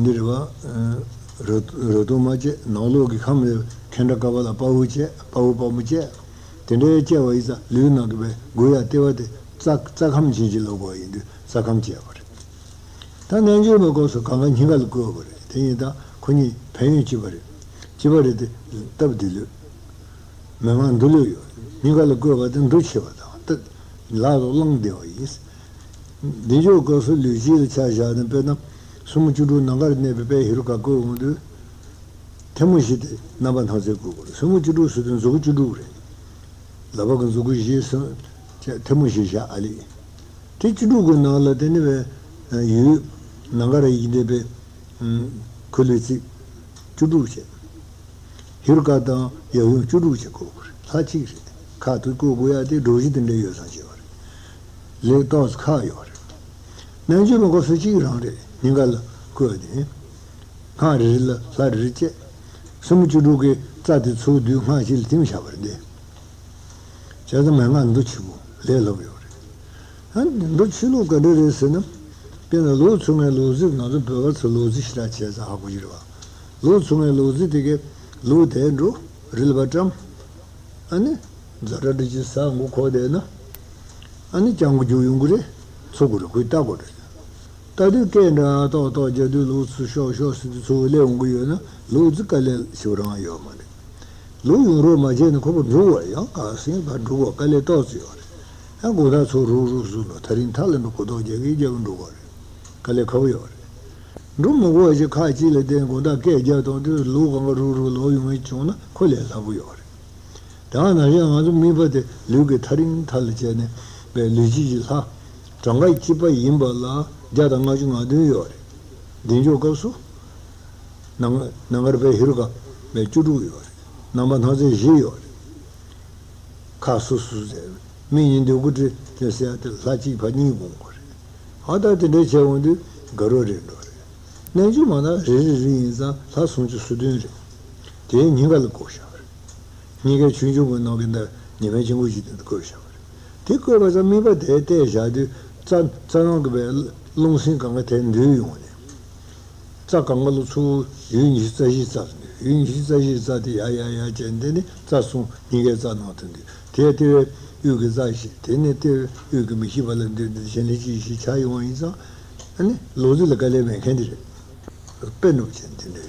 འདི་རེད་བ། རོ་རོ་དུང་མ་བཅད། ནང་ལོགས་ཀྱི་ཁམས་རེད། ཁེ་འདྲ་ཀ་བ་ལ་དཔའ་བོ་བཅད། དཔའ་བོ་དཔའ་མོ་བཅད། དེ་འདྲའི་བཅད་པ་ཡིན་ཙང་ལུས་ནང་གི་བའི་འགུལ་ཡག་ལྟེ་བ་དེ་རྩྭ་རྩྭ་ཁམས་ཅན་གྱི་ལོག་པ་ཡིན་དུས་རྩྭ་ཁམས་བཅད་པ་རེད། ད་རྣལ་འབྱོར་མའི་སྐབས་སུ་གང་ག་སྙིང་ག་ལ་བཀོད་པ་རེད། དེ་ཡིན་ད་ཁོ་གཉིས་ཕན་ཡོན་གཅིག་པ་རེད། གཅིག་པ་རེད་དེ་སྟབས་བདེ་ལོས། མན་ངག་འདི་ལོས་ཡོད། སྙིང་ག་ལ་བཀོད་པ་དེ་འདུ་བྱེད་པ་དང་ལྟ། ལག་ཏུ་བླང་བདེ་བ་ཡིན། བདེ་མཆོག་སྐབས་སུ་ལུས་དཀྱིལ་ལ་ཆ་བཞག་ནས། དཔེར་ན་སེན་མོ་བཅུ་དྲུག་ནམ་མཁར་གནས་པའི་དཔེ་ཧེ་རུ་ཀ་བཀོད་འོང་དུས། ཐལ་མོ་བཞི་དེ་རྣམ་པ་སྣང་མཛད་བཀོད་དགོས་རེད། སེན་མོ་བཅུ་དྲུག་ཟེར་དུས་མཛུ་གུ་བཅུ་དྲུག་རེད། ལག་པ་གི་མཛུ་གུ་བཞི་གསུམ་བཅས་ཐལ་མོ་བཞི་བཞག་ཨ་ལི། དེ་བཅུ་དྲུག་གི་ནང་ལ་དེ་ནི་བའི་ཡུལ་ནམ་མཁར་ཡིན་བསྡད་པའི་ཁུ་ལུ་ཙིག་བཅུ་དྲུག་བྱས། ཧེ་རུ་ཀ་དང་ཡབ་ཡུམ་བཅུ་དྲུག་བྱས་བཀོད་དགོས་རེད། ལྷ་གཅིག་རེད། ཁ་ཐུག་བཀོད་དགོས་ཡ་དེ་སྒྲོམ་གཞི་དེ་འདྲ་ཡོད་ཙང་བྱས་པ་རེད། ལས་ཏོག་ཙམ་ཁག་ཡོད་རེད། རྣལ་འབྱོར་མའི་སྐབས་སུ་གཅིག་རང་རེད། སྙིང་ག་ལ་བཀོད་དེ། སྔགས་རེ་རེ་ལ་ལྷ་རེ་རེ་བཅས། སེན་མོ་བཅུ་དྲུག་གི་རྩ་དེ་ཚུར་བསྡུས་སྔགས་གཅིག་ལ་བསྟིམ་བཞག་པ་རེད་འདི། བྱས་ཙང་མན་ངག་འདི་ཆེ་པོ་ལས་སླ་པོ་ཡོད་རེད། ཨ་ནི་འདི་ཆོས་ལུགས་ག་འདྲ་རེད་ཟེར་ན། དཔེར་ན་ལུག་འཚོ་མཁན་ལུག་རྫི། ང་ཚོ་བོད་པ་ཚོ་ལུག་རྫི་ཞེ་དྲག་བྱས་ཙང་ཧ་གོ་གི་རེད་བ། ལུག་འཚོ་མཁན་ལུག་རྫི་དེ་གས་ལུག་དེ་འགྲོ་རི་ལ་བ་བཀྲམ། ཨ་ནི་ཛ་དྲག་འདྲ་ཅིག་ཟ་མགོ་འཁོར་བསྡད་ན། ཨ་ནི་སྤྱང་པོ་རྒྱུག་ཡོང་གི་རེད། འཚོ་དགོས་རེད། ཁོས་ལྟ་དགོས་རེད། ལྟ་དུས་སྐད་འདྲ་ཏོག་ཏོག་རྒྱག་དུས་ལུག་ཚུར་ཤོག་ཤོག་ཟེར་དུས་ཚུར་སླེབས་འོང་གི་ཡོད་ན་ལུག་རྫི་དཀའ་ལས་ཞེ་པོ་རང་ཡོད་མ་རེད། ལུག་ཡོང་རོགས་མ་བྱས་ན་ཁོ་པ་འགྲོ་དགོས་རེད། ཡང་ག་སེང་ག་འགྲོ་དགོས། དཀའ་ལས་ཏོག་ཙམ་ཡོད་རེད། ཡང་དགོང་དག་ཚུར་རུག་རུག་ཟུག་ལ་ཐག་རིང་ཐག་ལ་འགྲོ་གོ་ཏོག་རྒྱག་གི་རྒྱག་གི་འགྲོ་དགོས་རེད། དཀའ་ལས་ཁག་པོ་ཡོད་རེད། འགྲོ་མི་དགོས་པ་ཞིག་ཁག་ཅིག་ལ་བརྟེན་དགོང་དག་སྐད་རྒྱག་གཏོང་དུས་ལུག་གང་ག་རུག་རུག་ལོག་ཡོང་བའི་བྱུང་ན་ཁོ་ལས་སླ་པོ་ཡོད་རེད། དེ་ནང་བཞིན་ང་ཚོ་མིག་པ་དེ་ལུས་ཀྱི་ཐག་རིང་ཐག་ལ་བྱས་ནས་པའི་ལུས་སྤྱི་གི་ལྷ་གྲངས་ཀ་གཅིག་པ་ཡིན་པ་ལ་བརྒྱ་དང་ལྔ་བཅུ་ང་བདུན་ཡོད་རེད། བདེ་མཆོག་སྐབས་སུ་ནམ་ནམ་མཁར་པའི་ཧེ་རུ་ཀ་པའི་བཅུ་དྲུག་ཡོད་རེད། རྣམ་པ་སྣང་མཛད་བཞི་ཡོད་རེད། ཁ་སུ་སུ་ཟེར། མིག་གཉིས་འདོད་དགུ་སྒྲིལ་ཏེ་ཟེར་ཡ་དེ་ལྷ་གཅིག་ཕར་གཉིས་དགོངས་དགོས་རེད། ཨ་ད་དེ་འདྲའི་བྱས་འོང་དུས་དགའ་རབ་རེད་འགྲོ་རེད། རྣལ་འབྱོར་མ་ན་རེ་རེ་རེ་ཡིན་ཙང་ལྷ་སུམ་ཅུ་སོ་བདུན་རེད། དེའི་སྙིང་ག་ལ་བཀོད་བཞག་པ་རེད། སྙིང་གའི་ཆོས་འབྱུང་གི་ནང་གི་འདི་ཉི་མའི་དཀྱིལ་འཁོར་ཞིག་དེ་བཀོད་བཞག་པ་རེད། དེ་བཀོད་པ་ཙམ་མིག་པ་དེ་བལྟས་བཞག་དུས་རྩ་རྩ་ནང་གི་བའི་རླུང་སེམས་གང་ག་དེ་འདུས་ཡོང་ནས། རྩ་གང་ག་ལ་ཚུར་ཡུལ་ཉི་ཤུ་རྩ་བཞིའི་རྩ་ཟེར་ནས། ཡུལ་ཉི་ཤུ་རྩ་བཞིའི་རྩ་དེ་ཡར་ཡར་ཡར་བྱས་འདི་ནི་རྩ་གསུམ་སྙིང་གའི་རྩ་ནང་དུ་འདུས། དེ་ལྟེ་བའི་དབུས་ཀྱི་རྩ་བཞི། དེ་ནས་ལྟེ་བའི་དབུས་ཀྱི་མི་ཤིགས་པ་ལ་འདུས་ཏེ་གཞན་ལས་ཅི་ཞིག་ཆགས་ཡོང་བ་ཡིན་ཙང་། ཨ་ནི་ལུག་རྫི་ལ་དཀའ་ལས་མེད་མཁན་དེ་རེད། དཔེ་ནུབ་ཅན་དེ་འདྲ་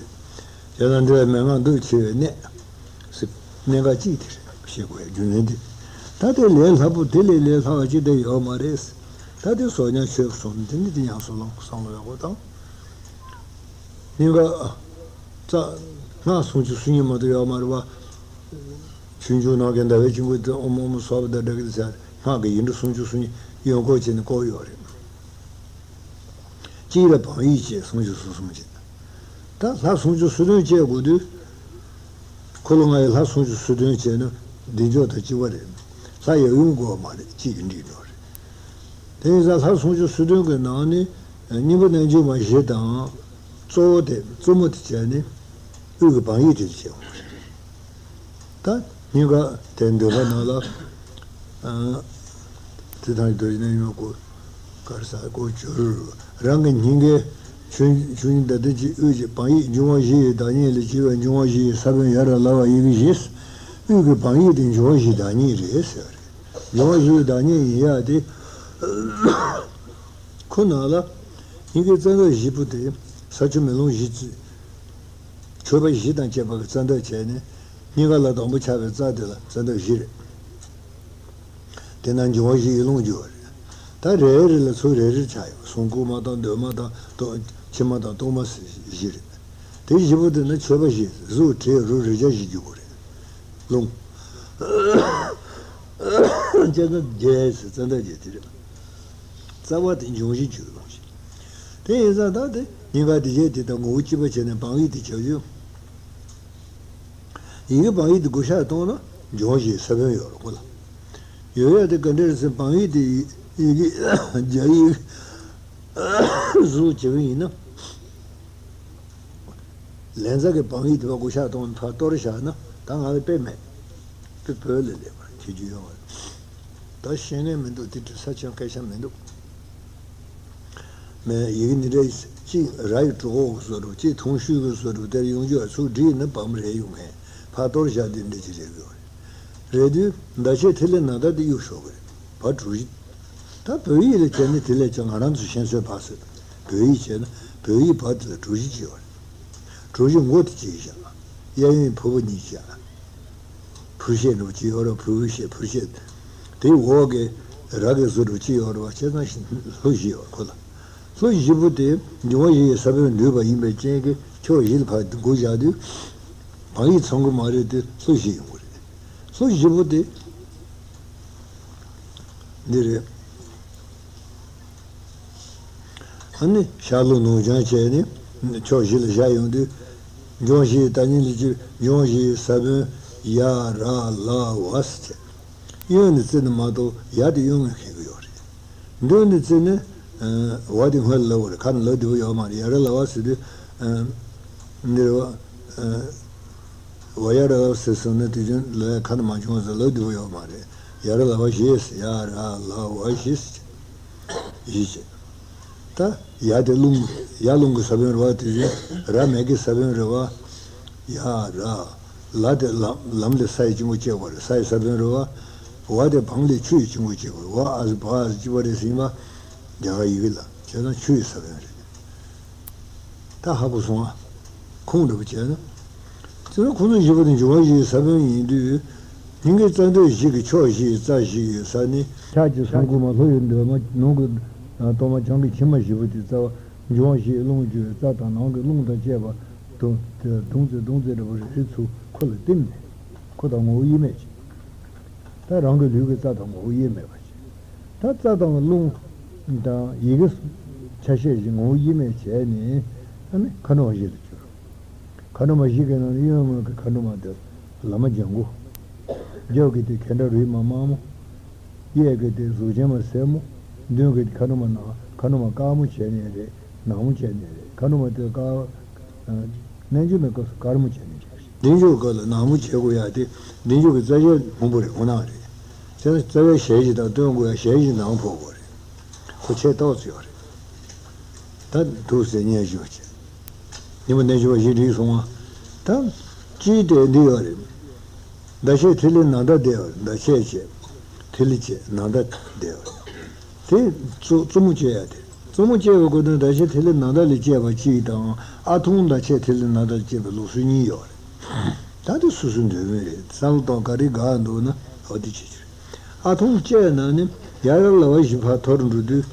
ཡོད། བྱས་ཙང་འདི་ལ་མན་ངག་འདི་ཆེ་བའི་གནད་ཟེར། གནད་འགག་གཅིག་དེ་རེད། ཤེས་དགོས་ཡ་རྒྱུ་མཚན་དེ། ད་དེ་ལས་སླ་པོ་དེ་ལས་ལས་སླ་བ་ཅི་འདྲ་ཡོད་མ་རེད། ད་དེ་སོ་ཉག་ཆོས་སོང་དེ་ནི་དེ་ཡང་སོ་ལོང་བསམ་བློ་ཡག་པོ་བཏང་། སྙིང་ག་རྩ་སྔགས་སུམ་ཅུ་སོ་གཉིས་མ་གཏོགས་ཡོད་མ་རེད་བ། ཆོས་འབྱུང་ནང་གི་ཟླ་བའི་དཀྱིལ་འཁོར་དེ་ཨོཾ་ཨོཾ་སྭ་བྷཱ་ཏ་ཌཱ་ཀཱི་ཏ་ཟེར་སྔགས་ཀྱི་ཡིག་འབྲུ་སུམ་ཅུ་སོ་གཉིས་ཡོངས་བསྐོར་བྱས་ནས་བསྐོར་ཡོད་རེད། གཅིག་ལ་བག་ཡིག་བཅས་སུམ་ཅུ་སོ་གསུམ་བཅས། ད་ལྷ་སུམ་ཅུ་སོ་བདུན་བཅས་དགོས་དུས། འཁོར་ལོ་ལྔ་ཡི་ལྷ་སུམ་ཅུ་སོ་བདུན་བཅས་ན་བདེ་མཆོག་དང་གཅིག་པ་རེད། ལྷ་ཡབ་ཡུམ་དགོས་པ་མ་རེད། གཅིག་གིས་འགྲིག་འགྲོ་རེད། དེ་ཡིན་ཙང་ལྷ་སུམ་ཅུ་སོ་བདུན་གྱི་ནང་ནས་སྙིང་པོ་རྣལ་འབྱོར་མ་བཞི་དང་། གཙོ་བོ་དེ་གཙོ་མོ་དེ་བྱས་ནས་དབུས་ཀྱི་བག་ཡིག་དེ་ལ་བྱས་འོང་བ་རེད། ད་སྙིང་ག་དེ་འདོད་པ་ནང་ལ། ཨ། དེ་དང་རྡོ་རྗེ་རྣལ་འབྱོར་མ་སྐོར་དཀར་ས་སྐོར་གྱུར། རང་གི་སྙིང་གའི་ཆོས་ཆོས་ཉིད་བདག་ལྟ་ཅི། དབུས་ཀྱི་བག་ཡིག་འབྱུང་བ་བཞི་ཡི་བདག་ཉིད་ལ། བྱིས་པའི་འབྱུང་བ་བཞི་ཡི་ས་བོན་ཡར་ལ་བ་ཡི་གེ་བཞི། དབུས་ཀྱི་བག་ཡིག་དེ་འབྱུང་བ་བཞིའི་བདག་ཉིད་རེད་ཟེར་བ་རེད། འབྱུང་བ་བཞིའི་བདག་ཉིད་ཡིན་ཡ་དེ། ཁོ་ནང་ལ་སྙིང་གའི་རྩ་འདབ་བཞི་པོ་དེ་ས་ཆུ་མེ་རླུང་བཞི་བརྩི། མཆོད་པ་བཞི་དང་བཅས་པ་གི་རྩ་འདབ་བྱས་ནས་སྙིང་ག་ལ་དང་པོ་ཆགས་པའི་རྩ་དེ་ལ་རྩ་འདབ་བཞི་རེད། དེ་ན་འབྱུང་བ་བཞི་ཡི་རླུང་རྒྱུ་བ་རེད། ད་རེ་རེ་ལ་ཚུར་རེ་རེར་ཆགས་ཡོང་། ཟུང་དཀར་མ་དང་འདོད་མ་དང་ཏོ་མཆི་མ་དང་གཏོར་མ་ཟེར་བཞི་རེད། དེ་བཞི་པོ་དེ་ནི་མཆོད་པ་བཞི། གཟུགས་དྲི་རོ་རེག་བྱ་བཞི་རྒྱུ་བ་རེད། རླུང་། བཅས་ན་བརྒྱད་ཟེར་རྩ་འདབ་བརྒྱད་དེ་རེད། རྩ་བ་དེ་འབྱུང་བཞི་རྒྱུ་རླུང་བཞི། དེ་ཡིན་ཙང་ད་དེ་སྙིང་ག་དེ་བྱས་དེ་དང་ངོ་བོ་གཅིག་པ་བྱས་ནས་བག་ཡིག་དེ་བྱ་རྒྱུ། ཡི་གེ་བང་ཡིག་དེ་བགོ་བཤའ་གཏོང་ན་འབྱུང་བ་བཞིའི་ས་བོན་ཡོད་རེད་ཁོ་ལ། ཡོད་ཡ་དེ་ག་འདྲ་རེད་ཟེར། བང་ཡིག་དེ་ཡི་གེ་རྒྱ་ཡིག་བཟོ་བྱེད་པ་ཡིན་ན། ལན་ཚྭ་གི་བང་ཡིག་དེ་བ་བགོ་བཤའ་གཏོང་ནས་ཕར་གཏོར་བཞག་ན་ད་ང་ལ་དཔེ་མེད། དཔེ་བོད་ལ་སླེབས་པར་བྱེད་རྒྱུ་ཡོད་པ་རེད། ད་ཤེས་མཁན་མི་འདུག་དེ་འདྲ་ས་ཆེན་སྐད་ཆ་མི་འདུག་མེད། ཡི་གེ་འདི་འདྲ་གཅིག་ར་ཡི་གྲོགས་འོག་གི་བཟོ་འདྲ་གཅིག་ཐུང་ཤོས་ཀྱི་བཟོ་འདྲ་དེར་ཡོང་རྒྱུ་ཚུགས་བྲིས་ན་བམ་རེ་ཡོང་མཁན་ཕར་གཏོར་བཞག་དེ་འདྲ་ཅིག་རེད་དགོས་རེད། རེད་དུས་མདའ་ཆས་ཐིག་ལེ་ནང་ལྟར་དེ་གཡུག་ཞོག་གི་རེད། བ་གྲུ་བཞི། ད་བོད་ཡིག་ལ་བྱས་ན་དེ་ལས་ཀྱང་ང་རང་ཚོ་ཤེས་ཚོད་བག་ཟེར། བོད་ཡིག་བྱས་ན་བོད་ཡིག་བ་དེ་ལ་གྲུ་བཞི་ཅིག་ཡོད་རེད། གྲུ་བཞི་མགོ་དེ་གཅིག་བཞག་གཡས་གཡོན་ཕུར་བུ་གཉིས་བཞག་ཕུར་ཤད་འདྲ་པོ་ཅིག་ཡོད་རེད། ཕུར་བུ་ཤད་ཕུར་ཤད། དེའི་འོག་གི་ར་གི་བཟོ་འདྲ་པོ་ཅིག་ཡོད་རེད་པ། བྱས་ཙང་ལྷུ་བཞི་ཡོད་རེད་ཁོ་ལ། ལྷུ་བཞི་པོ་དེ་འབྱུང་བ་བཞི་ཡི་ས་བོན་འདུས་པ་ཡིན་པའི་རྐྱེན་གྱིས་ཕྱོགས་བཞི་ལ་ཕར་བགོ་བཞག་དུས། བང་ཡིག་ཚང་གི་མ་རེད་དེ་ལྷུ་བཞི་ཡོང་གི་རེད། ལྷུ་བཞི་པོ་དེ་འདི་རེད། ཨ་ནི་ཤར་ལྷོ་ནུབ་བྱང་བྱས་ནས་ཕྱོགས་བཞི་ལ་བཞག་ཡོང་དུས། འབྱུང་བ་བཞི་ཡི་ད་ཉིད་ལས་ཀྱི་འབྱུང་བ་བཞི་ཡི་ས་བོན་ཡ་ར་ལ་ཝ་ཟེར་བྱས། གཡོན་ནས་བརྩིས་ན་མ་གཏོགས་ཡ་དེ་གཡོན་ངོས་འཁེལ་གྱི་ཡོད་རེད། མདུན་ནས་བརྩིས་ན་ཝ་དེ་སྔོན་ལ་ལབ་པ་རེད། ཁ་ནས་ལབ་བདེ་པོ་ཡོད་མ་རེད། ཡ་ར་ལ་ཝ་ཟེར་དུས་འདིར་ཝ་ཡ་ར་ལ་ཟེར་སོང་ན་དེ་བཞིན་ལ་ཁ་ནས་མ་བྱུང་བ་ཟེར་ལབ་བདེ་པོ་ཡོད་མ་རེད། ཡ་ར་ལ་ཝ་བཞི་ཟེར། ཡ་ར་ལ་ཝ་བཞི་ཟེར། བཞི་བྱས། ད་ཡ་དེ་རླུང་ཡ་རླུང་གི་ས་བོན་རེད་པ། དེ་བཞིན་ར་མེ་གི་ས་བོན་རེད་པ། ཡ་ར། ལ་དེ་ལམ་ལམ་ལས་ས་ཡི་དཀྱིལ་འཁོར་བཅད་པ་རེད། ས་ཡི་ས་བོན་རེད་པ། ཝ་དེ་བང་ལས་ཆུ་ཡི་དཀྱིལ་འཁོར་བཅད་པ་རེད། ཝ་ཨ་ཟི་བ་ཨ་ཟི་གཅིག་པ་རེད་ཟེར་ཡིན་པ། རྒྱ་གར་ཡི་གེ་ལ་བྱས་ན་ཆུ་ཡི་ས་བོན་རེད། ད་ཧ་གོ་སོང་ཨ། ཁུངས་འདྲ་པོ་བྱས་ན། དེ་ནས་ཁོ་ཚོ་བཞི་པོ་དེ་འབྱུང་བ་བཞིའི་ས་བོན་ཡིན་དུས། སྙིང་གའི་རྩ་མདོས་བཞི་གི་ཕྱོགས་བཞི་ཡི་རྩ་བཞི་ཡོད་ས་ནི། ཕྱག་གི་གསུང་སྐུ་མ་ལྷོ་ཡི་འདོད་མ་ནང་གི་གཏོར་མ་བྱང་གི་ཕྱི་མ་བཞི་པོ་དེ་རྩ་བ་འབྱུང་བ་བཞིའི་རླུང་བཅུ་ཡི་རྩ་དང་ནང་གི་རླུང་དང་བཅས་པ་དུ་དེ་བརྡུང་ཚེ་བརྡུང་ཚེ་འདྲ་པོ་རེ་རེ་ཚུར་ཁོ་ལ་བསྟིམ་ནས་ཁོ་དང་ངོ་བོ་དབྱེར་མེད་ཅིག་ད་རང་གི་ལུས་ཀྱི་རྩ་དང་ངོ་བོ་དབྱེར་མེད་པ་ཅིག་ད་རྩ་དང་རླུང་དང་ཡི་གེ་ཆ་ཤས་བཞི་ངོ་བོ་དབྱེར་མེད་བྱས་ནས་ཨ་ནི་མཁའ་འགྲོ་མ་བཞི་ལ་གྱུར། མཁའ་འགྲོ་མ་བཞི་གི་ནང་ནས་གཡོན་ངོས་ཀྱི་མཁའ་འགྲོ་མ་དེ་བླ་མ་ལྗང་གུ། རྒྱབ་ཀྱི་དེ་གད་སྒྲ་རིགས་མ་དམར་མོ། གཡས་ཀྱི་དེ་གཟུགས་ཅན་མ་སེར་མོ། མདུན་གྱི་དེ་མཁའ་འགྲོ་མ་ནག་མཁའ་འགྲོ་མ་དཀར་མོ་བྱས་ནས་རེད། ནག་མོ་བྱས་ནས་རེད། མཁའ་འགྲོ་མ་དེ་དཀར། རྣལ་འབྱོར་མའི་སྐབས་སུ་དཀར་མོ་བྱས་ནས་རེད། བདེ་མཆོག་སྐབས་ལ་ནག་མོ་བྱེད་དགོས་ཡ་དེ་བདེ་མཆོག་གི་རྩ་བའི་སྔོན་པོ་རེད། ཁོ་ན་རེད། བྱས་ན་རྩ་བའི་ཞལ་གྱི་དང་སྟོན་དགོས་ཡ་ཞལ་གྱི་ནང་ཕོག་དགོས་རེད། ཁོ་ཆེ་ཏོག་ཙི་ཡོད་རེད། ད་དུག་ཟེར་ཉེས་ཞུ་བ་བྱས། ཉི་མ་གནས་ཆུ་བ་ཞིག་བསྒྲིགས་སོང་བ། ད་ཅིའི་སྟེང་འདི་ཡོད་རེད། མདའ་ཆས་ཐིག་ལེ་ནང་ལྟར་བསྡད་ཡོད་རེད། མདའ་ཆས་བྱས། ཐིག་ལེ་བྱས་ནང་ལྟར་བསྡད་ཡོད་རེད། དེ་གཙོ་གཙོ་མོ་བཅད་ཡ་དེ། གཙོ་མོ་བཅད་པའི་སྐོར་དུ་མདའ་ཆས་ཐིག་ལེ་ནང་ལྟར་ལས་བཅད་པ་གཅིག་དང་ཨ་ཐུང་མདའ་ཆས་ཐིག་ལེ་ནང་ལྟར་བཅད་པའི་ལུགས་སྲོལ་གཉིས་ཡོད་རེད། ད་དེ་སོ་སོའི་འདོད་མོས་རེད། བསམ་བློ་གཏོང་ག་རེ་དགའ་འདུག་ན་འོ་དེ་བྱེད་རྒྱུ་རེད། ཨ་ཐུང་བཅད་ན་ནི་ཡ་ར་ལ་བ་བཞི་ཕར་འཐོར་འགྲོ་དུས།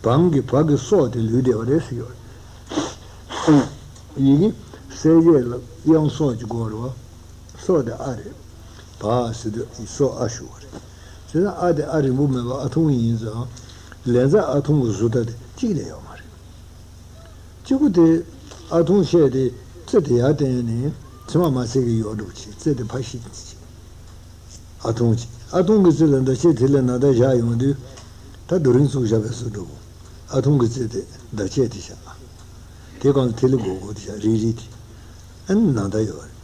བང་གི་བ་གི་སྲོག་དེ་ལུས་བདེ་བ་རེད་ཟེར་གྱི་ཡོད་རེད། ཡི་གེ་གསལ་བྱེད་ལ་དབྱངས་སྲོག་གི་སྐོར་རེད་པ། སྲོག་དེ་ཨ་རེད། བ་ཟེར་དུས་སྲོག་ཨ་ཞུ་བ་རེད། བྱས་ན་ཨ་དེ་ཨ་རིང་པོ་མེད་པ་ཨ་ཐུང་ཡིན་ཙང་། ལན་ཚྭ་ཨ་ཐུང་གི་བཟོ་ལྟ་དེ་གཅིག་ལས་ཡོད་མ་རེད། གཅིག་པུ་དེ་ཨ་ཐུང་བཤད་དེ་རྩི་དེ་ཡར་བསྟན་ནས་མཆིལ་མ་མ་བསྲེག་གི་ཡོད་འགྲོ་བྱས་རྩི་དེ་ཕར་ཤི་ཅི། ཨ་ཐུང་ཅི། ཨ་ཐུང་གི་རྩི་ལ་མདའ་ཆས་ཐིག་ལེ་ནང་ལྟར་བཞག་ཡོང་དུས། ད་རྡོ་རིང་བཙུགས་བཞག་པའི་བཟོ་འདྲ་པོ། ཨ་ཐུང་གི་རྩི་དེ་མདའ་ཆས་དེ་བཞག་ཨ། དེ་གང་ལ་ཐིག་ལེ་སྒོར་སྒོར་དེ་བཞག་རིལ་རིལ་དེ། ཨ་ནི་ནང་ལྟར་ཡོད་རེད།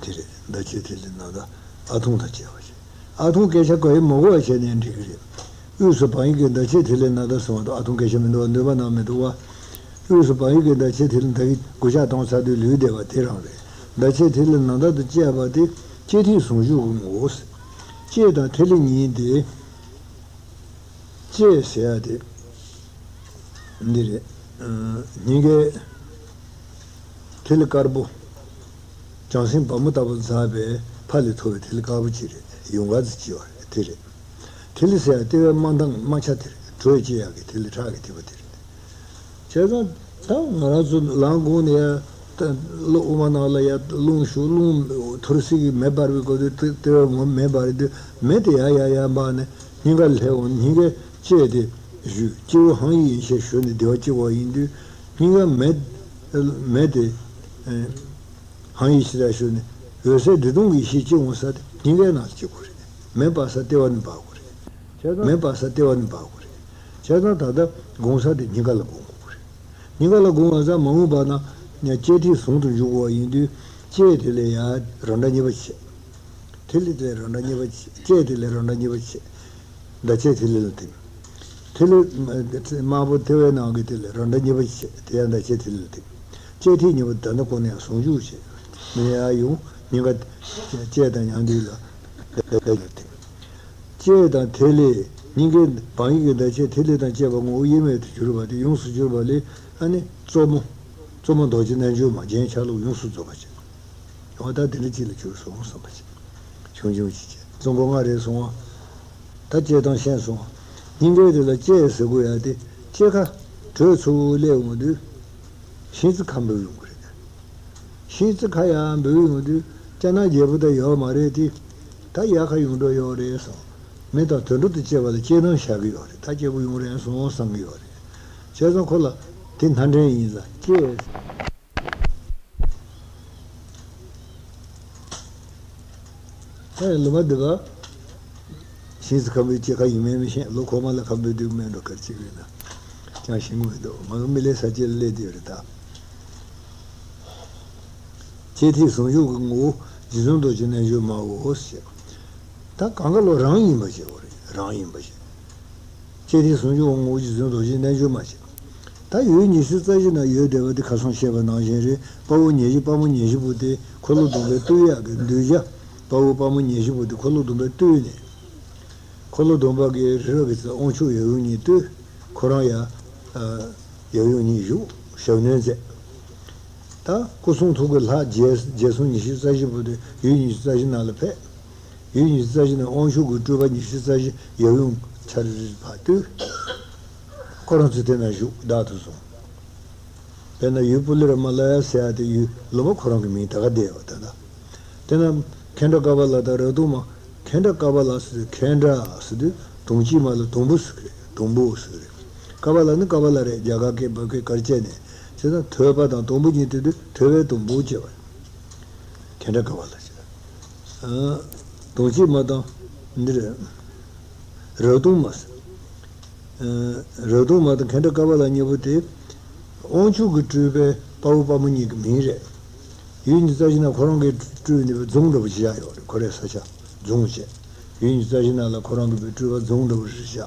དེ་རེད། མདའ་ཆས་ཐིག་ལེ་ནང་ལྟར་ཨ་ཐུང་དང་བཅས་པ་བྱས། ཨ་ཐུང་སྐད་ཆ་གོ་ཡི་མ་གོ་བ་བྱས་ནས་འགྲིག་གི་རེད། དབུས་སུ་བང་ཡིག་གི་མདའ་ཆས་ཐིག་ལེ་ནང་ལྟར་གསུངས་པ་དང་ཨ་ཐུང་སྐད་ཆ་མི་འདུག་བ། འདོད་པ་ནང་མི་འདུག་བ། དབུས་སུ་བང་ཡིག་གི་མདའ་ཆས་ཐིག་ལེ་མདའ་གི་བགོ་བཤའ་གཏོང་ཚར་དུས་ལུས་བདེ་བ་དེ་རང་རེད། མདའ་ཆས་ཐིག་ལེ་ནང་ལྟར་དུ་བཅད་པ་དེ་བཅད་ཐིག་ཟུང་འཇུག་གི་ངོ་བོ་ཟེར། བཅད་དང་ཐིག་ལེ་གཉིས་དེ། བཅད་ཟེར་ཡ་དེ་འདི་རེད། སྙིང་གའི་ཐིག་ལེ་དཀར་པོ། བྱང་སེམས་བ་མོ་ལྟ་བུ་འཛག་པའི་ཕ་ལས་ཐོབ་པའི་ཐིག་ལེ་དཀར་པོ་གཅིག་རེད། ཡུངས་ཀར་ཟེར་གྱི་ཡོད་རེད། དེ་རེད། ཐིག་ལེ་ཟེར་ཡ་ལྟེ་བའི་རྨ་མདངས་རྨ་ཆ་དེ་རེད། དྲོད་སྐྱེད་ཡག་གི་ཐིག་ལེ་ཁྲག་གི་ཐིགས་པ་དེ་རེད། བྱས་ཙང་ད་ང་རང་ཚོ་ལངས་དགོང་ནས་ཡ་ད་གློ་དབུ་མ་ནང་ལ་ཡ་རླུང་ཞུགས། རླུང་ཐོར་སིག་གིས་མེ་འབར་བའི་སྐབས་དུ་ལྟེ་བའི་ངོ་མེ་འབར་དུས་མེ་དེ་ཡར་ཡར་ཡར་འབར་ནས་སྙིང་གར་སླེབས་འོང་། སྙིང་གའི་ལྕེ་དེ་ཞུ་སྐྱེ་བོ་ཧང་ཡིན་ཞེས་ཞུ་ནས་བདེ་བ་སྐྱེ་བ་ཡིན་དུས་སྙིང་ག་མེ་མེ་དེ་ཧང་ཡིན་ཞེས་ཞུ་ནས། འོད་གསལ་འདི་སྟོང་གི་གཞི་སྐྱེ་འོང་ས་དེ་སྙིང་གའི་ནང་ལ་སྐྱེ་དགོས་རེད། མེ་འབར་ས་ལྟེ་བ་ནས་འབར་དགོས་རེད། མེ་འབར་ས་ལྟེ་བ་ནས་འབར་དགོས་རེད། བྱས་ཙང་ད་ལྟ་སྒོང་ས་དེ་སྙིང་ག་ལ་སྒོང་དགོས་རེད། སྙིང་ག་ལ་སྒོང་བ་ཙང་མ་འོངས་པ་ན་ཡང་ལྕེ་ཐིག་ཟུང་དུ་འཇུག་དགོས་པ་ཡིན་དུས་ལྕེ་དེ་ལས་ཡང་རང་སྒྲ་གཉིས་པ་བྱེད། ཐིག་ལེ་དེ་ལས་རང་སྒྲ་གཉིས་པ་བྱེད། ལྕེ་དེ་ལས་རང་སྒྲ་གཉིས་པ་བྱེད། འདབ་ཆགས་ཐིག་ལེ་ལ་ཐིམ། ཐིག་ལེ་དམར་པོ་ཐེ་བའི་ནང་གི་དེ་ལས་རང་སྒྲ་གཉིས་པ་བྱེད། དེ་ཡང་འདབ་ཆགས་ཐིག་ལེ་ལ་ཐིམ། ལྕེ་ཐིག་གཉིས་པོ་ད་ལྟ་ཁོ་ནས་ཡང་ཟུང་འཇུག་བྱེད། མི་ཡར་ཡོང་སྙིང་ག་ལྕེ་དང་མཉམ་དུ་ལ་ལ་ཐིམ། ལྕེ་དང་ཐིག་ལེ་སྙིང་གའི་བག་ཡིག་གི་འདབ་ཆགས་ཐིག་ལེ་དང་བཅས་པ་ངོ་བོ་དབྱེར་མེད་དུ་གྱུར་པ་དེ་ཡོངས་སུ་གྱུར་པ་ལས་ཨ་ནི་གཙོ་མོ། གཙོ་མོ་རྡོ་རྗེ་རྣལ་འབྱོར་མ་རྒྱན་ཆ་ལུགས་ཡོངས་སུ་རྫོགས་པ་བྱེད། འོ་ད་དེ་འདྲ་ཅིག་ལ་གྱུར་སོང་བསམ་པ་ཅིག་བྱུང་བྱུང་ཅིག་བྱས། གཙོ་འཁོར་ལྔ་རེད་སོང་བ། ད་ལྕེ་དང་ཤེས་སོང་བ། སྙིང་གའི་དེ་ལ་ལྕེ་ཟེར་དགོས་ཡ་དེ་ལྕེ་ཁ་དྲོད་ཚུར་སླེབས་འོང་དུས། ཤིང་རྩི་ཁ་འབུད་ཡོང་གི་རེད། ཤིང་རྩི་ཁ་ཡར་འབུད་ཡོང་དུས་སྐྱ་ནག་རྒྱལ་པོ་ད་ཡོད་མ་རེད་དེ། ད་ཡར་ཁ་ཡོང་འགྲོ་ཡོད་རེད་སོང་། མེ་དང་དུད་འགྲོ་དང་བཅས་པ་ལ་ལྕེ་སྣང་ཤར་གི་ཡོད་རེད། ད་སྐྱེས་བུ་ཡོང་རན་སོང་བསམ་གི་ཡོད་རེད། བྱས་ཙང་ཁོ་ལ་དེ་སྣ་འདྲེན་ཡིན་ལ་ལྕེ། ཨེ་ལུང་པ་འདི་ག་ཤིང་རྩི་ཁ་འབུད་ལྕེ་ཁ་ཡིན་མིན་མི་ཤེས། ལོ་གོང་མ་ལ་ཁ་འབུད་དུས་མེད་འགྲོ་གར་ཅིག་རེད་ན། ཅང་ཤེས་ངོ་མི་འདུག་ང་ཚོ་མི་ལས་ས་སྐྱེ་ལ་སླེབས་དུས་རེད་ད། ལྕེ་ཐིག་ཟུང་འཇུག་གི་ངོ་བོ་རྗེ་བཙུན་རྡོ་རྗེ་རྣལ་འབྱོར་མའོ་ཞེས། ད་གང་ག་ལོ་རང་ཡིན་པ་ཞེས་འོ་རེད། རང་ཡིན་པ་ཞེས། ལྕེ་ཐིག་ཟུང་འཇུག་གི་ངོ་བོ་རྗེ་བཙུན་རྡོ་རྗེ་རྣལ་འབྱོར་མ་ཞེས། ད་ཡུལ་ཉི་ཤུ་རྩ་བཞི་ན་ཡོད་བསྡད་པ་དེ་ཁ་སང་བཤད་པ་ནང་བཞིན་རེད། དཔའ་བོ་ཉེར་བཞི་དཔའ་མོ་ཉེར་བཞི་པོ་དེ་འཁོར་ལོ་སྡོམ་པའི་སྟོད་ཡག་གི་གདུལ་བྱ། དཔའ་བོ་དཔའ་མོ་ཉེར་བཞི་པོ་དེ་འཁོར་ལོ་སྡོམ་པའི་སྟོད་ནས། འཁོར་ལོ་སྡོམ་པ་གི་རི་རབ་ཀྱི་རྩེ་དབང་ཕྱུག་ཡབ་ཡུམ་གཉིས་བཏུལ། ཁོ་རང་ཡང་ཡབ་ཡུམ་གཉིས་བཞུགས་ཞབས་གནོན་མཛད། ད་སྐུ་གསུང་ཐུགས་ཀྱི་ལྷ་རྗེ་རྗེ་བཙུན་ཉི་ཤུ་རྩ་བཞི་པོ་དེ་ཡུལ་ཉི་ཤུ་རྩ་བཞི་ནང་ལ་ཕེབས། ཡུལ་ཉི་ཤུ་རྩ་བཞི་ནས་དབང་ཕྱུག་གི་སྤྲུལ་པ་ཉི་ཤུ་རྩ་བཞི་ཡབ་ཡུམ་ཆ་རེ་རེ་ཕར་བཏུལ། ཁོ་རང་ཚོ་དེ་ན་བཞུགས་བདག་ཏུ་བཟུང་། དཔེར་ན་ཡུལ་པུ་ལི་ར་མ་ལ་ཡ་ཟེར་ཡ་དེ་ཡུལ་ལུང་པ་ཁོ་རང་གི་མིང་ད་ག་བསྡད་ཡོད་ད་ལྟ། དེ་ན་ཁེ་ཏྲ་ཀ་པ་ལ་དང་རབ་གདུང་མ། ཁེ་ཏྲ་ཀ་པ་ལ་ཟེར་དུས་ཁེ་ཏྲ་ཟེར་དུས་དུང་གཅིག་མ་ལ་དུང་བུ་ཟེར་གི་རེད། དུང་བུ་ཟེར་གི་རེད། ཀ་པ་ལ་ནི་ཀ་པ་ལ་རེད། རྒྱ་གར་སྐད་བོད་སྐད་ག་རེ་བྱས་ནས་བྱས་ཙང་ཐོས་པ་དང་དུང་བུ་གཉིས་དེ་དུས་ཐོས་པའི་དུང་བུ་བྱས་པ་རེད། ཁེ་ཏྲ་ཀ་པ་ལ་ཟེར། ཨ། དུང་གཅིག་མ་དང་འདི་རེད། རབ་གདུང་མ་ཟེར། རབ་གདུང་མ་དང་ཁེ་ཏྲ་ཀ་པ་ལ་གཉིས་པོ་དེ། དབང་ཕྱུག་གི་སྤྲུལ་པའི་དཔའ་བོ་དཔའ་མོ་གཉིས་ཀྱི་མིང་རེད། ཡུལ་ཉི་ཤུ་རྩ་བཞི་ན་ཁོ་རང་གི་སྤྲུལ་ནས་པའི་རྫོང་འདྲ་པོ་ཞིག་བཞག་ཡོད་རེད། ཁོ་རའི་ས་ཆ་རྫོང་བྱས། ཡུལ་ཉི་ཤུ་རྩ་བཞི་ན་ལ་ཁོ་རང་གི་པའི་སྤྲུལ་པ་རྫོང་འདྲ་པོ་རེ་བཞག་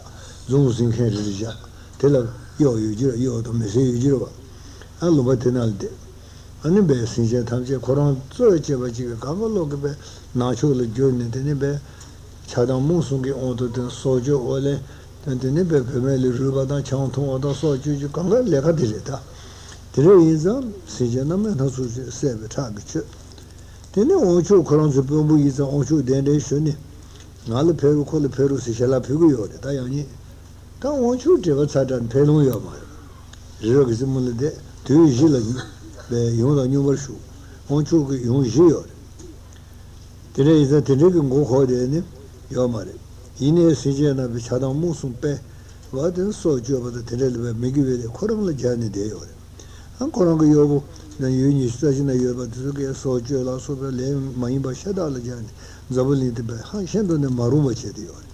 རྫོང་ཟིན་མཁན་རེ་རེ་བཞག་དེ་ལ་གཡོག་ཡོད་རྒྱུ་ར་གཡོག་དང་མི་སེར་ཡོད་རྒྱུ་ར་བ། ཨ་ལུང་པ་དེ་ན་ལ་བསྡད། ཨ་ནི་པའི་སེམས་ཅན་ཐམས་ཅད་ཁོ་རང་གཙོས་བྱས་པ་ཅིག་གི་གང་ག་ལོག་གི་པའི་ནང་ཆོས་ལ་བསྒྱུར་ནས་དེ་ནི་པའི་ཆགས་སྡང་རྨོངས་གསུམ་གྱི་དབང་དུ་བཏང་སྲོག་གཅོད་འོ་ལེན། དེ་ནི་བོད་བོད་སྨན་ལས་རུལ་བ་དང་ཆང་འཐུང་བ་དང་སྲོག་གཅོད་རྒྱུ་གང་ག་ལས་ཀ་དེ་རེད་ད། དེ་འདྲ་ཡིན་ཙང་སེམས་ཅན་རྣམས་ལ་སྣ་ཚོགས་ཚུལ་བསད་པའི་ཁྲག་གི་མཆོད། དེ་ནི་དབང་ཕྱུག་ཁོ་རང་ཚོའི་དཔོན་པོ་ཡིན་ཙང་དབང་ཕྱུག་གདན་འདྲེན་ཞུ་ནི། ང་ལ་ཕེབས་རོགས་ཁོ་ལ་ཕེབས་རོགས་ཟེར་ཞལ་ལག་ཕུལ་གི་ཡོད་རེད་ད་ཡང་སྙིང་། ད་དབང་ཕྱུག་བྲེལ་བ་ཚ་དྲག་ཕེབས་ལོང་ཡོད་མ་རེད། རི་རབ་ཀྱི་རྩེ་མོ་ལ་བསྡད་དུས་བཞི་ལ་ཡུམ་པའི་ཡུམ་ལ་སྙུང་བར་ཞུགས། དབང་ཕྱུག་གི་ཡུམ་བཞི་ཡོད་རེད། དེ་འདྲ་ཡིན་ཙང་དེ་འདྲའི་གི་མགོ་འཁོར་བསྡད་ནི་ཡོད་མ་རེད། ཡིན་ནའི་སེམས་ཅན་རྣམས་ཀྱི་ཆགས་སྡང་རྨོངས་གསུམ་སྤེལ་བ་དེ་ནི་སྲོག་གཅོད་པ་དང་དེ་འདྲ་ལ་བས་མི་དགེ་བའི་ལས་ཁོ་རང་ལ་སྦྱར་ནས་བསྡད་ཡོད་རེད། ཨ་ཁོ་རང་གི་གཡོག་པོ་ན་ཡུལ་ཉི་ཤུ་རྩ་བཞི་ན་ཡོད་པ་དེ་ཚོ་གས་སྲོག་གཅོད་ལ་སོགས་པའི་ལས་མ་ཡིན་པ་ཤ་སྟག་ལ་སྦྱར་ནས་འཛམ་བུ་གླིང་འདི་པའི་ཧང་ཤིན་ཏུ་ནས་མ་རུངས་པ་བྱས་ཏེ་ཡོད་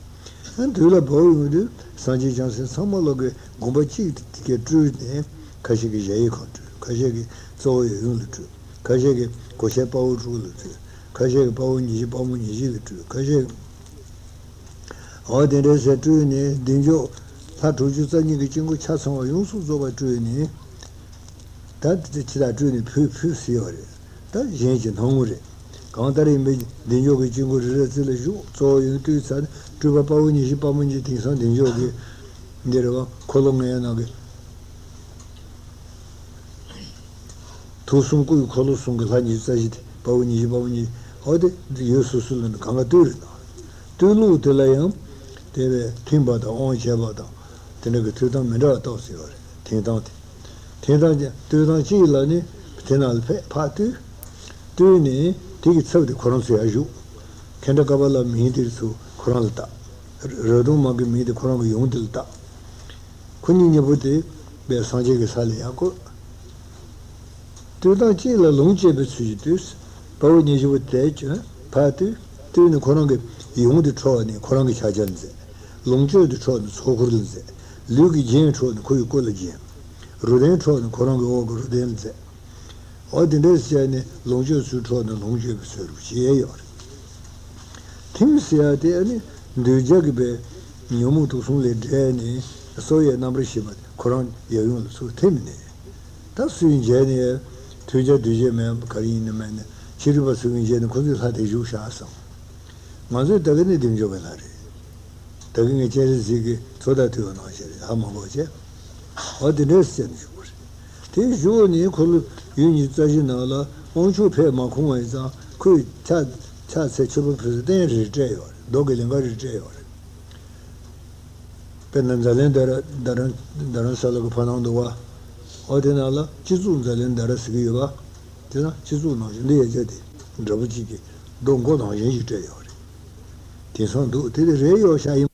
རེད། ཨ་དུས་ལ་བབ་ཡོང་དུས་སངས་རྒྱས་བྱང་སེམས་ཚང་མ་ལོ་གི་དགོངས་པ་གཅིག་གིས་སྤྲུལ་ནས་ཁ་ཤས་ཀྱིས་གཞལ་ཡས་ཁང་སྤྲུལ། ཁ་ཤས་ཀྱིས་གཙོ་བོ་ཡབ་ཡུམ་ལ་སྤྲུལ། ཁ་ཤས་ཀྱིས་གོ་ཆེན་དཔའ་བོ་དྲུག་ལ་སྤྲུལ། ཁ་ཤས་ཀྱིས་དཔའ་བོ་ཉི་ཤུ་དཔའ་མོ་ཉི་ཤུ་ལ་སྤྲུལ། ཁ་ཤས་ཀྱིས། འོ་དེ་འདྲའི་ཟེར་སྤྲུལ་ནས་བདེ་མཆོག་ལྷ་དྲུག་ཅུ་རྩ་གཉིས་ཀྱི་དཀྱིལ་འཁོར་ཆ་ཚང་བ་ཡོངས་སུ་རྫོགས་པ་སྤྲུལ་ནས། ད་དེ་ཕྱི་ལ་སྤྲུལ་ནས་ཕུལ་ཕུལ་ཟེར་བ་རེད། ད་གཞན་གྱི་སྣང་ངོ་རེད། གང་ལྟར་ཡིན་པའི་བདེ་མཆོག་གི་དཀྱིལ་འཁོར་རི་རབ་རྩེ་ལ་བཞུགས། གཙོ་བོ་ཡོན་ཏན་ཚར་ནས་སྤྲུལ་པ་དཔའ་བོ་ཉི་ཤུ་དཔའ་མོ་ཉི་ཤུ་དེང་སང་བདེ་མཆོག་གི་འདི་རེད་བ། འཁོར་ལོ་ལྔའི་ནང་གི་ཐུགས་གསུང་སྐུ་ཡི་འཁོར་ལོ་གསུམ་གྱི་ལྷ་ཉི་ཤུ་རྩ་བཞི་དེ་དཔའ་བོ་ཉི་ཤུ་དཔའ་མོ་ཉི་ཤུ་ཧོ་དེ་ཡུལ་སོ་སོ་ལ་ནི་གང་ག་བཏུལ་རེད་ན། བཏུལ་ལུགས་དེ་ལ་ཡང་དེ་བས་ཐིམ་པ་དང་དབང་བྱེད་པ་དང་དེ་འདྲ་གི་ཐུགས་དམ་མི་འདྲ་བ་རྟོགས་ཟེར་བ་རེད། ཐིམ་དང་དེ། ཐིམ་དང་དེ་བཏུལ་དང་གཅིག་ལ་ནི་དེ་ནང་ལ་ཕེབས་ཕར་བཏུལ། བཏུལ་ནས་དེ་གི་ཚབ་དེ་ཁོ་རང་ཚོ་ཡར་བཞུགས། ཁེ་ཏྲ་ཀ་པ་ལ་མིང་དེ་ཚོ་ཁོ་རང་ལ་བཏགས། རབ་གདུང་མ་གི་མིང་དེ་ཁོ་རང་གི་ཡུམ་དེ་ལ་བཏགས། ཁོ་གཉིས་མཉམ་པོ་དེ་བས་སངས་རྒྱས་ཀྱི་ས་ལ་ཡར་བཀོད། བཏུལ་དང་གཅིག་ལ་ལུང་བཅས་པའི་ཚུལ་གྱིས་བཏུལ། དཔའ་བོ་ཉི་ཤུ་པོ་དེ་ཕར་བཏུལ། བཏུལ་ནས་ཁོ་རང་གི་ཡོངས་དེ་འཕྲོག་ནས་ཁོ་རང་གི་ཕྱག་རྒྱར་མཛད། ལོངས་སྤྱོད་དེ་འཕྲོག་ནས་ཚོགས་འཁོར་དུ་མཛད། ལུས་ཀྱི་རྒྱན་འཕྲོག་ནས་ཁོ་ཡི་སྐུ་ལ་བརྒྱན། རུ་གདན་འཕྲོག་ནས་ཁོ་རང་གི་འོག་གི་རུ་གདན་ལ་མཛད། འོ་དེ་འདྲ་བྱས་ནས་ལོངས་སྤྱོད་ཚུར་འཕྲོག་ནས་ལོངས་སྤྱོད་པའི་ཚུལ་རུ་བྱས་ཡོད་རེད། ཐིམ་ཟེར་ཡ་དེ་ཨ་ནི་གདུལ་བྱ་གི་པའི་ཉོན་མོངས་དུག་གསུམ་ལས་བསྒྲལ་ནས་སོ་ཡི་རྣམ་པར་ཤེས་པ་ཁོ་རང་ཡབ་ཡུམ་ལ་ཚུར་ཐིམ་ནས། ད་སུ་ཡིན་བྱས་ནས་ཐོས་རྒྱ་གདུལ་བྱ་མེད་པ་ག་རེ་ཡིན་ན་མེད་ན་ཕྱི་རོལ་པ་ཚོ་ཡིན་བྱས་ནས་ཁོ་ཚོས་ལྷ་དེ་བཞུགས་བཞག་བསམ། ང་ཚོས་ད་ག་ནས་དེ་འཇོག་པའི་ལྷ་རེད། ད་གིན་ངས་སྤྱན་རས་གཟིགས་ཀྱི་ཚོགས་བདག་ཐུབ་པ་ནང་བཞིན་རེད། ཧ་མ་གོ་བྱས། འོ་དེ་འདྲས་བྱས་ནས་བཞུགས་པ་རེད། དེ་བཞུགས་ནས་ཁོ་ལོ་ཡུན་ཉི་ཤུ་རྩ་བཞི་ནང་ལ་དབང་ཕྱུག་ཕེབས་མ་ཁོང་བ་ཡིན་ཙང་ཁོས་ཕྱག་ཕྱག་འཚལ་མཆོད་པ་ཕུལ་ས་རྟེན་རེ་སྤྲད་ཡོད་རེད། རྡོ་གི་ལིང་ག་རེ་སྤྲད་ཡོད་རེད། དཔེར་ན་ཛཱ་ལན་དྷ་ར་དྷ་རམ་དྷ་རམ་ས་ལ་གི་ཕ་ནང་འདུག་བ། འོ་དེ་ནང་ལ་སྤྱི་གཙུག་ཛཱ་ལན་དྷ་ར་ཟེར་གྱི་ཡོད་པ། དེ་ན་སྤྱི་གཙུག་ནང་བཞིན་འདི་ཡ་ཅོ་དེ་འདྲ་པོ་གཅིག་གི་རྡོ་མགོ་ནང་བཞིན་ཞིག་སྤྲད་ཡོད་རེད། དེང་སང་འདུག་དེ་དེ་རེད་ཡོད་ཤག་ཡིན།